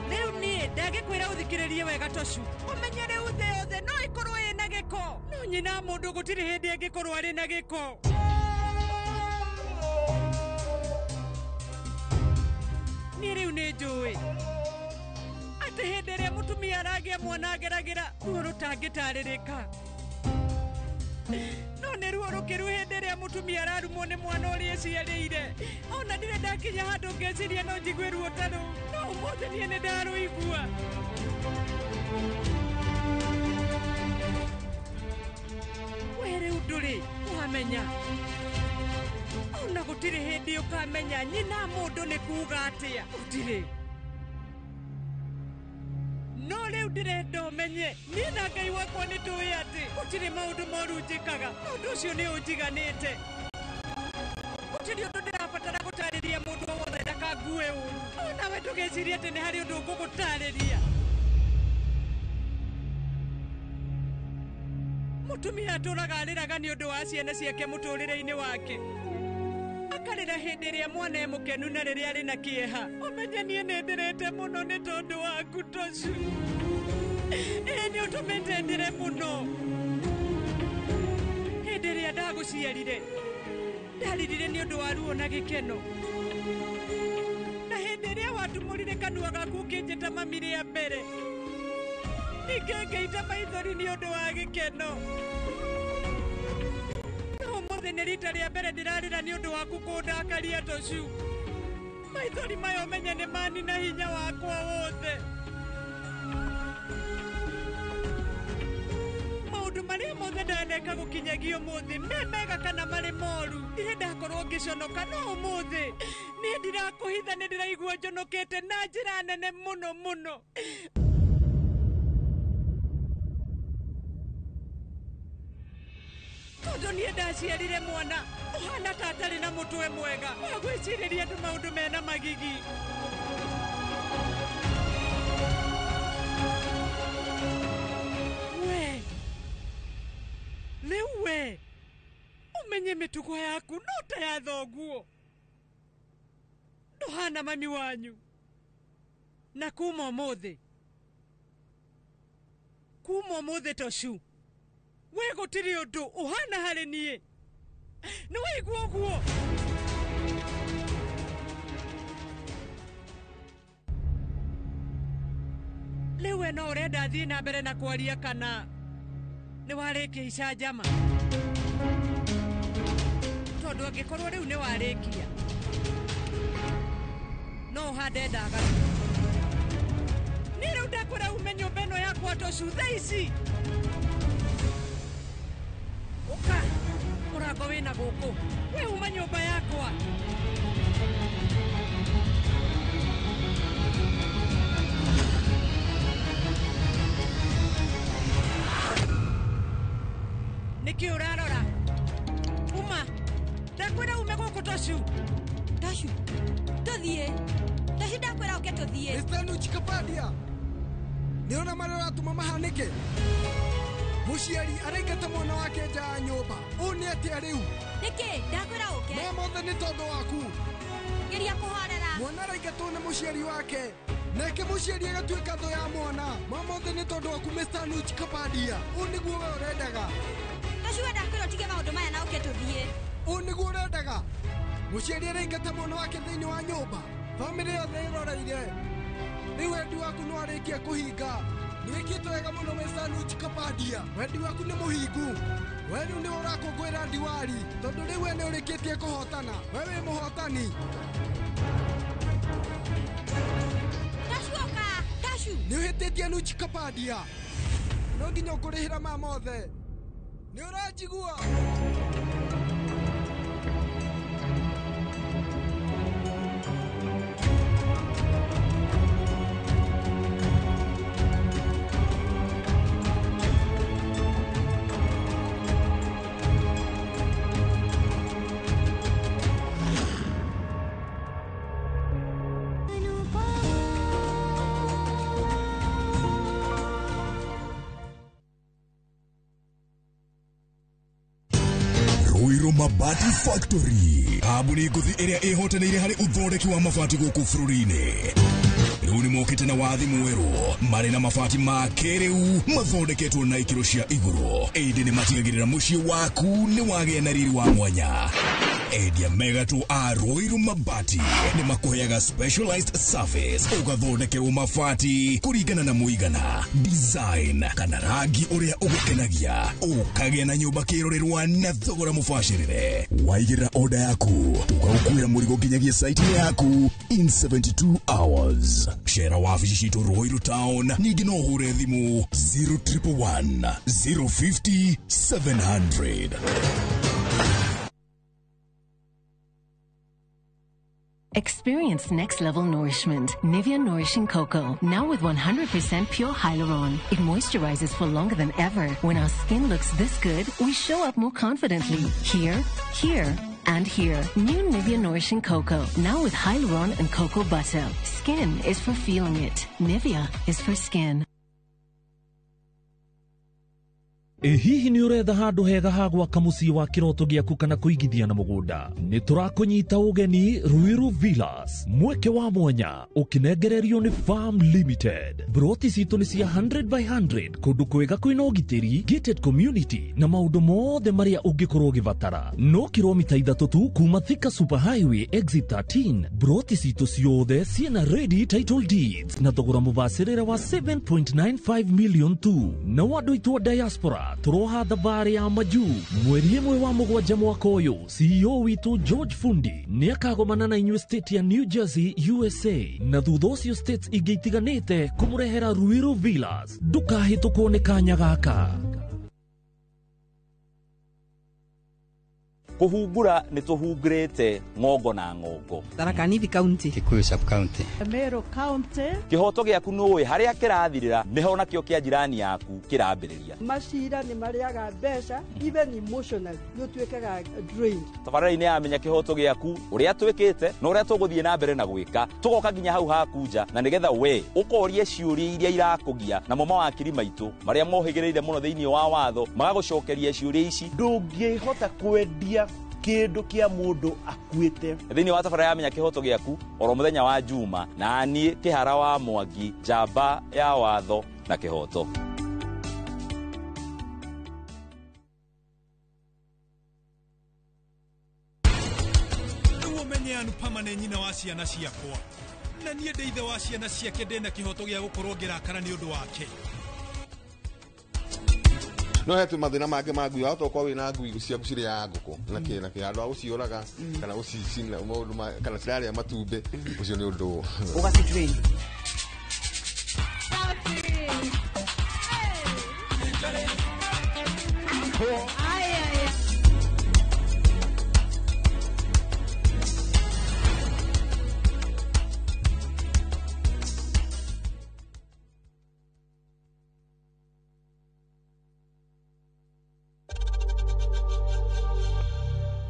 Rĩu niĩ ndangĩkwĩra ũthikĩrĩrie wega Tocu. Ũmenye rĩu thĩ yothe no ĩkorwo ĩna gĩko. No nyina mũndũ gũtirĩ hĩndĩ ĩngĩkorwo arĩ na gĩko. Niĩ rĩu nĩ njũĩ atĩ hĩndĩ ĩrĩa mũtumia aragĩa mwana ageragĩra ruo rũtangĩtarĩrĩka. No nĩ ruo rũkĩru hĩndĩ ĩrĩa mũtumia ararumwo nĩ mwana ũrĩa eciarĩire. Ona ndirĩ ndakinya handũ ngeciria no njigue ruo ta rũu. No ũmũthĩ niĩ nĩ ndarũigua. We rĩu ndũrĩ wamenya. Ona gũtirĩ hĩndĩ ũkamenya nyina mũndũ nĩ kuuga atĩa. Gũtirĩ. No rĩu ndĩrenda ũmenye niĩ na Ngai wakwa nĩ tũĩ atĩ gũtirĩ maũndũ moru njĩkaga. Ũndũ ũcio nĩ ũnjiganĩte. Gũtirĩ ũndũ ndĩrabatara gũtarĩria mũndũ o wothe ndakangue ũru. Onawe ndũgecirie atĩ nĩ harĩ ũndũ ngũgũtarĩria. Mũtumia atũraga arĩraga nĩ ũndũ wa ciana ciake mũtũrĩre-inĩ wake. Akarĩra hĩndĩ ĩrĩa mwana e mũkenu na rĩrĩa arĩ na kĩeha. Ũmenye niĩ nĩ ndĩrĩte mũno nĩ tondũ waku Tocu. Ĩĩ nĩ ũtũmĩte ndĩre mũno. Hĩndĩ ĩrĩa ndagũciarire ndarĩrire nĩ ũndũ wa ruo na gĩkeno. Na hĩndĩ ĩrĩa watumũrire kanua gaku ũkĩnjĩta mami rĩa mbere, ningĩ ngĩita maithori nĩ ũndũ wa gĩkeno. Ũmũthĩ nĩ rita rĩa mbere ndĩrarĩra nĩ ũndũ waku kũndakaria Tocu. Maithori maya ũmenye nĩ manina hinya wakwa wothe. Maũndũ marĩa mothe ndaneka gũkinyagia ũmũthĩ me mega kana marĩ moru, ndirĩ ndakorwo ngĩconoka. No ũmũthĩ niĩ ndirakũhitha, nĩ ndĩraigua njonokete na njĩra nene mũno mũno. Tondũ niĩ ndaciarire mwana ũhana ta atarĩ na mũtwe mwega wa gwĩcirĩria andũ maũndũ mena magigi. We rĩu we ũmenye mĩtugo yaku no ta ya thoguo. Ndũhana mami wanyu. Na kuma ũmũthĩ Tocu, we gũtirĩ ũndũ ũhana harĩ niĩ. Nĩ waigua ũguo? Rĩu we no ũrenda thiĩ na mbere na kwaria kana nĩ warĩkia icanjama? Tondũ angĩkorwo rĩu nĩ warĩkia no ũhande ndaga. Niĩ rĩu ndakwĩra ume nyũmba ĩno yakwa Tocu thaa ici. Ũka mũrango wĩna gũkũ. We uma nyũmba yakwa. Nĩkĩ ũrarora? Uma. Ndakwĩra ume gũkũ Tocu. Tocu. Tũthiĩ. Tocu ndakwĩra ũke tũthiĩ. Mr. Anuj Kapadia. Nĩona marĩa ũratũma mahanĩke. Mũciari araingata mwana wake nja ya nyũmba. Ũũ nĩ atĩa rĩu? Nĩkĩ? Ndakwĩra ũke. Maya mothe nĩ tondũ waku. Geria kũhorera. Mwana araingatwo nĩ mũciari wake. Nake mũciari agatuĩka thũ ya mwana. Maya mothe nĩ tondũ waku Mr. Anuj Kapadia. Ũũ nĩguo we ũrendaga. Tocu we ndakwĩra ũtige maũndũ maya na ũke tũthiĩ. Ũũ nĩguo ũrendaga. Mũciari araingata mwana wake thĩinĩ wa nyũmba. Bamĩrĩ yothe ĩroreire. Rĩu wendi waku nĩ warĩkia kũhinga. Nĩwĩkĩte wega mũno Mr. Anuj Kapadia. Wendi waku nĩ mũhingu. We rĩu nĩwe ũrakũngũĩra Diwali tondũ rĩu we nĩ ũrĩkĩtie kũhotana. We wĩ mũhotani. Tocu ũka. Tocu. Nĩ ũhĩtĩtie Anuj Kapadia. No nginya ũkũrĩhĩra maya mothe. Nĩ ũranjigua? Ruiru Mabati Factory, kambuni ngũthi ĩrĩa ĩhotanĩire harĩ ũthondeki wa mabati gũkũ bũrũri-inĩ. Rĩu nĩ mokĩte na wathi mwerũ marĩ na mabati ma kĩrĩu mathondeketwo na ikĩro cia igũrũ, ĩndĩ nĩ matigagĩrĩra mũciĩ waku nĩ wagĩa na riri wa mwanya. Endia megatũ a Ruiru Mabati nĩ makũheaga specialized service, ũgathondekerwo mabati kũringana na mũigana, design kana rangi ũrĩa ũgũkenagia, ũkagĩa na nyũmba kĩrorerwa na thogora mũbacĩrĩre. Waigĩrĩra order yaku tũgagũkuĩra mũrigo nginyagia site yaku in 72 hours. Cera wabici citũ Ruiru Town, ningĩ no ũhũre thimũ 0111 050 700. Experience next level nourishment. Nivea Nourishing Cocoa. Now with 100% pure hyaluron. It moisturizes for longer than ever. When our skin looks this good, we show up more confidently. Here, here, and here. New Nivea Nourishing Cocoa. Now with hyaluron and cocoa butter. Skin is for feeling it. Nivea is for skin. Ĩ hihi nĩ ũretha handũ hega ha gwaka mũciĩ wa kĩroto gĩaku kana kũigithia na mũgũnda? Nĩ tũrakũnyita ũgeni Ruiru Villas, mweke wa mwanya ũkĩnengererio nĩ Farm Limited. Broti citũ nĩ cia 100 by 100 kũndũ kwega kwĩna ũgitĩri, gated community na maũndũ mothe marĩa ũngĩkorwo ũgĩbatara. No kilomita 3 tu kuma Thika Super Highway exit 13. Broti citũ ciothe ciĩna ready title deeds na thogora mũbacĩrĩre wa 7.95 million tu. Na andũ aitũ a diaspora tũroha thabarĩ ya majuu mweri 1 wa 7 mwaka ũyũ. CEO witũ George Fundi nĩ akagomana na inyuĩ state ya New Jersey USA na thutha ũcio states ingĩ itiganĩte kũmũrehera Ruiru Villas. Ndũkahĩtũkwo nĩ kanya gaka. Kũhungura nĩ tũhungurĩte ng'ongo na ng'ongo. Tharaka Nithi County, Kikuyu sub county, Meru County. Kĩhoto gĩaku nũĩ harĩa kĩrathirĩra nĩho nakĩo kĩa jirani yaku kĩrambĩrĩria. Macira nĩ marĩaga mbeca, even emotionally nĩ ũtuĩkaga drained. Tabarĩra-inĩ ya Menya Kĩhoto Gĩaku, ũrĩa twĩkĩte na ũrĩa tũgũthiĩ na mbere na gwĩka, tũgoka nginya hau haku nja na nĩgetha we ũkorie ciũria iria irakũgia, namo mawakiri maitũ marĩa mohĩgĩrĩire mũno thĩinĩ wa watho magagũcokeria ciũria ici. Ndũngĩhota kwendia kĩndũ kĩa mũndũ akuĩte. Thĩinĩ wa tabarĩra ya Menya Kĩhoto Gĩaku oro mũthenya wa Juma, na niĩ Kĩhara wa Mwangi, njamba ya watho na kĩhoto. Rĩu ũmenye Anupama nĩ nyina wa ciana ciakwa, na niĩ ndĩ ithe wa ciana ciake, ndĩna kĩhoto gĩa gũkorwo ngĩrakara nĩ ũndũ wake. No he mathĩna mangĩ ma ngui, wahota gũkorwo wĩna ngui ciaku cirĩaga ngũkũ na kĩ na kĩ, handũ ha gũciũraga kana gũcicina maũndũ kana cirarĩa matumbĩ, ũcio nĩ ũndũ ũgacidrain.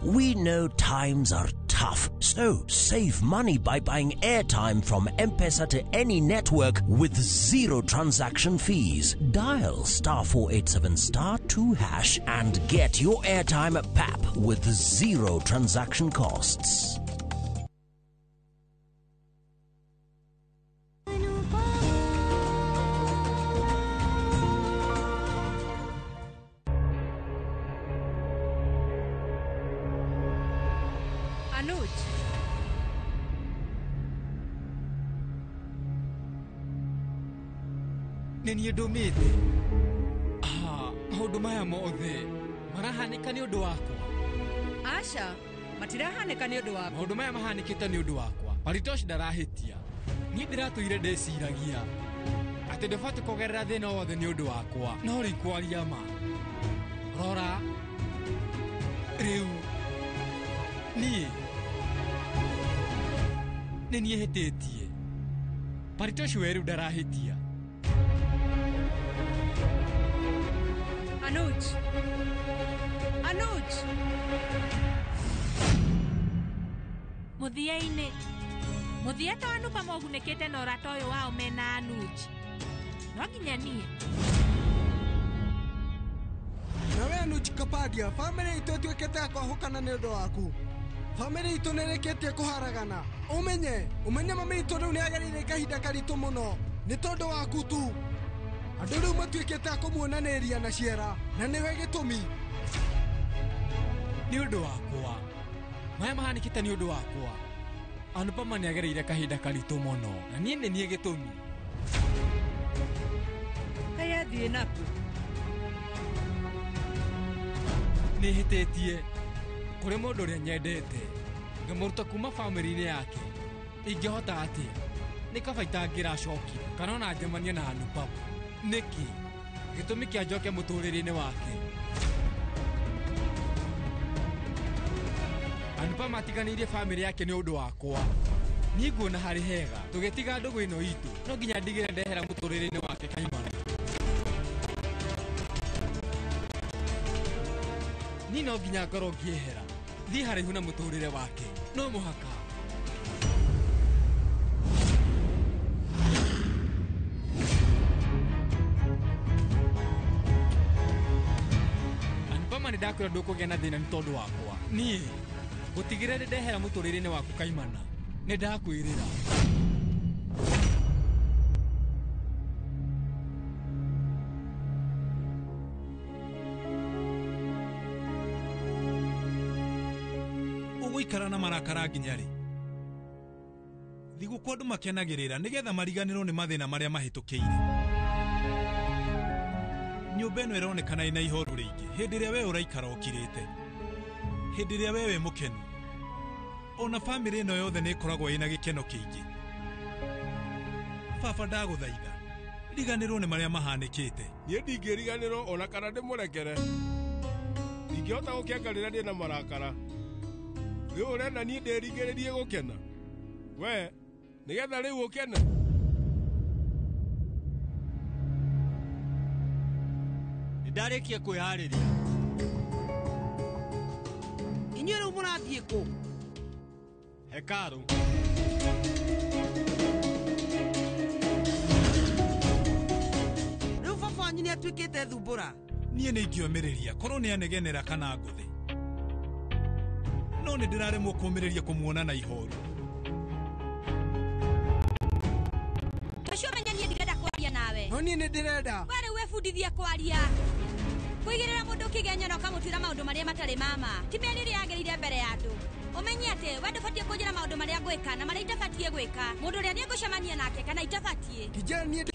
We know times are tough, so save money by buying airtime from M-Pesa to any network with zero transaction fees. Dial *487 *2# and get your airtime at PAP with zero transaction costs. Anuj. Nĩ niĩ ndũmĩte. Maũndũ maya mothe marahanĩka nĩ ũndũ wakwa. Aca, matirahanĩka nĩ ũndũ waku. Maũndũ maya mahanĩkĩte nĩ ũndũ wakwa. Paritosh ndarahĩtia. Niĩ ndĩratũire ndĩciragia atĩ ndũbatiĩ kũgerera thĩna o wothe nĩ ũndũ wakwa. No rĩu kwaria ma. Rora rĩu niĩ nĩ niĩ hĩtĩtie. Paritosh we rĩu ndarahĩtia. Anuj. Anuj. Mũthia-inĩ mũthia to Anupama ũgunĩkĩte na ũrata ũyũ wao mena Anuj. No nginya niĩ. Nawe Anuj Kapadia, famĩlĩ itũ ĩtuĩkĩte ya kwahũkana nĩ ũndũ waku. Famĩlĩ itũ nĩ ĩrĩkĩtie kũharagana. Ũmenye mami itũ rĩu nĩ agereire kahinda karitũ mũno nĩ tondũ waku tu. Andũ rĩu matuĩkĩte a kũmuonanĩria na ciera na nĩwe gĩtũmi. Nĩ ũndũ wakwa. Maya mahanĩkĩte nĩ ũndũ wakwa. Anupama nĩ agereire kahinda karitũ mũno na niĩ nĩ niĩ gĩtũmi. Kaĩ athiĩ nakũ? Nĩ hĩtĩtie kũrĩ mũndũ ũrĩa nyendete ngamũruta kuma bamĩrĩ-inĩ yake. Ingĩhota atĩa? Nĩ kaba itangĩracokire kana ona njemanie na Anupama. Nĩkĩ gĩtũmi kĩa njoke mũtũrĩre-inĩ wake? Anupama atiganĩirie bamĩrĩ yake nĩ ũndũ wakwa. Niĩ nguona harĩ hega tũgĩtiga ndũgũ ĩno itũ no nginya ndigĩre ndehera mũtũrĩre-inĩ wake kaimana. Niĩ no nginya ngorwo ngĩehera thiĩ haraihu na mũtũrĩre wake no mũhaka. Anupama nĩ ndakwĩra ndũkũgĩa na thĩna nĩ tondũ wakwa. Niĩ gũtigĩrĩra nĩ ndehera mũtũrĩre-inĩ waku kaimana. Nĩ ndakwĩrĩra. Ũgũikara na marakara nginya rĩ? Thigũkũ andũ makenagĩrĩra nĩgetha mariganĩrwo nĩ mathĩna marĩa mahĩtũkĩire. Nyũmba ĩno ĩronekana ĩna ihoru rĩingĩ hĩndĩ ĩrĩa we ũraikara ũkirĩte. Hĩndĩ ĩrĩa we wĩ mũkenu. Ona bamĩrĩ ĩno yothe nĩ ĩkoragwo ĩna gĩkeno kĩingĩ. Baba ndagũthaitha, riganĩrwo nĩ marĩa mahanĩkĩte. Niĩ ndingĩriganĩrwo ona kana ndĩmũrekere. Ndingĩhota gũkenga rĩrĩa ndĩ na marakara. Rĩu ũrenda niĩ ndĩringĩrĩrie gũkena? We, nĩgetha rĩu ũkene? Nĩndarĩkia kwĩharĩria. Inyuĩ rĩu mũrathiĩ kũ? Hekarũ. Rĩu baba wanyu nĩatuĩkĩte thumbũra. Niĩ nĩ ingĩomĩrĩria korwo nĩ anegenera kana ngũthĩ. No nĩ ndĩraremwo kũũmĩrĩria kũmuona na ihoru. Tocio ũmenye niĩ ndirenda kwaria nawe. No niĩ nĩ ndĩrenda. We rĩu wĩbundithie kwaria. Kũigĩrĩra mũndũ kĩgenyo na ũkamũtuĩra maũndũ marĩa matarĩ mama. Ti mĩario ĩrĩa yagĩrĩire mbere ya andũ. Ũmenye atĩ we ndũbatiĩ kũnjĩra maũndũ marĩa ngwĩka na marĩa itabatiĩ gwĩka. Mũndũ ũrĩa niĩ ngũcemania nake kana itabatiĩ. Kijana niĩ